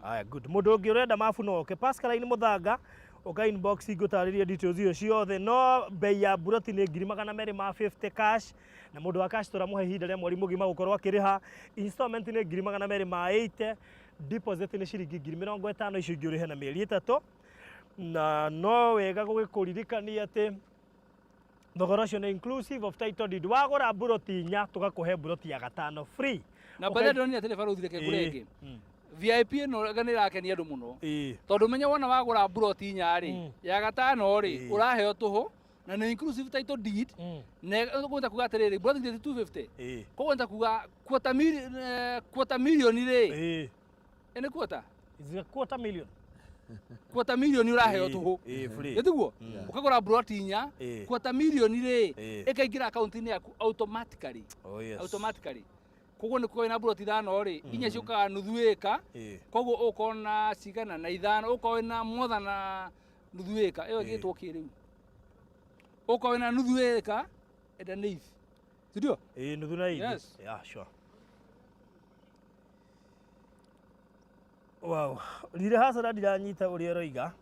Haya, good. Mũndũ ũngĩ ũrenda mabu no oke. Pascaline Mũthanga, ũka inbox ngũtarĩrie details icio ciothe, no bei ya buroti nĩ 250,000 cash, na mũndũ wa cash tũramũhe ihinda rĩa mweri mũgima gũkorwo akĩrĩha. Installment nĩ 280,000, deposit nĩ ciringi 50,000, icio ingĩ ũrĩhe na mĩeri 3. Na no wega gũgĩkũririkania atĩ thogora ũcio nĩ inclusive of title deed. Wagũra buroti 4 tũgakũhe buroti ya 5 free. Na baada ndĩronire atĩrĩ Baruthi, reke ngũre ĩngĩ. VIP ĩno anga nĩ ĩrakenia andũ mũno. Ĩĩ. Tondũ menya wona wagũra mburoti 4 rĩ, ya 5 rĩ, ũraheo tũhũ na nĩ inclusive title deed. Na ũkwenda kuga atĩrĩrĩ, mburoti nĩ 250. Ĩĩ. Koguo nĩ ta kuga quarter million, quarter million rĩ. Ĩĩ. Ĩ nĩ quarter? Is a quarter million. Quarter million ũraheo tũhũ. Ĩĩ, free. Nĩ tiguo? Ũkagũra mburoti 4, Ĩĩ. quarter million rĩ, Ĩĩ. ĩkaingĩra akaunti-inĩ yaku automatically. Oh yes. Automatically. Koguo nĩ kuga wĩna mburoti 5 rĩ, 4 ciũkaga nuthu ĩka. Ĩĩ. Koguo ũkona cigana na 5, ũkorwo wĩna more than na nuthu ĩka. Ĩyo Ĩĩ. ĩgĩtwo kĩ rĩu? Ũkorwo wĩna nuthu ĩka and an eighth. Si ndio? Ĩĩ, nuthu na eighth. Yes. Yeah, sure. Wow. Rire hasara ndiranyita ũrĩa ũroiga.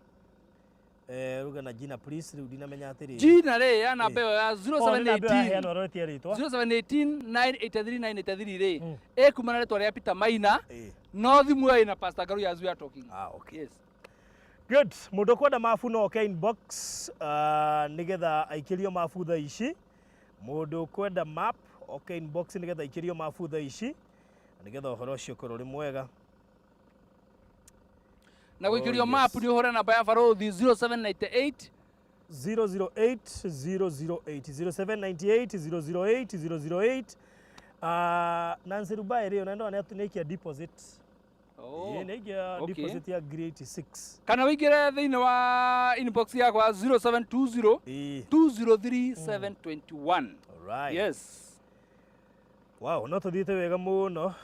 Ruga na jina please, rĩu ndinamenya atĩrĩrĩ. Jina rĩ ya namba ĩyo ya Oh, nĩ namba ĩyo 0718 yaheanwo aroretie rĩtwa. 0718 983 983 rĩ, ĩkuma na rĩtwa rĩa Peter Maina, Ĩĩ. no thimũ ĩyo ĩna Pastor Garuya as we are talking. Ah, okay. Yes. Good. Mũndũ ũkwenda mabu no oke inbox nĩgetha aikĩrio mabu thaa ici. Mũndũ ũkwenda map oke inbox nĩgetha aikĩrio mabu thaa ici, nĩgetha ũhoro ũcio ũkorwo ũrĩ mwega. Na gũikĩrio Oh, yes. map nĩ ũhũre namba ya Baruthi 0798 008 008 0798 008 008. Nancy Rubai rĩ, ona ndona nĩ aikia deposit. Oh. Ĩĩ, nĩ aikia Okay. deposit ya ngiri 86. Kana wĩingĩre thĩinĩ wa inbox yakwa 0720 Ĩĩ. 203 721. Alright. Yes. Wow, no tũthiĩte wega mũno.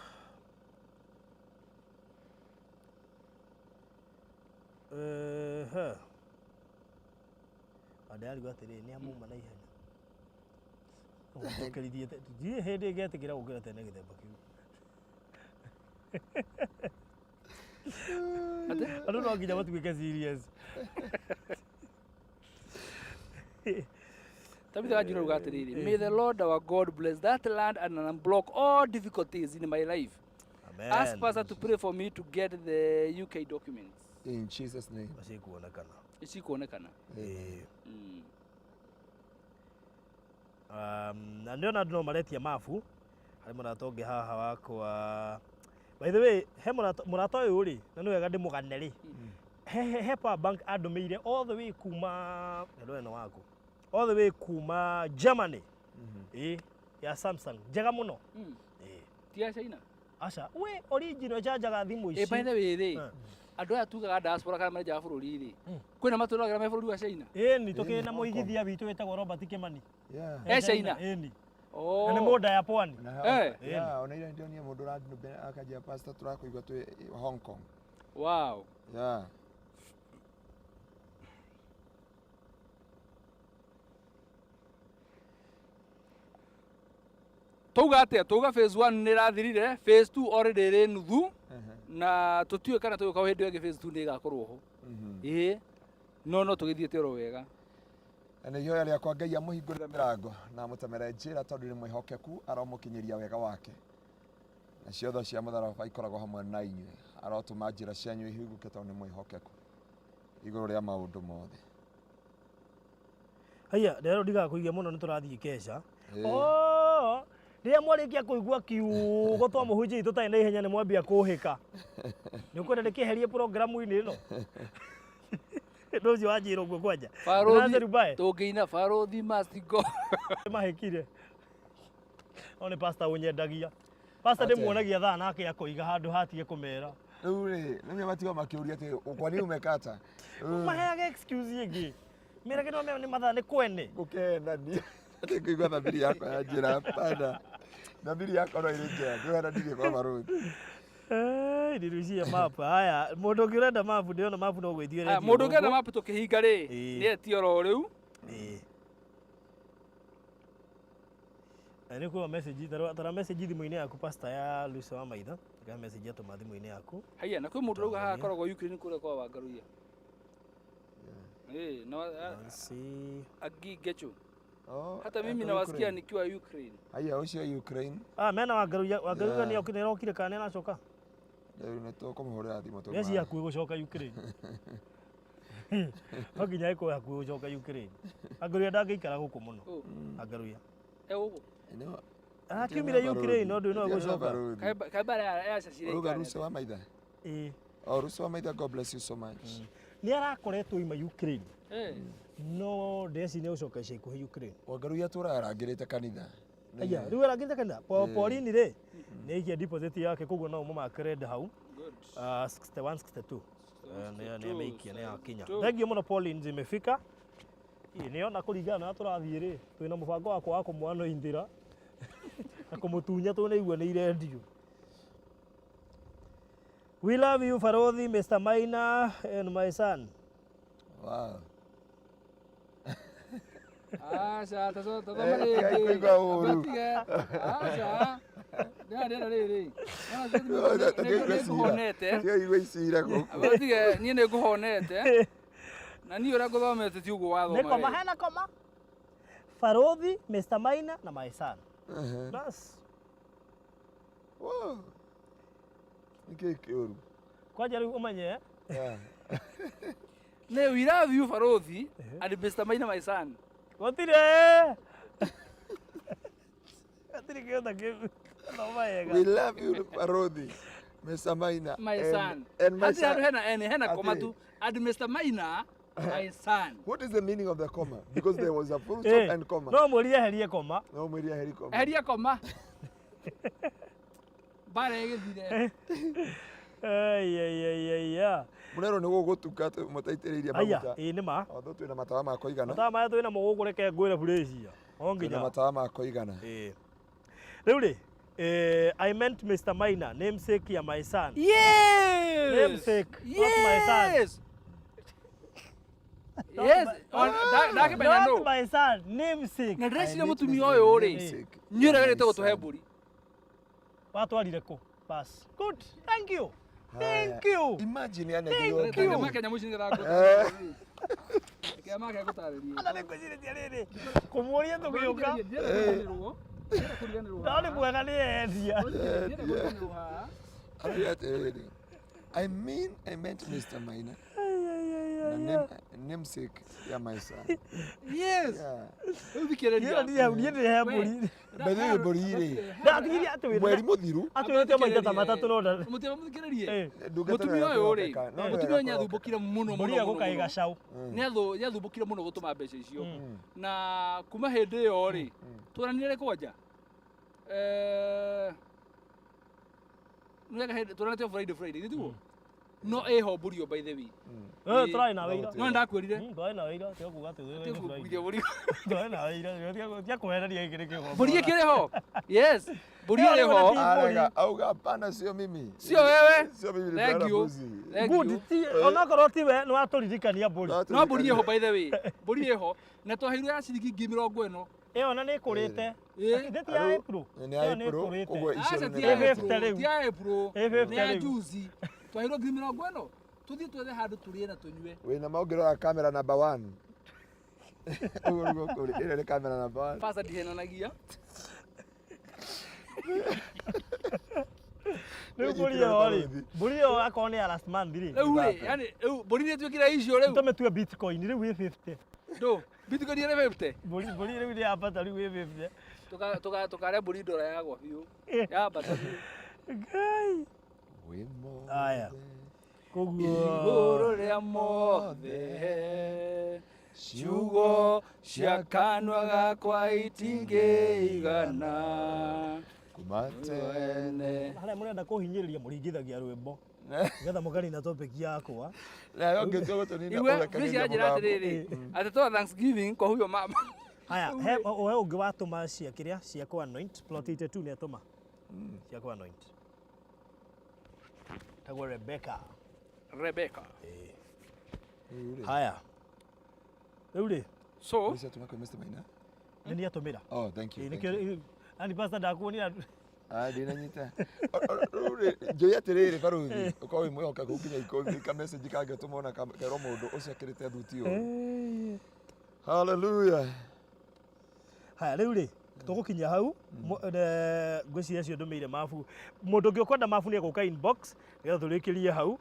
Ehe. Andĩarigwo atĩrĩrĩ, nĩ amuma na ihenya. Ũcokerithie ndirĩ hĩndĩ ngetĩkĩra gũkĩra tene gĩthemba kĩu. Atĩ? Andũ no nginya matuĩke serious. Tabitha Wanjiru auga atĩrĩrĩ, may the Lord our God bless that land and unblock all difficulties in my life. Amen. Ask pastor to pray for me to get the UK documents. In Jesus name. Cikuonekana. Icikuonekana. Ĩĩ. Na ndĩrona andũ no maretia mabu harĩ mũrata ũngĩ haha wakwa. By the way, he mũrata mũrata ũyũ rĩ, na nĩ wega ndĩmũgane rĩ, he power bank andũmĩire all the way kuma ndĩrona ĩno waku, all the way kuma Germany. Ĩĩ, ya Samsung njega mũno. Ĩĩ. Ti ya China. Aca, we original chanjaga thimũ Ĩ ici. by the way rĩ, Eh. andũ aya tugaga diaspora kana marĩ nja wa bũrũri rĩ, kwĩna matũragĩra me bũrũri wa China. Ĩni, tũkĩrĩ Ĩni, na Hong Kong. mũigithia witũ wĩtagwo Robert Kimani. Yeah. Eh, China. Ĩni. Oh. Na nĩ mũnda ya pwani. Na Eh. yeah, ona ira ndionie mũndũ ũrandũmĩra akanjĩra pastor tũrakũigua twĩ Hong Kong. Wow. Yeah. Tauga atĩa? Tauga phase 1 nĩ ĩrathirire, phase 2 already ĩrĩ nuthu na tũtiũĩ kana tũgĩũka hĩndĩ ĩyo ĩngĩ phase 2 nĩ ĩgakorwo ho. Ĩĩ. No no tũgĩthiĩte oro wega. Na nĩ ihoya rĩakwa Ngai amũhingũrĩre mĩrango na amũtemere njĩra tondũ nĩ mwĩhokeku aromũkinyĩria wega wake. Na ciothe cia mũtharaba ikoragwo hamwe na inyuĩ. Arotũma njĩra cianyu ihingũke tondũ nĩ mwĩhokeku igũrũ rĩa maũndũ mothe. Haiya, rero ndigakũigia mũno nĩ tũrathiĩ keca. Ĩĩ. Oh, rĩrĩa mwarĩkia kũigua kiugo twamũhunjia tũtarĩ na ihenya nĩ mwambia kũhĩka. Nĩ ũkwenda ndĩkĩeherie programu-inĩ ĩno? Ndũ ũcio wanjĩra ũguo kwanja. Barothi Nazareth Bae, tũngĩina barothi must go. mahĩkire. No nĩ pastor ũnyendagia. Pastor Atĩa? ndĩmuonagia thaa nake akoiga handũ hatige kũmera. Rĩu rĩ, rĩu matigo makĩũria atĩ kwa nini umekata? Maheaga excuse ĩngĩ. Merage no meo nĩ mathaa nĩ kwene. Gũkenania. Atĩ ngũigua thamiri yakwa ya njĩra hapana. Thamiri yakwa no ĩrĩ njega, ndĩwenanirie kwa barothi. Ndirucie mapu. Haya, mũndũ ũngĩ ũrenda mapu, ndĩrona mapu no gwĩtio Ah, Mũndũ ũngĩenda mapu tũkĩhinga rĩ, Ĩĩ. nĩ etie oro rĩu. Ĩĩ. Na nĩ kuo message tara tara message thimũ-inĩ yaku pastor ya Lucy wa Maitha. Ga message atũma thimũ-inĩ yaku. Haiya, na kwĩ mũndũ ũrauga haha Tanzania. akoragwo Ukraine kũrĩa kwa Wangaruia. Ĩĩ, na Nancy. Agi Gecho. Oh, Hata mimi ako nawasikia Ukraine. nikiwa Ukraine. Haiya, ũcio Ukraine. Ah, mena Wangaruia, Wangaruia Yeah. nĩ okire nĩ kana nĩ aracoka. Rĩu nĩ tũkũmũhũrĩra thimũ Nĩ ci hakuhĩ gũcoka Ukraine. No nginya ĩkorwo hakuhĩ gũcoka Ukraine. Wangaruia ndangĩikara gũkũ mũno. Oh, Wangaruia. e gũkũ. Arakiumire Ukraine no ndũĩ no egũcoka. Kaĩ mbara yacacire Uruga ikara. Rusi wa Maitha. Ĩĩ. Oh, Rusi wa Maitha, God bless you so much. Nĩ arakoretwo ima Ukraine. Eh. No ndeci nĩ gũcoka ica ikuhĩ Ukraine. Wangaruia atũraga arangĩrĩte kanitha. Aya, rĩu arangĩte kanitha. Pauline rĩ, nĩ aikia deposit yake koguo no ũmũmakĩre hau. Good. 61 62. Nĩ ameikia nĩ akinya. 62. Thank you mũno Pauline zimefika. Ĩ nĩona kũringana na ũrĩa tũrathiĩ rĩ, twĩna mũbango wakwa wa kũmwanointhĩra na kũmũtunya tũnaigua nĩ irendio. We love you Farodhi, Mr. Maina and my son. Wow. Aca, tathoma Eh, rĩngĩ. tigai kũigua ũru. Amba tige. Aca. Ndĩra rĩrĩ. Tigai Nĩ ngũhonete. Tigai igua icira gũkũ. Amba tige, niĩ nĩ ngũhonete. Na niĩ ũrĩa ngũthomete ti ũguo Nĩ koma wathoma. hena koma. Farodhi, Mr. Maina na my son. Bas. Wow. Nĩkĩĩ kĩũru? Kwanja rĩu ũmenye Yeah. Nĩ we love you Barothi and Mr. Maina my son. gũtirĩ gũtirĩ kĩũndũ kĩu thoma wega. We love you, Barothi. Mr. Maina. My and, son. And my Hatirĩ handũ son. hena N, hena koma Atĩ. tu. And Mr. Maina my son. What is the meaning of the comma? Because there was a full stop Eh, and comma. no mwĩrie eherie koma. No mwĩrie eherie comma. Eheria koma. Mbara ĩgĩthire. Ai, ai, ai, ai, ya. Mũrerwo nĩ gũgũtuka mũtaitĩrĩirie Aya, maguta. ĩĩ nĩ ma. Although twĩna matawa ma kũigana. Matawa maya twĩna mo gũkũ reke ngwĩre burĩcia. O Twĩna nginya. matawa ma kũigana. Ĩĩ. Rĩu rĩ, I meant Mr. Maina, namesake ya my son. Yes! Namesake, not my son. Yes! Yes, ndakĩmenya Not nũ. my son, namesake. Na ndĩreciria I meet mũtumia Mr. ũyũ rĩ, Namesake. nĩ ũregerete My gũtũhe son. mbũri. Watwarire kũ? Bas. Good. Thank you. Haya. Thank you. Imagine yani akĩrwo Thank you. Reke make nyamũ ici nĩgetha ngũtarĩrie. Reke make ngũtarĩrie. Ana nĩ ngwĩcirĩtie rĩrĩ. Kũmũria tũgĩũka. Ndienda kũriganĩrwo. Ndienda kũriganĩrwo No haha. nĩ mwega nĩ endia. Ndienda kũriganĩrwo haha. Arauga atĩrĩrĩ, I mean, I meant Mr. Maina na namesake ya my son. Yes. Yeah. Rĩu thikĩrĩria. Niĩ hau niĩ ndĩ he mbũri. By the way, mbũri rĩ, Ndatigire atwĩrĩte. mweri mũthiru Atwĩrĩte maita ta matatũ no nda. Mũtiba mũthikĩrĩrie. Eh. ndungata Mũtumia ĩyo ũyũ rĩ, yakwĩhokeka, no mũtumia ũyũ wega nĩathumbũkire mũno mũno Mbũri mũno ĩyo gũkaĩ mũno. gacau. Nĩathumbũkire mũno gũtũma mbeca icio. Na kuma hĩndĩ ĩyo rĩ, twaranire kwanja. Nĩwega hĩndĩ twaranĩte o Friday Friday, nĩ tiguo? No ĩho mbũri ĩyo by the way. Eh, tũrarĩ nawe ira. No nĩndakwĩrire. Twarĩ nawe ira, tiga kuga atĩ Tiga ũthĩ kũnguithia mbũri. Twarĩ nawe ira, tiga kũherania gĩkĩ nĩ kĩgongona. Mbũri ĩkĩrĩ ho. Yes. Mbũri Ĩyo ĩrĩ nĩ ho. mbũri. Arega, auga hapana, sio mimi. Sio wewe. Sio mimi Thank nilipeana you. mbuzi. Thank Good, you. ti onakorwo tiwe nĩ watũririkania mbũri. No mbũri ĩho by the way. Mbũri ĩho na twaheirwo ya ciringi 40,000. Ĩyo na nĩ ĩkũrĩte. Ĩ. Ithe ti ya Arau- April. Nĩ ya Ĩyo nĩ April, ĩkũrĩte. koguo icio Aca nĩ ti ya ya Ĩ April, 50 rĩu. ti ya April. Ĩ 50 Nĩ ya rĩu. juzi. Twaheirwo 40,000. Tũthiĩ twethe handũ tũrĩe na tũnyue. Wĩna ma ũngĩrora kamera number one. Ũguo nĩguo kũrĩ. Ĩno nĩ kamera number one. Pasta ndihenanagia. Rĩu mbũri ĩyo rĩ, mbũri ĩyo akorwo nĩ ya last month rĩ. Rĩu rĩ, yani rĩu mbũri nĩ ĩtuĩkire icio rĩu. Tũmĩtue bitcoin rĩu ĩ 50. Ndũ, bitcoin ĩrĩ 50. Mbũri mbũri rĩu nĩ yambata rĩu ĩ 50. Tuka tuka tukarĩa mbũri ndora yagwa biũ. Yambata biũ. Ngai. Wĩ mothe. Aya. Koguo Igũrũ rĩa mothe ciugo cia kanua gakwa itingĩigana Kuma tene. harĩa mũrenda kũhinyĩrĩria mũringithagia rwĩmbo nĩgetha mũkarina topic yakwa. Nayo ũngĩtua gũtũnina Iwe ũrekagĩria Grace anjĩra mũgambo. atĩrĩrĩ atĩ twa Thanksgiving kwa huyo mama. Haya, he we ũngĩ watũma cia kĩrĩa cia kũ anoint plot 82 nĩ atũma cia kũ anoint. Tagwo Rebecca. Rebecca. Rĩu rĩ, Haya. Rĩu rĩ, So mbũri ciatũma kwĩ Mr. Maina? nĩ niĩ atũmĩra. Oh, thank you. Ĩ thank nĩkĩo you. ani pastor ndakuonia Ah, ndinanyita. Rĩu rĩ, njũĩ atĩrĩrĩ baruthi, ũkorwo wĩ mwĩhokeku nginya ikũmi, ka message kangĩtũmwo na kerwo mũndũ ũcio akĩrĩte thuti ũru. Hallelujah. Haya rĩu rĩ tũgũkinya hau ngwĩciria cio ndũmĩire mabu mũndũ ũngĩ ũkwenda mabu nĩ egũka inbox nĩgetha tũrĩkĩrie hau.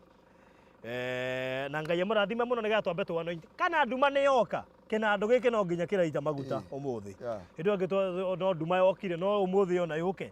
Na Ngai amũrathime mũno nĩgetha twambe tũ anoint kana nduma nĩ yoka kĩnandũ gĩkĩ no nginya kĩraita maguta ũmũthĩ. Yeah. Hĩndĩ ĩyo ĩngĩ no nduma yokire no ũmũthĩ ona yũke.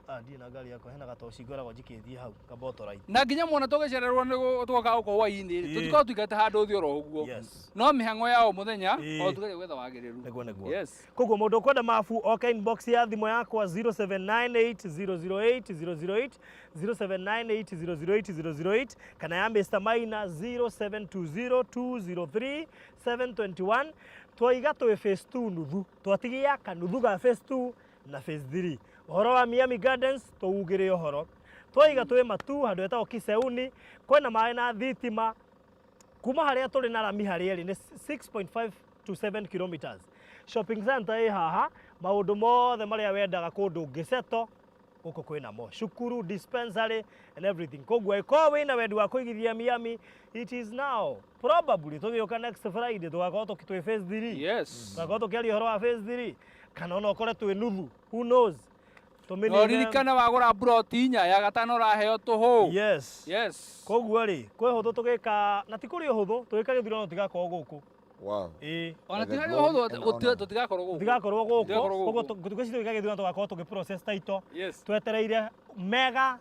Ndirĩ na ngari yakwa hena gatoci ngoragwo njikĩtie hau kabotorai. Na nginya mwana tũgĩcererwo nĩ tũgoka gũkũ hwaĩ-inĩ rĩ, Ĩĩ. tũtikoragwo tũikarĩte handũ thĩ oro ũguo. Yes. No mĩhang'o ya o mũthenya Ĩĩ. o tũgeria gwetha wagĩrĩru. Nĩguo nĩguo. Yes. Koguo mũndũ ũkwenda mabu oke inbox ya thimũ yakwa 0798008008 0798008008 kana ya Mr. Maina 0720203721 twaiga twĩ phase 2 nuthu twatigia kanuthu ga phase 2 na phase 3 ũhoro wa Miami Gardens tũugĩre ũhoro twaiga twĩ matu handũ hetagwo Kiseuni kwĩna maĩ na thitima kuma harĩa tũrĩ na rami harĩa ĩrĩ nĩ 6.5 to 7 kilometers. Shopping center ĩ haha maũndũ mothe marĩa wendaga kũndũ ũngĩceto gũkũ kwĩnamo cukuru dispensary and everything koguo ĩkorwo wĩna wendi wa kũigithia Miami it is now probably tũgĩũka next Friday tũgakorwo twĩ phase 3. Yes. Tũgakorwo tũkĩaria ũhoro wa phase 3 kana ona ũkore twĩ nuthu who knows. No ririkana wagũra mburoti inya ya gatano ũraheo tũhũ. Yes. Yes. Koguo rĩ kwĩ ũhũthũ tũgĩka na ti kũrĩ ũhũthũ tũgĩka gĩthurano tũtigakorwo gũkũ. Wow. Ĩĩ. Ona The ti harĩ glory ũhũthũ and honor. tũtigakorwo gũkũ. Tũtigakorwo gũkũ. Tũtigakorwo gũkũ. Koguo ngwĩciria tũgĩka gĩthurano tũgakorwo tũgĩ process title. Yes. Twetereire mega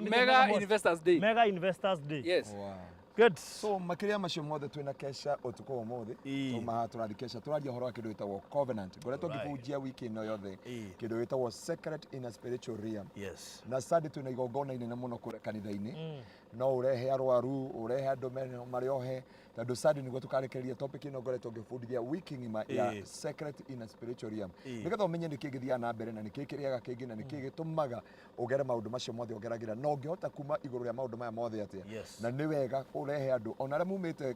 Mega Investors Day. Mega Investors Day. Yes. Wow. Good. So makĩria macio mothe twĩna kesha ũtukũ wa ũmũthĩ. Ĩĩ. Tuma tũrathiĩ kesha tũraria ũhoro wa kĩndũ gĩtagwo covenant. Ngoretwo Alright. ngĩbunjia wiki ĩno yothe Ĩĩ. kĩndũ gĩtagwo secret in a spiritual realm. Yes. Na Sunday twĩna igongona inene mũno kũrĩa kanitha-inĩ. No ũrehe arwaru, ũrehe andũ marĩ ohe, tondũ Sunday nĩguo tũkarĩkĩrĩria topic ĩno ngoretwo ngĩbundithia wiki ng'ima ya Ĩĩ. secret in a spiritual realm. Ĩĩ. Nĩgetha ũmenye nĩkĩ gĩthiaga na mbere na nĩkĩ kĩrĩaga kĩngĩ na nĩkĩ gĩtũmaga ũgere maũndũ macio mothe ũgeragĩra na ũngĩhota kuma igũrũ rĩa maũndũ maya mothe atĩa. Yes. Na nĩ wega kũrehe andũ ona arĩa mumĩte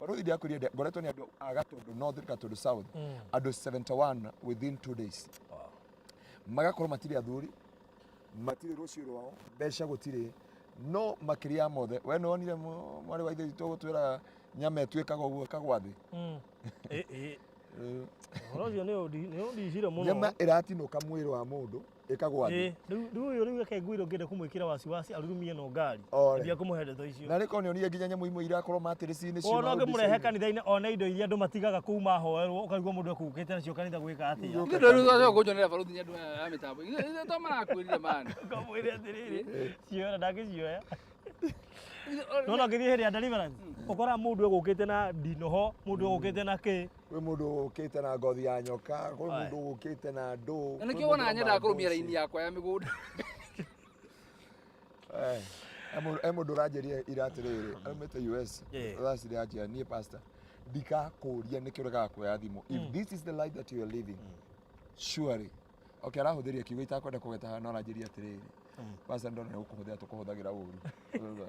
barothi ndiakwĩrire ngoretwo nĩ andũ a Gatũndũ North, Gatũndũ South, andũ 71 within 2 days. Wow. Magakorwo matirĩ athuri, matirĩ rũciũ rwao, mbeca gũtirĩ, no makĩria ya mothe we nĩwonire mwarĩ wa ithe witũ gũtwĩra nyama ĩtuĩkaga ũguo ĩkagwa thĩ. Ĩ ĩ. Ũhoro ũcio nĩ ũndicire mũno. Nyama ĩratinũka mwĩrĩ wa mũndũ ĩkagwa thĩ. Ĩ, rĩu ũyũ rĩu reke ngwĩre ũngĩenda kũmwĩkĩra wasiwasi arurumie no ngari. Ore. Ndia kũmũhe ndeto icio. Na rĩkorwo nĩonire nginya nyamũ imwe irakorwo matĩrĩci-inĩ Wona ũngĩmũrehe kanitha-inĩ one indo iria andũ matigaga kũu mahoerwo ũkaigua mũndũ ekũkĩte nacio kanitha gwĩka atĩa. Ithuĩ rĩu twacoka kũnjonera baruthi nĩ andũ aya a mĩtambo. Ithuĩ to marakwĩrire mani. Ũkamwĩre atĩrĩrĩ, cioera ndangĩcioya. Nona ũngĩthiĩ hĩndĩ ya deliverance ũkoraga mũndũ egũkĩte na ndinoho, mũndũ egũkĩte na kĩ. Kwĩ mũndũ ũkĩte na ngothi ya nyoka, kwĩ Aye. mũndũ ũkĩte na ndũ. Na kwĩ nĩkĩo mũndũ wonaga na nyendaga kũrũmia mbũci. raini yakwa ya mĩgũnda. Eh, he mũndũ ũranjĩria ira atĩrĩrĩ, aumĩte US, Yeah. thaa cirĩ anjĩra, niĩ pastor, ndikakũria nĩkĩ ũregaga kuoya thimũ. If this is the life that you are living, surely. Okay, arahũthĩria kiugo itakwenda kũgweta haha, no aranjĩria atĩrĩrĩ, pastor ndona nĩ gũkũhũthĩra tũkũhũthagĩra ũru.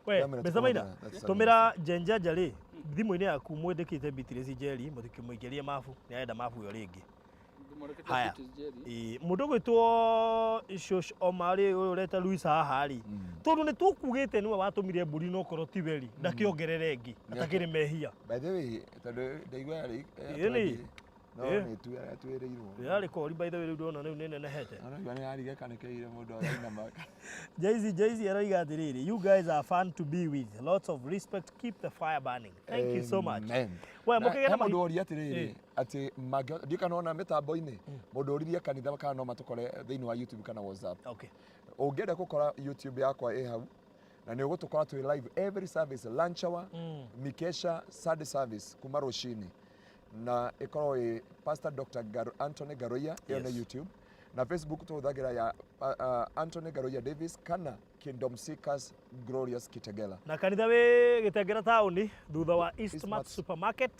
We, Ndamwĩra Mr. Maina, tũkũhũthĩra, that's tũmĩra Njenja Njarĩ thimũ-inĩ yaku mwĩndĩkĩte Beatrice Njeri mũtikĩmũikĩrie mabu, nĩ arenda mabu ĩyo rĩngĩ. Haya. Ĩ, mũndũ ũgwĩtwo Shosh Omar rĩ, ũyũ ũreta Luis haha rĩ, tondũ nĩ tũkugĩte nĩwe watũmire mbũri no korwo tiwe rĩ, ndakĩongerere ĩngĩ atakĩrĩ mehia. By the way, tondũ ndaigua yarĩ Ĩ nĩ. no Ĩ. nĩ tuĩrĩirwo. Yarĩ kori by the way rĩu ndona rĩu nĩ nenehete. Araigua nĩ yarige kanĩkĩire mũndũ arainama. Jay-Z aroiga atĩrĩrĩ, you guys are fun to be with. Lots of respect. Keep the fire burning. Thank you so much. Amen. We, Na mũkĩgĩa he na mũndũ mahinda. woria atĩrĩrĩ atĩ ndiũ kana ona mĩtambo-inĩ mũndũ ũririe kanitha kana no matũkore thĩinĩ wa YouTube kana WhatsApp. Okay. Ũngĩenda gũkora YouTube yakwa ĩ hau na nĩ ũgũtũkora twĩ live every service lunch hour, mikesha Sunday service kuma rũcinĩ na ĩkorwo ĩ Pastor Dr. Anthony Garoia ĩyo nĩ Yes. YouTube na Facebook tũhũthagĩra ya Anthony Garoia Davis kana Kingdom Seekers Glorious Kitegela. Na kanitha wĩ Gĩtengera taũni thutha wa Eastmart Eastmart. Supermarket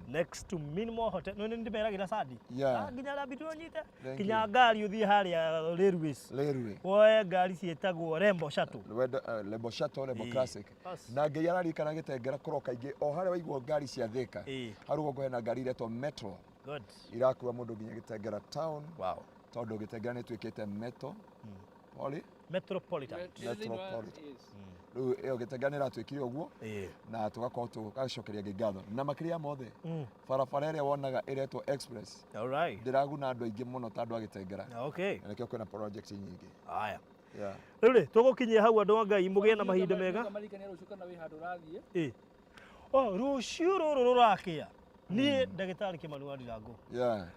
next to Minimal Hotel. Nĩ ndĩmeragĩra Sandi. Yeah. Ah, nginya rambi tuonyite. Thank Kinya you. ngari ũthiĩ harĩa Railways. Lerwe. Woe ngari ciĩtagwo Rembo Shuttle. Wenda, Lebo Shuttle, Lebo Ĩĩ. Classic. Bas. Na Ngai ararikana Gĩtengera kũroka ingĩ o harĩa waigua ngari cia Thĩka. Ĩĩ. Hau rũgongo hena ngari iretwo Metro Good. irakua mũndũ nginya Gĩtengera town Wow. tondũ Gĩtengera nĩ ĩtuĩkĩte metro. Poli? Metropolitan. Metropolitan. Rĩu ĩyo Gĩtengera nĩ ĩratuĩkire ũguo Ĩĩ. na tũgakorwo tũgacokeria Ngai ngatho. Na makĩria ya mothe barabara ĩrĩa wonaga ĩretwo express All right. ndĩraguna andũ aingĩ mũno ta andũ a Gĩtengera. Okay. Na nĩkĩo kwĩna project nyingĩ. Haya. Yeah. Rĩu rĩ, tũgũkinyia hau andũ a Ngai mũgĩe na mahinda mega. Maririkania rũciũ kana wĩ handũ ũrathiĩ. Ĩ. Oh, rũciũ rũrũ rũrakĩa. Niĩ ndagĩtarĩ Kĩmani wa Ndirango. Yeah.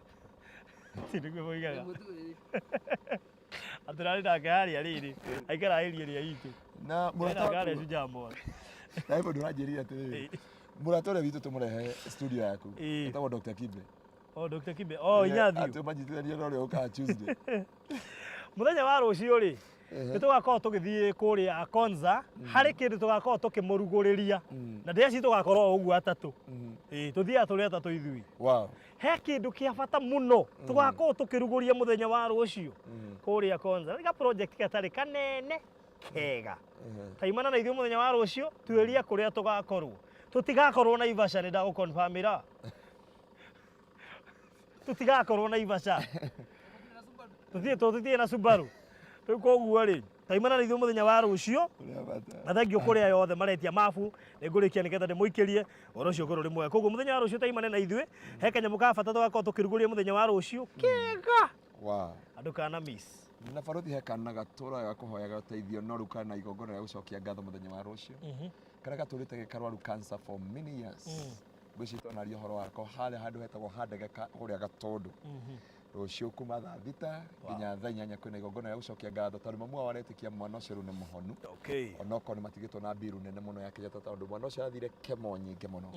Ti nĩguo moigaga. Atũrarĩ nake harĩa rĩrĩ. Aikara area ĩrĩa itũ. Na mũrata Ena harĩa waku Shujaa Mall. na hivyo ndũranjĩrire atĩrĩrĩ mũrata ũrĩa witũ tũmũrehe studio yaku Ĩ. etagwo Dr. Kibe. Oh, Dr. Kibe. Oh, Inyathio. Atĩ ũmanyitithanie na ũrĩa ũkaga Tuesday. Mũthenya wa rũciũ rĩ, nĩ tũgakorwo tũgĩthiĩ kũrĩa Konza, harĩ kĩndũ tũgakorwo tũkĩmũrugũrĩria. Na ndĩreci tũgakorwo o ũguo atatũ. Ĩ, tũthiaga tũrĩ atatũ ithuĩ. Wow. He kĩndũ kĩa bata mũno tũgakorwo tũkĩrugũria mũthenya wa rũciũ kũrĩa Konza. Nĩ ga project gatarĩ kanene kega. Taimana na ithuĩ mũthenya wa rũciũ tuĩria kũrĩa tũgakorwo. Tũtigakorwo Naivasha nĩ ndagũconfirmĩra. Tũtigakorwo Naivasha. Tũthiĩ tũthiĩ na Subaru. Rĩu koguo rĩ, taimana na ithuĩ mũthenya wa rũciũ Ũrĩa bata. na thengio kũrĩa yothe maretia mabu nĩ ngũrĩkia nĩgetha ndĩmũikĩrie ũhoro ũcio ũkorwo ũrĩ mwega. Koguo mũthenya wa rũciũ taimane na ithuĩ he kanyamũ ka bata tũgakorwo tũkĩrugũria mũthenya wa rũciũ kega Wow. andũ kana miss. Na barothi he kana gatũraga kũhoyaga ũteithio no rĩu kana igongona rĩa gũcokia ngatho mũthenya wa rũciũ karĩa gatũrĩte gĩ karwaru cancer for many years ngwĩciria twanaria ũhoro wako harĩa handũ hetagwo handege kũrĩa Gatũndũ. Rũciũ kuma thaa 6 nginya thaa 8 kwĩna igongona rĩa gũcokia ngatho tondũ mamu wao aretĩkia mwana ũcio rĩu nĩ mũhonu. Onokorwo nĩ matigĩtwo na mbiru nene mũno ya Kenyatta tondũ mwana ũcio arathire kemo nyingĩ mũno.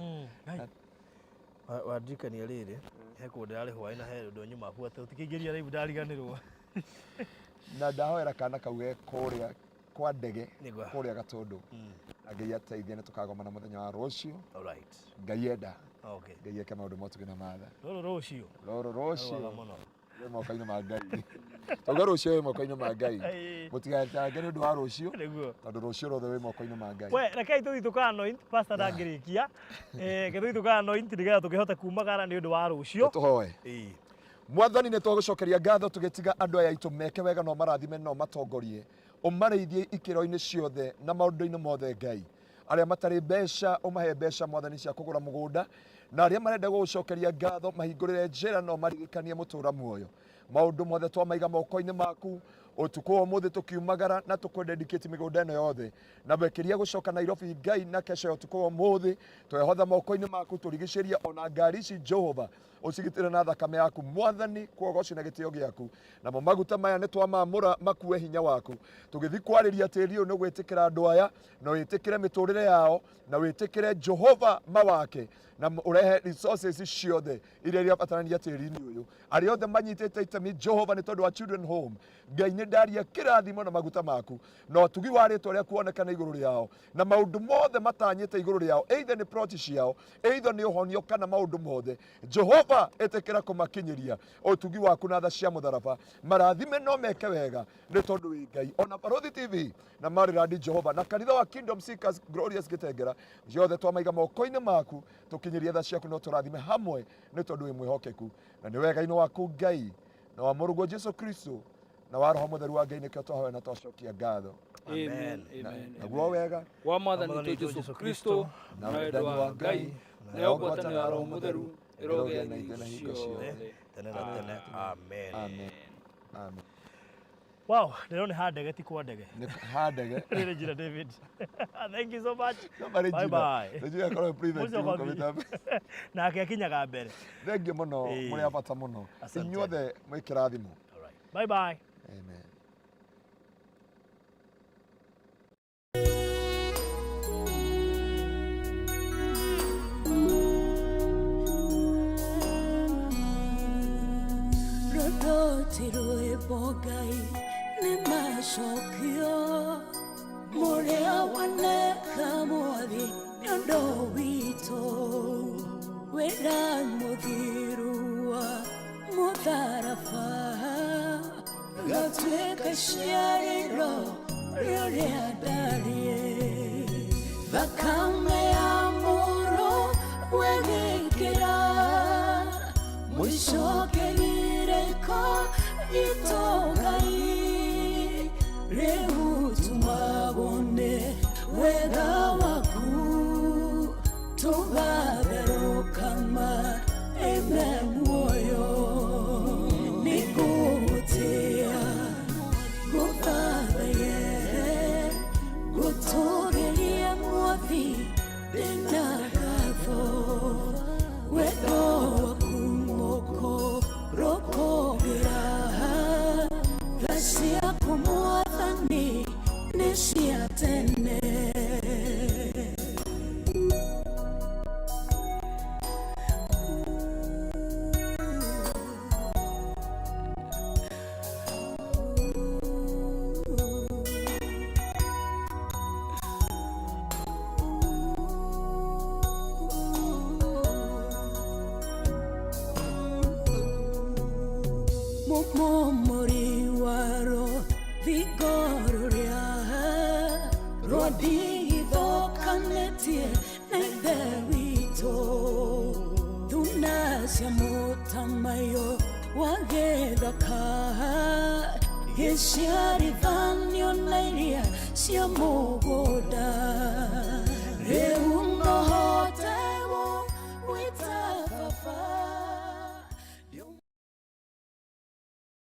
Wandirikania rĩrĩ, he kũndũ ndĩrarĩ hwaĩ na he ũndũ nyuma buate ũtikĩingĩria rĩu ndariganĩrwo. Na ndahoera kana kau ge kũrĩa kwa ndege Nĩguo. kũrĩa Gatũndũ. Na Ngai ateithie nĩ tũkagomana mũthenya wa rũciũ. Alright. Ngai enda. Okay. Ngai eke maũndũ motugi na matha. Rũrũ rũciũ. Rũrũ Rũaga rũciũ mũno. wĩ moko-inĩ ma Ngai. Tauga rũciũ wĩ moko-inĩ ma Ngai. Ĩĩ. Mũtigatange nĩ ũndũ wa rũciũ Nĩguo. tondũ rũciũ ruothe wĩ moko-inĩ ma Ngai. We, rekei tũthiĩ tũka anoint, pastor ndangĩrĩkia. Reke tũthiĩ tũka anoint nĩgetha tũkĩhote kumagara nĩ ũndũ wa rũciũ. Tũhoe. Ĩĩ. Mwathani nĩ twagũcokeria ngatho tũgĩtiga andũ aya aitũ meke wega no marathime no matongorie ũmarĩithie ikĩro-inĩ ciothe na maũndũ-inĩ mothe Ngai. Arĩa matarĩ mbeca ũmahe mbeca Mwathani cia kũgũra mũgũnda, na arĩa marenda gũgũcokeria ngatho mahingũrĩre njĩra no maririkanie mũtũra muoyo. Maũndũ mothe twamaiga moko-inĩ maku ũtukũ wa ũmũthĩ tũkiumagara na tũkwendedicate mĩgũnda ĩno yothe na makĩria gũcoka Nairobi Ngai na kesho ya ũtukũ wa ũmũthĩ twehotha moko-inĩ maku tũrigicĩrie ona ngari ici Jehova ũcigitĩre na thakame yaku Mwathani kuogoci na gĩtĩo gĩaku. Namo maguta maya nĩ twamamũra makue hinya waku tũgĩthiĩ kwarĩria tĩri ũyũ nĩ gwĩtĩkĩra andũ aya na wĩtĩkĩre mĩtũrĩre yao na wĩtĩkĩre Jehova mawake na ũrehe resources ciothe iria irabatarania tĩri-inĩ ũyũ. Arĩa othe manyitĩte itemi Jehova nĩ tondũ wa Children Home Ngai nĩ ndaria kĩrathimo na maguta maku na ũtugi wa rĩtwa rĩaku wonekane igũrũ rĩao na maũndũ mothe matanyĩte igũrũ rĩao, either nĩ plot ciao, either nĩ ũhonio kana maũndũ mothe. Jehova ĩtĩkĩra kũmakinyĩria ũtugi waku na tha cia mũtharaba. Marathime no meke wega nĩ tondũ wĩ Ngai. Ona Barũthi TV na Maryland Jehova na kanitha wa Kingdom Seekers Glorious Gĩtengera yothe twamaiga moko-inĩ maku tũkinyĩrie tha ciaku no tũrathime hamwe nĩ tondũ wĩ mwĩhokeku na nĩ wega-inĩ waku Ngai na wa mũrũguo Jesu Kristo na wa Roho Mũtheru wa Ngai nĩkĩo twahoya na twacokia ngatho. Amen. Amen. Naguo wega wa Mwathani witũ Jesu Kristo na na wendo wa Ngai nayo ngwatanĩro ya Roho Mũtheru ĩrogĩa na na ithuĩ na ithuĩ hingo ciothe. ciothe. Tene na tene. Amen. Amen. Amen. Wow, ndĩrona ha ndege ti kwa ndege. Nĩ ha ndege. Rĩrĩ njĩra David. Thank you so much. Somebody Bye njira. bye. Njira korwo prevent Mũcokothi. gũkomita. Nake akinyaga mbere. Thank you mũno Ĩĩ. mũrĩ a bata mũno. Asante. Inyuothe mwĩ kĩrathimo. All right. Bye bye. Amen. Rũrũ rwĩmbo Ngai nĩ macokio mũrĩa waneka mwathi nĩ ũndũ witũ wĩra mũthiru wa mũtharaba gatuĩka ciarĩro rĩrĩa ndariĩ thakame ya mũrũ wegĩkĩra mũicokerire ko itũ Ngai rĩu tumagwo nĩ wega waku tũgatherũka maĩ muoyo nĩngũgũtĩĩa ngũthathaye ngũtũũgĩrie mwathi ndĩna ngatho wendo waku mũkũrũkũgĩra tha ciaku Mwathani nĩ cia tene. Mumumuri waro thingoro rĩa rwandithokanĩtie na Ithe witũ thuna cia mũtamaiyũ wa gĩthaka gĩciarithanio na iria cia mũgũnda.